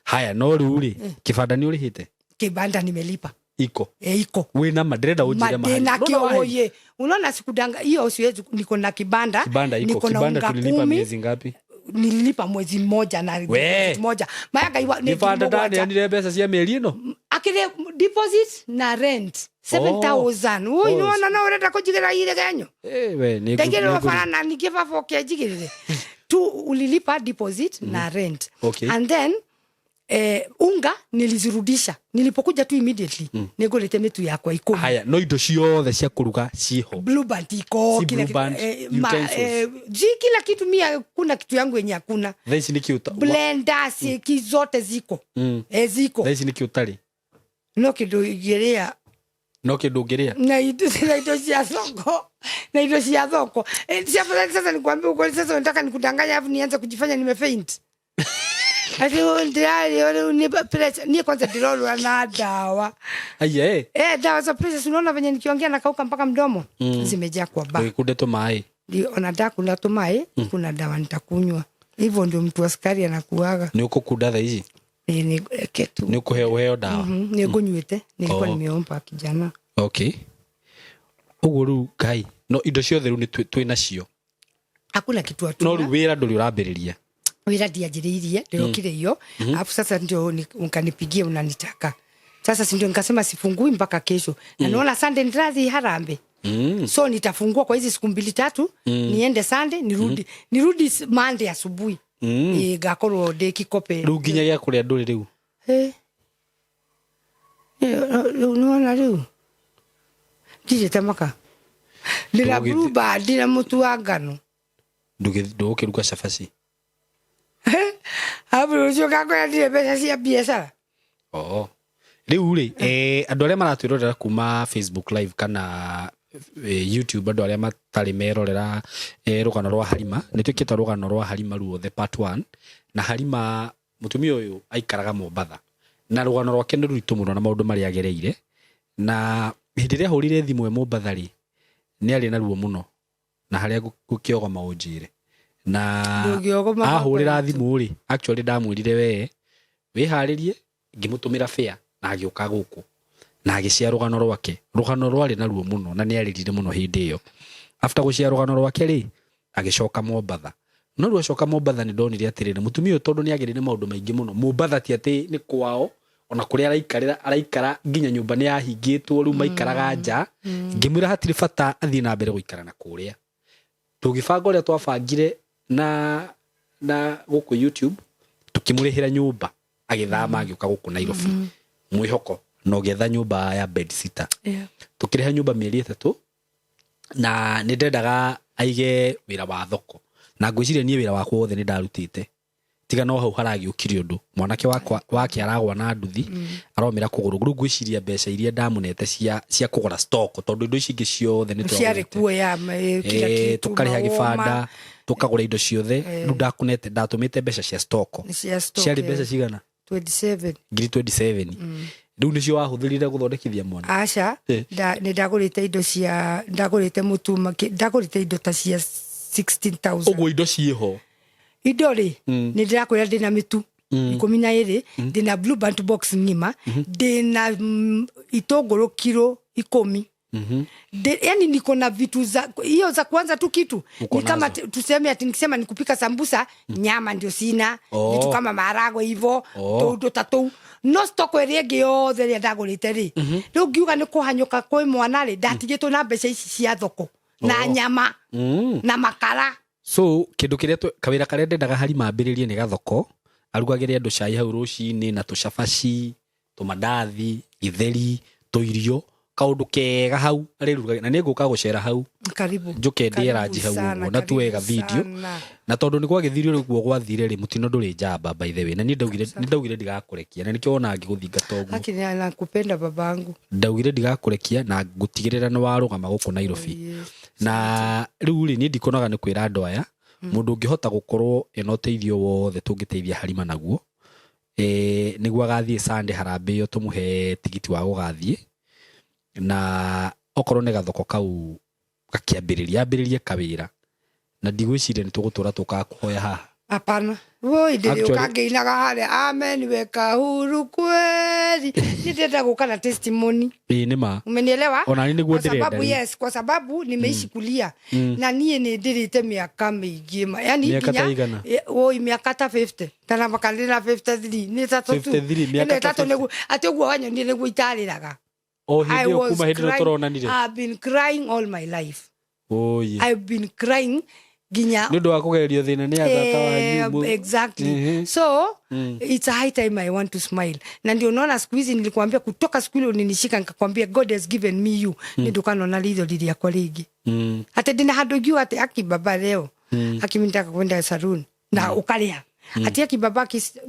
[SPEAKER 2] Haya, no rĩu rĩ, kĩbanda nĩ ũrĩhĩte?
[SPEAKER 1] Kibanda nimelipa.
[SPEAKER 2] Iko?
[SPEAKER 1] E, iko.
[SPEAKER 2] Wĩna ma? Ndĩrenda ũnjĩre mahali.
[SPEAKER 1] Madena.
[SPEAKER 2] Ndona wahi.
[SPEAKER 1] Kioye, unaona sikudanga hiyo, siwezi, niko na kibanda.
[SPEAKER 2] Kibanda iko?
[SPEAKER 1] Niko na
[SPEAKER 2] Kibanda
[SPEAKER 1] unga
[SPEAKER 2] tulilipa
[SPEAKER 1] 10.
[SPEAKER 2] miezi ngapi?
[SPEAKER 1] Nililipa mwezi mmoja na
[SPEAKER 2] We.
[SPEAKER 1] deposit moja maya iwa
[SPEAKER 2] Kĩbanda ndaneanire mbeca cia mĩeri ĩno.
[SPEAKER 1] Akire deposit na rent 7000. Ui.
[SPEAKER 2] Oh.
[SPEAKER 1] Nona no urenda kunjigĩra ire genyo.
[SPEAKER 2] Eh, we nĩ
[SPEAKER 1] Ndaigĩrĩrwo bara na ningĩ baba ũke njigĩrĩre tu. Ulilipa deposit na rent. And then unga nilizirudisha nilipokuja tu immediately, nĩngũrĩte mĩtu yakwa 10.
[SPEAKER 2] Haya, no indo ciothe cia kũruga ciĩho?
[SPEAKER 1] Blue Band iko.
[SPEAKER 2] Si
[SPEAKER 1] Kila
[SPEAKER 2] Blue Band, utensils.
[SPEAKER 1] ji kila kitu, mia kuna kitu yangu yenye hakuna.
[SPEAKER 2] Thaa ici nĩkĩ
[SPEAKER 1] Blender ki zote ziko. Ziko.
[SPEAKER 2] Thaa ici nĩkĩ ũtarĩ?
[SPEAKER 1] No kindu ingĩrĩa.
[SPEAKER 2] No kĩndũ ũngĩrĩa.
[SPEAKER 1] Na indo cia soko, na indo cia thoko. Si afadhali sasa nikwambie ukweli? Sasa unataka nikudanganya alafu nianze kujifanya nimefaint ati ndirarĩ rĩu ni pressure. Niĩ kwanza ndirorwa na dawa.
[SPEAKER 2] Aya, eh.
[SPEAKER 1] Dawa za pressure, si unaona venye nikiongea nakauka mpaka mdomo? Zimejaa kwa ba
[SPEAKER 2] Ndũgĩkunde tũmaĩ.
[SPEAKER 1] Ndio, ona ndakuna tũmaĩ, kuna dawa nitakunywa. Hivyo ndio mtu wa sukari anakuaga.
[SPEAKER 2] Nĩ ũkũkunda thaa ici?
[SPEAKER 1] Nĩ tu.
[SPEAKER 2] Nĩ ũkũheo, ũheo ndawa?
[SPEAKER 1] Nĩ ngũnyuĩte, nilikuwa nimeomba kijana.
[SPEAKER 2] Okay, ũguo rĩu ngai no indo ciothe rĩu nĩ twĩ nacio?
[SPEAKER 1] Hakuna kitu
[SPEAKER 2] No
[SPEAKER 1] hatuna.
[SPEAKER 2] rĩu wĩra ndũrĩ ũrambĩrĩria?
[SPEAKER 1] Wĩra ndianjĩrĩirie, ndĩrokire hiyo, alafu sasa ndio ukanipigia unanitaka. Sasa si ndio nikasema sifungui mpaka kesho, na naona Sunday ndirathiĩ harambe. So nitafungua kwa hizi siku mbili tatu, niende Sunday, nirudi Monday asubuhi. Ngakorwo ndĩ kikope.
[SPEAKER 2] Rĩu nginya gĩa kũrĩa ndũrĩ rĩu?
[SPEAKER 1] Eh. Rĩu nĩwona rĩu ndirĩte maka, ndĩna Blue Band na mũtu wa ngano.
[SPEAKER 2] Ndũgũkĩruga cabaci?
[SPEAKER 1] Arabu rũciũ ngakwĩra ndirĩ mbeca cia biacara.
[SPEAKER 2] Oo, rĩu rĩ, andũ arĩa maratwĩrorera kuma Facebook Live kana YouTube, andũ arĩa matarĩ merorera rũgano rwa Harima, nĩ twĩkĩte rũgano rwa Harima ruothe part 1. Na Harima, mũtumia ũyũ aikaraga Mombatha, na rũgano rwake nĩ rũritũ mũno na maũndũ marĩa agereire. Na hĩndĩ ĩrĩa ahũrire thimũ e Mombatha rĩ, nĩ arĩ na ruo mũno na harĩa ngũkĩogoma ũnjĩre na
[SPEAKER 1] Ndũngĩogoma baba
[SPEAKER 2] ahũrĩra
[SPEAKER 1] witũ.
[SPEAKER 2] Thimũ rĩ, actually ndamwĩrire we Wĩharĩrie. Ngĩmũtũmĩra fare na agĩũka gũkũ na agĩcia rũgano rwake, rũgano rwarĩ naruo mũno, na nĩ arĩrire mũno hĩndĩ ĩyo. After gũcia rũgano rwake rĩ, agĩcoka Mombatha. No rĩu acoka Mombatha, nĩ ndonire atĩrĩrĩ, mũtumia ũyũ, tondũ nĩ agereire maũndũ maingĩ mũno Mombatha, ti atĩ nĩ kwao, ona kũrĩa araikarĩra araikara nginya nyũmba nĩ yahingĩtwo, rĩu maikaraga nja. Ngĩmwĩra hatirĩ bata athiĩ na mbere gũikara na kũrĩa. Tũgĩbanga ũrĩa twabangire na gũkũ YouTube, tũkĩmũrĩhĩra nyũmba, agĩthama, agĩũka gũkũ Nairobi, mwĩhoko na ũgĩetha nyũmba ya bed sitter. Tũkĩrĩha nyũmba mĩeri 3, na nĩ ndendaga aige wĩra wa thoko, na ngwĩciria niĩ wĩra wakwa wothe nĩ ndarutĩte, tiga no hau haragĩũkire ũndũ, mwanake wakwa wake aragwa na nduthi, aromĩra kũgũrũ. Rĩu ngwĩciria mbeca iria ndamũnete cia kũgũra stock, tondũ indo ici ingĩ ciothe nĩ
[SPEAKER 1] ciarĩ
[SPEAKER 2] twagũrĩte.
[SPEAKER 1] Kuo ya kila kitu.
[SPEAKER 2] Tũkarĩha
[SPEAKER 1] maũma,
[SPEAKER 2] gĩbanda, tũkagũra indo ciothe. Rĩu ndakunete, ndatũmĩte mbeca cia stock.
[SPEAKER 1] Cia stock.
[SPEAKER 2] Ciarĩ mbeca cigana?
[SPEAKER 1] 27.
[SPEAKER 2] Ngiri 27. Rĩu nĩcio wahũthĩrire gũthondekithia mwana?
[SPEAKER 1] Aca. Nĩ ndagũrĩte indo cia, ndagũrĩte mũtu, ndagũrĩte indo ta cia 16,000.
[SPEAKER 2] Ũguo indo ciĩho?
[SPEAKER 1] Indo rĩ, nĩ ndĩrakwĩra ndĩna mĩtu 12, ndĩna Blue Band box ng'ima, ndĩna itũngũrũ kiro 10. Yani niko na vitu za hiyo za kwanza tu kitu.
[SPEAKER 2] Uko
[SPEAKER 1] Ni kama
[SPEAKER 2] nazo.
[SPEAKER 1] tuseme ati nikisema ni kupika sambusa, nyama ndio sina.
[SPEAKER 2] Oh.
[SPEAKER 1] Vitu kama maharagwe hivo,
[SPEAKER 2] Oh.
[SPEAKER 1] tũndũ ta tũu, no stock ĩrĩa ĩngĩ yothe ĩrĩa ndagũrĩte rĩ, rĩu ngiuga nĩ kũhanyũka kwĩ mwana rĩ, ndatigĩtwo na mbeca ici cia thoko na nyama na makara.
[SPEAKER 2] So kĩndũ kĩrĩa kawĩra karĩa ndendaga hari mambĩrĩrie nĩ gathoko, arugagĩre andũ cai hau rũcinĩ na tũcabaci, tũmandathi, gĩtheri, tũirio, kaũndũ kega hau arĩrugaga, na nĩ ngũka gũcera hau.
[SPEAKER 1] Karibu.
[SPEAKER 2] Njũke ndĩe
[SPEAKER 1] Karibu
[SPEAKER 2] ranji hau
[SPEAKER 1] sana,
[SPEAKER 2] ũguo na tuoe
[SPEAKER 1] karibu
[SPEAKER 2] ga video.
[SPEAKER 1] sana.
[SPEAKER 2] Na tondũ nĩ gwagĩthire ũguo gwathire rĩ, mũtino ndũrĩ njamba, by the way, na niĩ ndaugire, nĩ ndaugire ndigakũrekia, na nĩkĩo wona ngĩgũthingata ũguo.
[SPEAKER 1] Haki nakupenda, babangu.
[SPEAKER 2] Ndaugire ndigakũrekia na ngũtigĩrĩra nĩ warũgama gũkũ Nairobi.
[SPEAKER 1] Yes.
[SPEAKER 2] Na rĩu rĩ, niĩ ndikonaga nĩ kwĩra andũ aya, mũndũ ũngĩhota gũkorwo ena ũteithio wothe tũngĩteithia Harima naguo, nĩguo agathiĩ Sunday harambee ĩyo, tũmũhe tigiti wa gũgathiĩ, na okorwo nĩ gathoko kau gakĩambĩrĩria, ambĩrĩrie kawĩra, na ndigwĩciria nĩ tũgũtũra tũkaga kũhoya haha.
[SPEAKER 1] Hapana, woi, ndĩrĩũka ngĩinaga harĩa, ameniweka huru kweli. Niĩ ndĩrenda gũka na testimony.
[SPEAKER 2] Ĩĩ, nĩ ma.
[SPEAKER 1] Umenielewa?
[SPEAKER 2] Ona niĩ nĩguo
[SPEAKER 1] Kwa
[SPEAKER 2] ndĩrenda
[SPEAKER 1] sababu
[SPEAKER 2] rĩu.
[SPEAKER 1] Yes, kwa sababu nimeishi kulia na niĩ nĩ ndĩrĩte mĩaka mĩingĩ yani
[SPEAKER 2] Mĩaka ta igana?
[SPEAKER 1] Woi, mĩaka ta 50 kana makanĩ 53 nĩ tatũ tu.
[SPEAKER 2] 53, mĩaka
[SPEAKER 1] Ĩno
[SPEAKER 2] ta
[SPEAKER 1] ĩtatũ
[SPEAKER 2] 50.
[SPEAKER 1] Nĩguo atĩ ũguo wanyonire nĩguo itarĩraga.
[SPEAKER 2] O hĩndĩ
[SPEAKER 1] I
[SPEAKER 2] ĩyo
[SPEAKER 1] was
[SPEAKER 2] kuma hĩndĩ ĩrĩa
[SPEAKER 1] crying.
[SPEAKER 2] tũronanire?
[SPEAKER 1] I've been crying all my life.
[SPEAKER 2] Oye.
[SPEAKER 1] I've been crying nginya
[SPEAKER 2] Nĩ ũndũ wa kũgererio thĩna nĩ arata wanyu
[SPEAKER 1] Exactly. So it's a high time I want to smile, na ndio unaona siku hizi nilikuambia, kutoka siku ile ulinishika nikakwambia God has given me you, mm. Nĩ ritho rĩakwa rĩngĩ atĩ ndĩna handũ ingiuga atĩ aki baba leo, aki mimi nataka kwenda salon, na ũkarĩha ati aki baba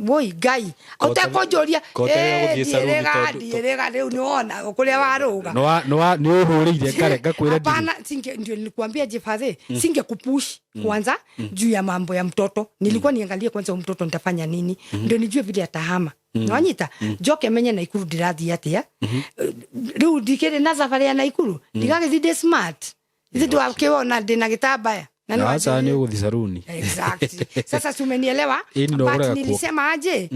[SPEAKER 1] woi Ngai, ũtekũnjũria.
[SPEAKER 2] Kotarĩra gũthiĩ salon
[SPEAKER 1] Ndiĩrĩga rĩu nĩwona kũrĩa warũga.
[SPEAKER 2] Nĩ ũhũrĩire ngare ngakwĩra ndirĩ.
[SPEAKER 1] Hapana, singe, ndio nilikuambia jifadhe, singekupush kwanza juu ya mambo ya mtoto. Nilikuwa niangalie kwanza huyu mtoto nitafanya nini, ndio nijue vile atahama. Nwanyita njoke menye Naikuru ndirathiĩ atia. Rĩu ndikĩrĩ na thabarĩ ya Naikuru, ndigagĩthiĩ ndĩ smart ithe ndwakĩwona ndĩna gĩtambaya na nĩ
[SPEAKER 2] Aca, nĩ ũgũthiĩ saruni.
[SPEAKER 1] Exactly. Sasa si umenielewa?
[SPEAKER 2] Ĩĩ, nĩ
[SPEAKER 1] But
[SPEAKER 2] ndagũraga kuo.
[SPEAKER 1] nilisema aje,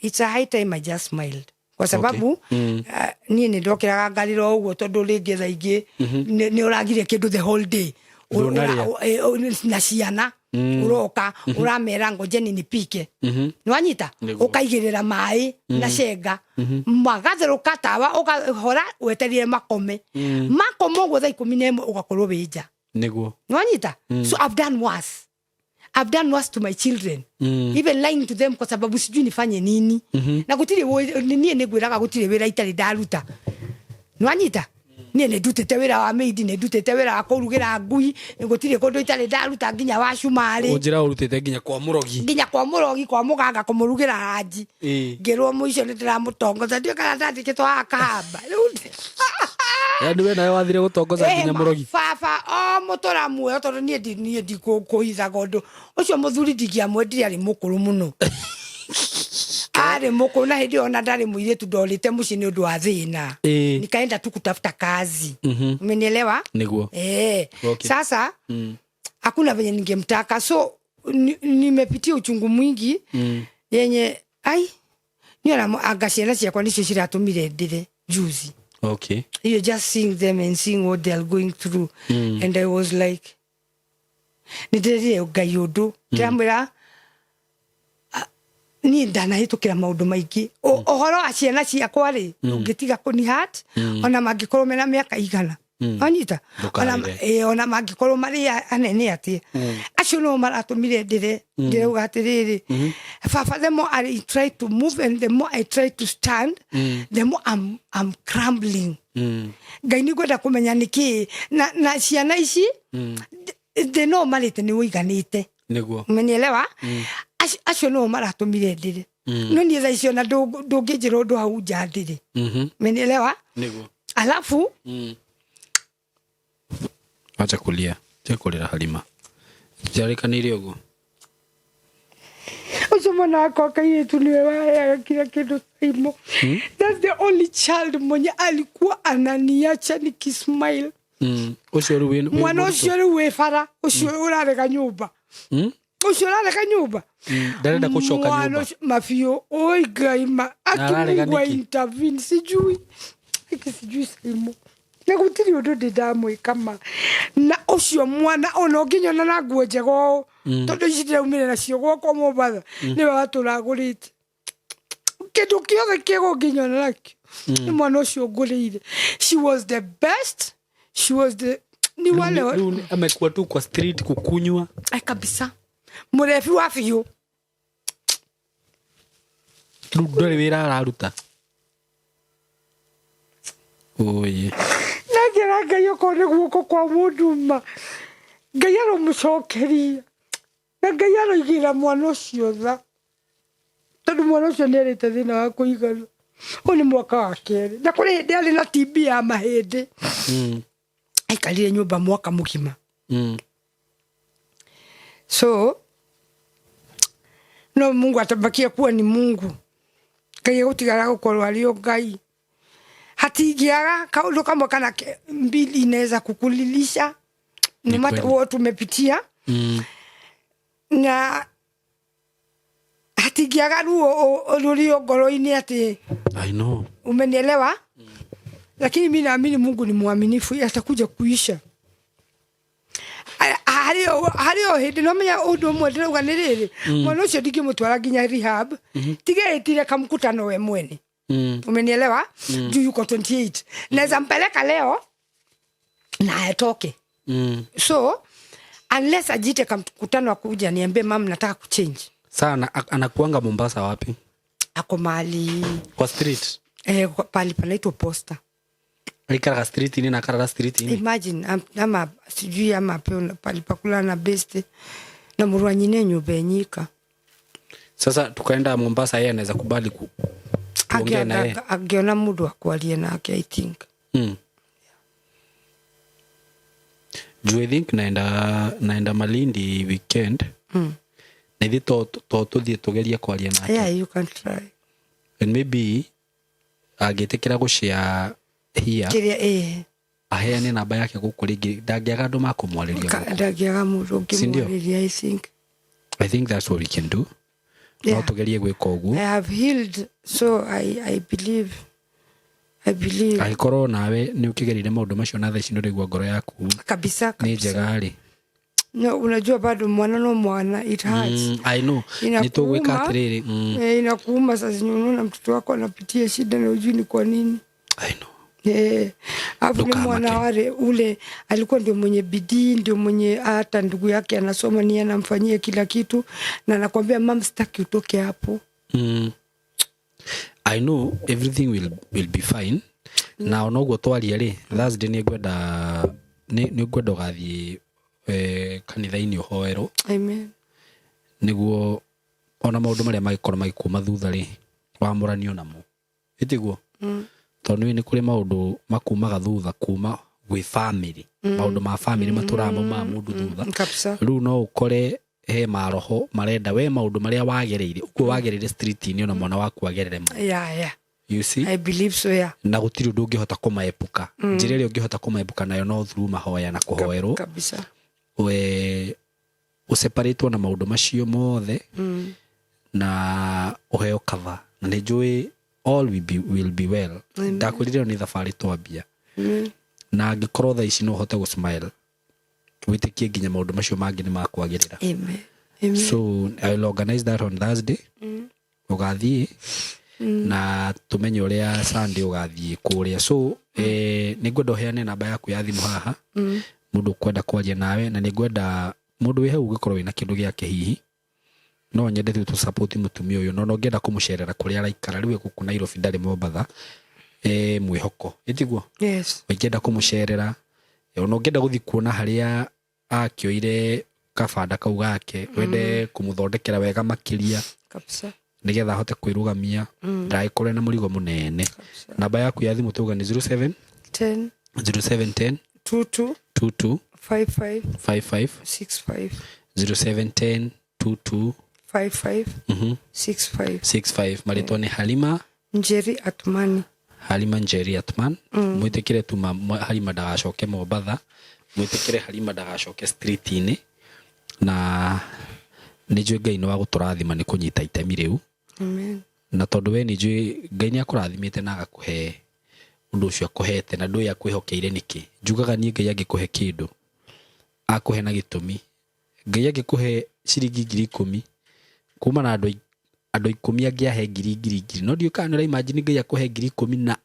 [SPEAKER 1] it's a high time I just smiled, kwa sababu niĩ nĩ ndokĩraga ngarĩra o ũguo, tondũ rĩngĩ thaa ingĩ nĩ ũragire kĩndũ the whole day.
[SPEAKER 2] Ndũnarĩa.
[SPEAKER 1] Na ciana ũroka ũramera ngojeni nipike, nĩwanyita?
[SPEAKER 2] Nĩguo.
[SPEAKER 1] Ũkaigĩrĩra maĩ na cenga magatherũka, tawa ũkahora, weterire makome. Makoma ũguo, thaa 11 ũgakorwo wĩ nja.
[SPEAKER 2] Nĩguo.
[SPEAKER 1] Nwanyita? So I've done worse, I've done worse to my children, even lying to them, kwa sababu sijui nifanye nini. Na gũtirĩ niĩ nĩ ngwĩraga gũtirĩ wĩra itarĩ ndaruta, nwanyita? Niĩ nĩ ndutĩte wĩra wa maid, nĩ ndutĩte wĩra wa kũrugĩra ngui, gũtirĩ kũndũ itarĩ ndaruta, nginya wa cumarĩ.
[SPEAKER 2] Ũnjĩra ũrutĩte nginya kwa mũrogi?
[SPEAKER 1] Nginya kwa mũrogi, kwa mũganga, kũmũrugĩra ranji. Ngĩrwo mũico nĩ ndĩramũtongoza, ndiũ kana ndandĩkĩtwo haha kahamba. Rĩu
[SPEAKER 2] Yaani we nawe wathire gũtongoza nginya mũrogi?
[SPEAKER 1] Baba o mũtũra muoyo, tondũ niĩ niĩ ndikũhithaga ũndũ ũcio. Mũthuri ndingĩamwendire, arĩ mũkũrũ mũno, arĩ mũkũrũ, na hĩndĩ ĩyo ona ndarĩ mũirĩtu, ndorĩte mũciĩ nĩ ũndũ wa thĩna. Nikaenda tu kutafuta kazi. Umenielewa?
[SPEAKER 2] Nĩguo.
[SPEAKER 1] Sasa hakuna venye ningemtaka, so nimepitia uchungu mwingi yenye Ai, niĩ ona anga ciana ciakwa nĩcio ciratũmire ndĩre juzi. You just seeing them and seeing what they are going through. And I was like, nĩ ndĩrerire Ngai ũndũ, ndĩramwĩra, "Ah, niĩ ndanahĩtũkĩra maũndũ maingĩ. Ũhoro wa ciana ciakwa rĩ, ũngĩtiga kũni hat, ona mangĩkorwo mena mĩaka igana, wanyita?"
[SPEAKER 2] Ndũkarĩre.
[SPEAKER 1] Ona mangĩkorwo marĩ anene atĩa, acio no maratũmire ndĩre. Ndĩrauga atĩrĩrĩ, "Baba, the more I try to move and the more I try to stand, the more I'm crumbling. Ngai, nĩ ngwenda kũmenya nĩkĩĩ na ciana ici thĩ no marĩte nĩ ũiganĩte." Umenielewa? Acio no maratũmire ndĩre, no niĩ thaa icio na ndũngĩnjĩra ũndũ hau nja ndĩre. Umenielewa?
[SPEAKER 2] Nĩguo.
[SPEAKER 1] Alafu
[SPEAKER 2] Wacha kulia, tia kũrĩra. Halima, njarĩkanĩire ũguo.
[SPEAKER 1] Ũcio mwana wakwa kairĩtu nĩwe waheaga kila kĩndũ. Saimo, that's the only child mwenye alikuwa ananiacha nikismile.
[SPEAKER 2] Ũcio rĩu wĩ
[SPEAKER 1] Mwana
[SPEAKER 2] mũritũ.
[SPEAKER 1] ũcio rĩu wĩ bara, ũcio ũrarega nyũmba. Ũcio ũrarega nyũmba.
[SPEAKER 2] Ndarenda gũcoka
[SPEAKER 1] Mwana
[SPEAKER 2] nyũmba.
[SPEAKER 1] ũcio- mabiũ, oi Ngai, ma
[SPEAKER 2] Na ararega
[SPEAKER 1] aki Mungu
[SPEAKER 2] nĩkĩ?
[SPEAKER 1] intervene. Sijui iki, sijui Saimo, na gũtirĩ ũndũ ndĩ ndamwĩka ma na ũcio mwana ona ũngĩnyona na nguo njega ũũ, tondũ ici ndĩraumire nacio gwakwa Mombatha nĩwe watũragũrĩte kĩndũ kĩothe kĩega ũngĩnyona nakĩo nĩ mwana ũcio ngũrĩire. She was the best, she was the ni wale
[SPEAKER 2] Rĩu amekuwa tu kwa street kukunywa.
[SPEAKER 1] Ai, kabisa, mũrebi wa biũ.
[SPEAKER 2] Rĩu ndũrĩ wĩra araruta, oye.
[SPEAKER 1] Nangĩra Ngai, okorwo nĩ guoko kwa mũndũ ma, Ngai aromũcokeria na Ngai aroigĩra mwana ũcio tha, tondũ mwana ũcio nĩ arĩte thĩna wa kũigana. Ũyũ nĩ mwaka wa kerĩ, na kũrĩ hĩndĩ arĩ na TB ya mahĩndĩ, aikarire nyũmba mwaka mũgima. So no Mungu atabakia kuwa ni Mungu. Ngai egũtigara gũkorwo arĩ o Ngai. Hatingĩaga kaũndũ kamwe kana mbili inaweza kukulilisha
[SPEAKER 2] Ni
[SPEAKER 1] no matter
[SPEAKER 2] kweli.
[SPEAKER 1] what tumepitia. Na hatingĩaga ruo rũrĩ o ngoro-inĩ atĩ
[SPEAKER 2] I know.
[SPEAKER 1] Umenielewa? Lakini mi naamini Mungu ni mwaminifu, atakuja kuisha. Harĩ o hĩndĩ nomenya ũndũ ũmwe ndĩrauga nĩ rĩrĩ, mwana ũcio ndingĩmũtwara nginya rehab, tiga ĩtire kamkutano we mwene. Umenielewa? Juu yuko 28, naweza mpeleka leo na atoke. So unless ajiite kamkutano, akuja niambie, "Mam, nataka kuchange."
[SPEAKER 2] Sana anakuanga Mombasa wapi?
[SPEAKER 1] Ako mahali
[SPEAKER 2] Kwa street?
[SPEAKER 1] Eh, pahali panaitwa Posta.
[SPEAKER 2] Aikaraga street-inĩ na akarara street-inĩ.
[SPEAKER 1] Imagine, ama sijui ama pe pali pakula na beste na mũrũ wa nyina nyũmba enyika.
[SPEAKER 2] Sasa tukaenda Mombasa, yeye anaweza kubali tuongee na yeye?
[SPEAKER 1] Angĩona mũndũ akwaria nake, I think.
[SPEAKER 2] Juu I think naenda Malindi weekend. Na ithe to tuthiĩ tugerie kwaria nake.
[SPEAKER 1] Yeah, you can try.
[SPEAKER 2] And maybe angĩtĩkĩra gũshare here,
[SPEAKER 1] kĩrĩa ĩĩ
[SPEAKER 2] aheane namba yake gũkũ rĩngĩ, ndangĩaga andũ makũmwarĩria gũkũ.
[SPEAKER 1] Ndangĩaga mũndũ
[SPEAKER 2] Si ndio?
[SPEAKER 1] ũngĩmwarĩria, I think.
[SPEAKER 2] I think that's what we can do. No tugerie gwĩka ũguo.
[SPEAKER 1] I have healed, so I believe.
[SPEAKER 2] Angĩkorwo nawe nĩ ũkĩgereire maũndũ macio na thaa ici nĩ ũraigua ngoro yaku
[SPEAKER 1] Kabisa.
[SPEAKER 2] nĩ
[SPEAKER 1] Kabisa.
[SPEAKER 2] njega rĩ.
[SPEAKER 1] No, unajua bado mwana no mwana, it hurts.
[SPEAKER 2] I know. Nĩ tũgwĩka atĩrĩrĩ.
[SPEAKER 1] Eh, inakuuma saa zenye unaona mtoto wako anapitia shida na ujui ni kwa nini.
[SPEAKER 2] I know.
[SPEAKER 1] Eh, alafu ni
[SPEAKER 2] Ndukamake.
[SPEAKER 1] mwana wale ule alikuwa ndio mwenye bidii, ndio mwenye hata ndugu yake anasoma ni anamfanyia kila kitu, na anakwambia, "Mam, sitaki utoke hapo."
[SPEAKER 2] I know everything will be fine. Na ona ũguo twaria rĩ, Thursday nĩ ngwenda ũgathiĩ kanitha-inĩ ũhoerwo.
[SPEAKER 1] Amen.
[SPEAKER 2] Nĩguo ona maũndũ marĩa mangĩkorwo magĩkuma thutha rĩ, wamũranio namo, ĩtiguo? Tondũ nĩ kũrĩ maũndũ makumaga thutha kuma gwĩ family, maũndũ ma family matũraga maumaga mũndũ thutha.
[SPEAKER 1] Kabisa.
[SPEAKER 2] Rĩu no ũkore he maroho marenda we maũndũ marĩa wagereire, ũguo wagereire street-inĩ, ona mwana waku agerere mo. You see?
[SPEAKER 1] I believe so, yeah.
[SPEAKER 2] Na gũtirĩ ũndũ ũngĩhota kũmaepuka. Njĩra ĩrĩa ũngĩhota kũmaepuka nayo no through mahoya na kũhoerwo.
[SPEAKER 1] Kabisa.
[SPEAKER 2] We ũseparĩtwo na maũndũ macio mothe. Na ũheo cover, na nĩ njũĩ all will be well. Ndakwĩrire ĩyo nĩ thabarĩ twambia. Na angĩkorwo thaa ici no ũhote gũ smile, wĩtĩkie nginya maũndũ macio mangĩ nĩ makwagĩrĩra.
[SPEAKER 1] Amen. Amen.
[SPEAKER 2] So I will organize that on Thursday. Ũgathiĩ na tũmenye ũrĩa Sunday ũgathiĩ kũrĩa. So nĩ ngwenda ũheane namba yaku ya thimũ haha, mũndũ ũkwenda kwaria nawe, na nĩ ngwenda mũndũ wĩ hau ũngĩkorwo wĩna kĩndũ gĩake, hihi no nyende tu tũ support mũtumia ũyũ, no no ngĩenda kũmũcerera kũrĩa araikara rĩu, gũkũ Nairobi, ndarĩ Mombatha, mwĩhoko ĩtiguo?
[SPEAKER 1] Yes.
[SPEAKER 2] Ũngĩenda kũmũcerera, ona ũngĩenda gũthiĩ kuona harĩa akĩoire kabanda kau gake, wende kũmũthondekera wega makĩria nĩgetha ahote kwĩrũgamia, ndagĩkorwo na mũrigo mũnene. Namba yaku ya thimũ tuga nĩ 07
[SPEAKER 1] 10
[SPEAKER 2] 0710
[SPEAKER 1] 22
[SPEAKER 2] 22
[SPEAKER 1] 55
[SPEAKER 2] 55
[SPEAKER 1] 65.
[SPEAKER 2] 0710 22
[SPEAKER 1] 55 65.
[SPEAKER 2] 65. Marĩtwa nĩ Halima
[SPEAKER 1] Njeri Atmani.
[SPEAKER 2] Halima Njeri Atman. Mwĩtĩkĩre tu Halima ndagacoke Mombatha, mwĩtĩkĩre Halima ndagacoke street-inĩ, na nĩ njũĩ Ngai nĩ wa gũtũrathima nĩ kũnyita itemi rĩu.
[SPEAKER 1] Amen.
[SPEAKER 2] Na tondũ we nĩ njũĩ Ngai nĩ akũrathimĩte na agakũhe ũndũ ũcio akũhete, na ndũĩ akwĩhokeire nĩkĩ. Njugaga niĩ Ngai angĩkũhe kĩndũ, akũhe na gĩtũmi. Ngai angĩkũhe ciringi 10,000 kuma na andũ 10 angĩahe ngiri ngiri ngiri, no ndiũĩ kana nĩ ũraimagine Ngai akũhe 10,000 na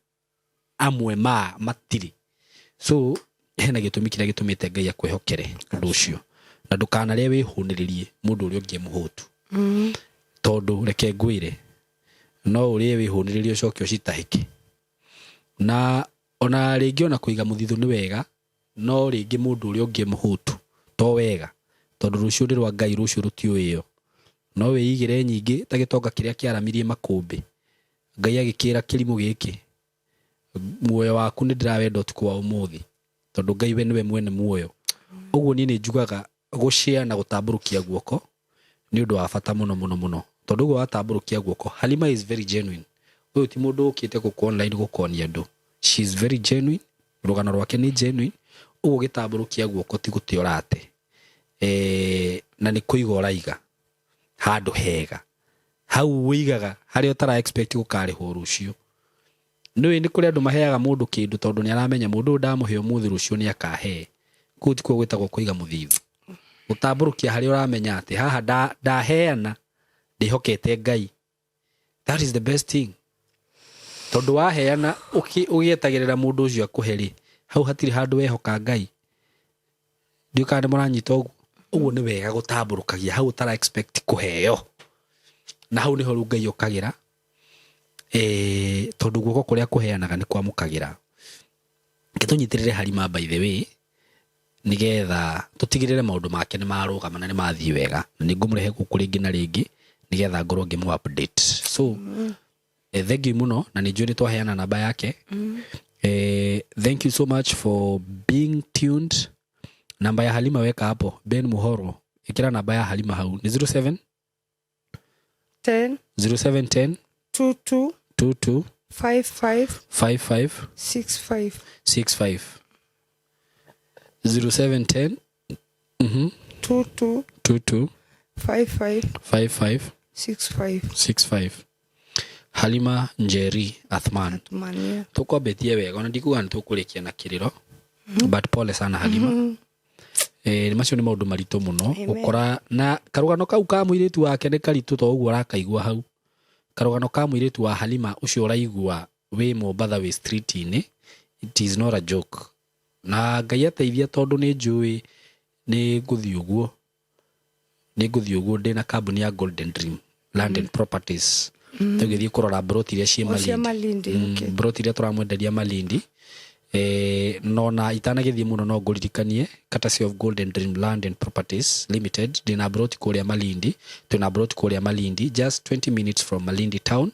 [SPEAKER 2] amwe ma matirĩ. So hena gĩtũmi kĩrĩa gĩtũmĩte Ngai akwĩhokere ũndũ ũcio, na ndũkanarĩe wĩhũnĩrĩrie mũndũ ũrĩa ũngĩ e mũhũtu, tondũ reke ngwĩre, no ũrĩe wĩhũnĩrĩrie ũcoke ũcitahĩke. Na ona rĩngĩ ona kũiga mũthithũ nĩ wega, no rĩngĩ mũndũ ũrĩa ũngĩ e mũhũtu to wega, tondũ rũciũ nĩ rwa Ngai, rũciũ rũtiũĩo. No wĩigĩre nyingĩ ta gĩtonga kĩrĩa kĩaramirie makũmbĩ, Ngai agĩkĩra kĩrimũ gĩkĩ, "Muoyo waku nĩ ndĩrawenda ũtukũ wa ũmũthĩ," tondũ Ngai we nĩwe mwene muoyo. Ũguo niĩ nĩ njugaga gũshare na gũtambũrũkia guoko nĩ ũndũ wa bata mũno mũno mũno, tondũ ũguo watambũrũkia guoko, Halima is very genuine. Ũyũ ti mũndũ ũkĩte gũkũ online gũkonia andũ. She is very genuine, rũgano rwake nĩ genuine. Ũguo ũgĩtambũrũkia guoko ti gũte ũrate, na nĩ kũiga ũraiga handũ hega, hau ũigaga harĩa ũtara expect gũkarĩhwo rũciũ. Nĩũĩ nĩ kũrĩ andũ maheaga mũndũ kĩndũ tondũ nĩ aramenya mũndũ ũyũ ndamũhe ũmũthĩ, rũciũ nĩ akahe. Kũu tikuo gwĩtagwo kũiga mũthithũ. Gũtambũrũkia harĩa ũramenya atĩ haha ndaheana ndĩhokete Ngai, that is the best thing, tondũ waheana ũgĩetagĩrĩra mũndũ ũcio akũhe rĩ, hau hatirĩ handũ wehoka Ngai. Ndiũ kana nĩ mũranyita ũguo. Ũguo nĩ wega gũtambũrũkagia hau ũtara expect kũheo, na hau nĩho rĩu Ngai okagĩra, tondũ guoko kũrĩa kũheanaga nĩ kwamũkagĩra. Gĩtũnyitĩrĩre Halima, by the way, nĩgetha tũtigĩrĩre maũndũ make nĩ marũgama na nĩ mathiĩ wega, na nĩ ngũmũrehe gũkũ rĩngĩ na rĩngĩ nĩgetha ngorwo ngĩmũ update. So thank you mũno, na nĩ njũĩ nĩ twaheana namba yake. Thank you so much for being tuned. Namba ya Halima weka hapo, Ben Muhoro, ĩkĩra namba ya Halima hau, nĩ 07
[SPEAKER 1] 10
[SPEAKER 2] 0710
[SPEAKER 1] 22
[SPEAKER 2] 22
[SPEAKER 1] 55
[SPEAKER 2] 55
[SPEAKER 1] 65.
[SPEAKER 2] 65. 0710
[SPEAKER 1] 22
[SPEAKER 2] 22
[SPEAKER 1] 55
[SPEAKER 2] 55
[SPEAKER 1] 65.
[SPEAKER 2] 65. Halima Njeri Athman.
[SPEAKER 1] Atmania.
[SPEAKER 2] Tukwambĩtie wega, ona ndikuga nĩ tũkũrĩkia na kĩrĩro, but pole sana Halima. Macio nĩ maũndũ maritũ mũno.
[SPEAKER 1] Amen.
[SPEAKER 2] Gũkora na karũgano kau ka mũirĩtu wake nĩ karitũ, to ũguo ũrakaigua hau. Karũgano ka mũirĩtu wa Halima ũcio ũraigua wĩ Mombatha, wĩ street-inĩ, it is not a joke. Na Ngai ateithia, tondũ nĩ njũĩ nĩ ngũthiĩ ũguo, nĩ ngũthiĩ ũguo ndĩna kambuni ya Golden Dream Land and Properties, tũgĩthiĩ kũrora broti iria ciĩ
[SPEAKER 1] O cia
[SPEAKER 2] Malindi.
[SPEAKER 1] Malindi.
[SPEAKER 2] Broti iria tũramwenderia Malindi. No na itanagĩthiĩ mũno, no ngũririkanie, courtesy of Golden Dream Land and Properties Limited, ndĩna broti kũrĩa Malindi, twĩna broti kũrĩa Malindi, just 20 minutes from Malindi town,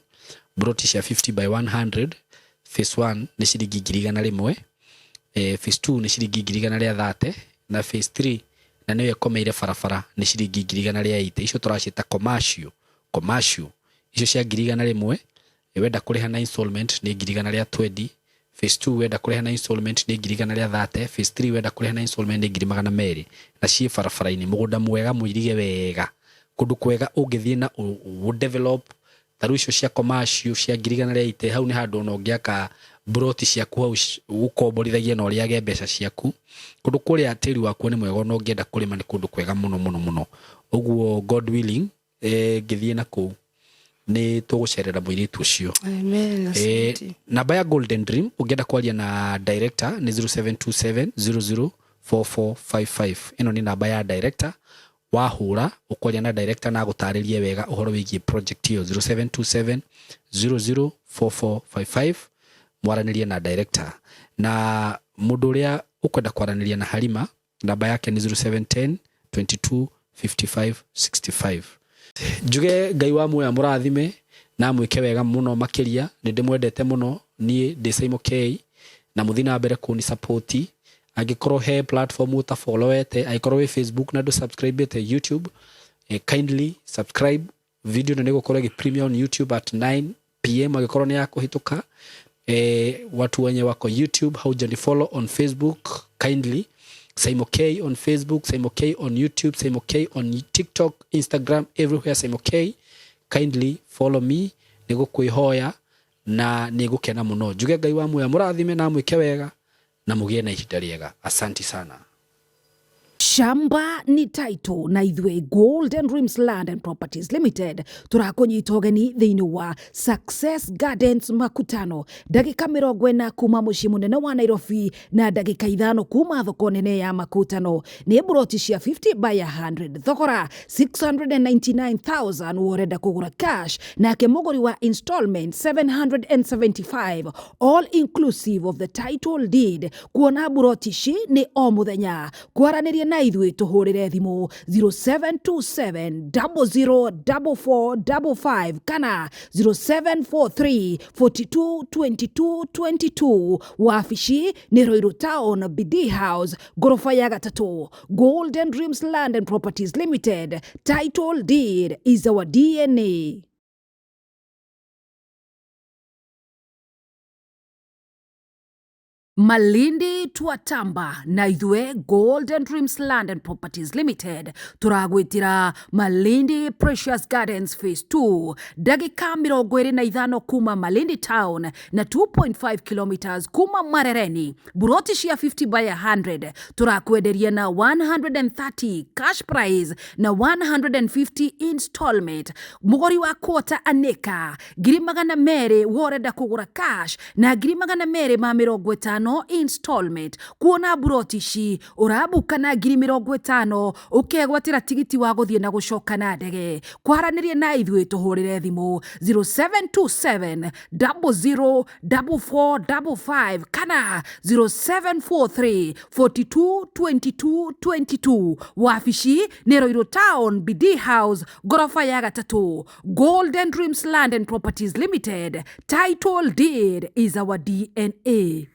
[SPEAKER 2] broti cia 50 by 100. Phase 1 nĩ ciringi 100,000, phase 2 nĩ ciringi 130,000, na phase 3, na nĩyo ĩkomeire barabara, nĩ ciringi 180,000. Icio tũraciĩta commercial. Commercial icio cia 100,000, wenda kũrĩha na installment nĩ 120,000. Phase 2 wenda kũrĩha na installment nĩ 130,000. Phase 3 wenda kũrĩha na installment nĩ 200,000, na ciĩ barabara-inĩ, mũgũnda mwega mũirige wega. Kũndũ kwega ũngĩthiĩ na ũ develop ta rĩu icio cia commercial cia 180,000, hau nĩ handũ ona ũngĩaka mburoti ciaku hau ũkomborithagie na ũrĩage mbeca ciaku. Kũndũ kũrĩa tĩri wakuo nĩ mwega, ona ũngĩenda kũrĩma nĩ kũndũ kwega mũno mũno mũno. Ũguo God willing, ngĩthiĩ na kũu nĩ tũgũcerera mũirĩtu ũcio.
[SPEAKER 1] Amen, asante.
[SPEAKER 2] Namba ya Golden Dream ũngĩenda kwaria na director nĩ 0727 004455. Ĩno nĩ namba ya director, wahũra ũkwaria na director na agũtarĩrie wega ũhoro wĩgiĩ project ĩyo. 0727 004455, mwaranĩrie na director. Na mũndũ ũrĩa ũkwenda kwaranĩria na Halima, namba yake nĩ 0710 22 55 65. Njuge Ngai wa muoya mũrathime na mwĩke wega mũno makĩria. Nĩ ndĩmwendete mũno. Niĩ ndĩ Simon K, na mũthiĩ na mbere kũni support. Angĩkorwo he platform ũtafollowete, angĩkorwo wĩ Facebook na ndũ subscribete YouTube, kindly subscribe. Video ĩno nĩ ĩgũkorwo ĩgĩ premiere on YouTube at 9 p.m. angĩkorwo nĩ ya kũhĩtũka. Watu wenye wako YouTube, haujani follow on Facebook, kindly, Simon K on Facebook, Simon K on YouTube, Simon K on TikTok, Instagram, everywhere Simon K, kindly follow me. Nĩ gũkwĩhoya na nĩ gũkena mũno. Njuge Ngai wa muoya mũrathime na mwĩke wega na mũgĩe na ihinda rĩega. Asanti sana.
[SPEAKER 3] Shamba ni title, na ithuĩ Golden Dreams Land and Properties Limited tũrakũnyita ũgeni thĩinĩ wa Success Gardens Makutano, ndagĩka 40 kuma mũciĩ mũnene wa Nairobi na ndagĩka 5 kuma thoko nene ya Makutano. Nĩ mburoti cia 50 by 100, thogora 699,000 worenda kũgũra cash, nake mũgũri wa installment 775, all inclusive of the title deed. Kuona mburoti ici nĩ o mũthenya. Kwaranĩria na ithuĩ, tũhũrĩre thimũ 0727 004455 kana 0743 42 22 22. Wabici nĩ Ruiru Town, BD House, ngoroba ya gatatũ. Golden Dreams Land and Properties Limited, title deed is our DNA. Malindi twatamba, na ithuĩ Golden Dreams Land and Properties Limited tũragwĩtĩra Malindi Precious Gardens Phase 2, ndagĩka 25 kuma Malindi Town na 2.5 kilometers kuma Marereni. Buroti cia 50 by 100 tũrakwenderia na 130 cash price na 150 installment. Mũgũri wa quarter anĩka 200,000 worenda kũgũra cash na 250,000 installment. Kuona mburoti ici, ũrambuka na 50,000 ũkegwatĩra tigiti wa gũthiĩ na gũcoka na ndege. Kwaranĩria na ithuĩ, tũhũrĩre thimũ 0727 004455 kana 0743 42 22 22. Wabici nĩ Ruiru Town, BD House, ngoroba ya gatatũ. Golden Dreams Land and Properties Limited, title deed is our DNA.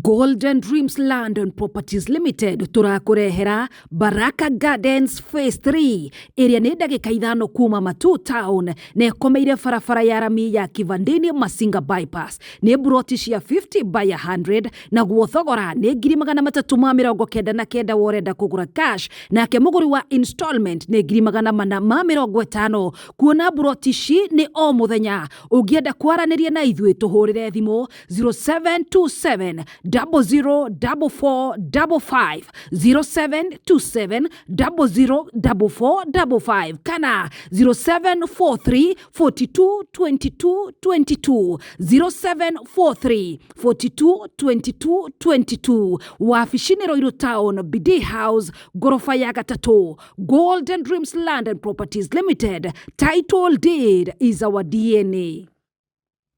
[SPEAKER 3] Golden Dreams Land and Properties Limited tũrakũrehera Baraka Gardens Phase 3, ĩrĩa nĩ ndagĩka 5 kuma Matu Town na ĩkomeire barabara ya rami ya Kivandini Masinga Bypass. Nĩ mburoti cia 50 by 100, naguo thogora nĩ 399,000 worenda kũgũra cash, nake mũgũri wa installment nĩ 450,000. Kuona mburoti ici nĩ o mũthenya. Ũngĩenda kwaranĩria na ithuĩ, tũhũrĩre thimũ 0727 004455, 0727 004455 kana 0743 42 22 22, 0743 42 22 22. Wabici nĩ Ruiru Town, BD House, ngoroba ya gatatũ. Golden Dreams Land and Properties Limited, title deed is our DNA.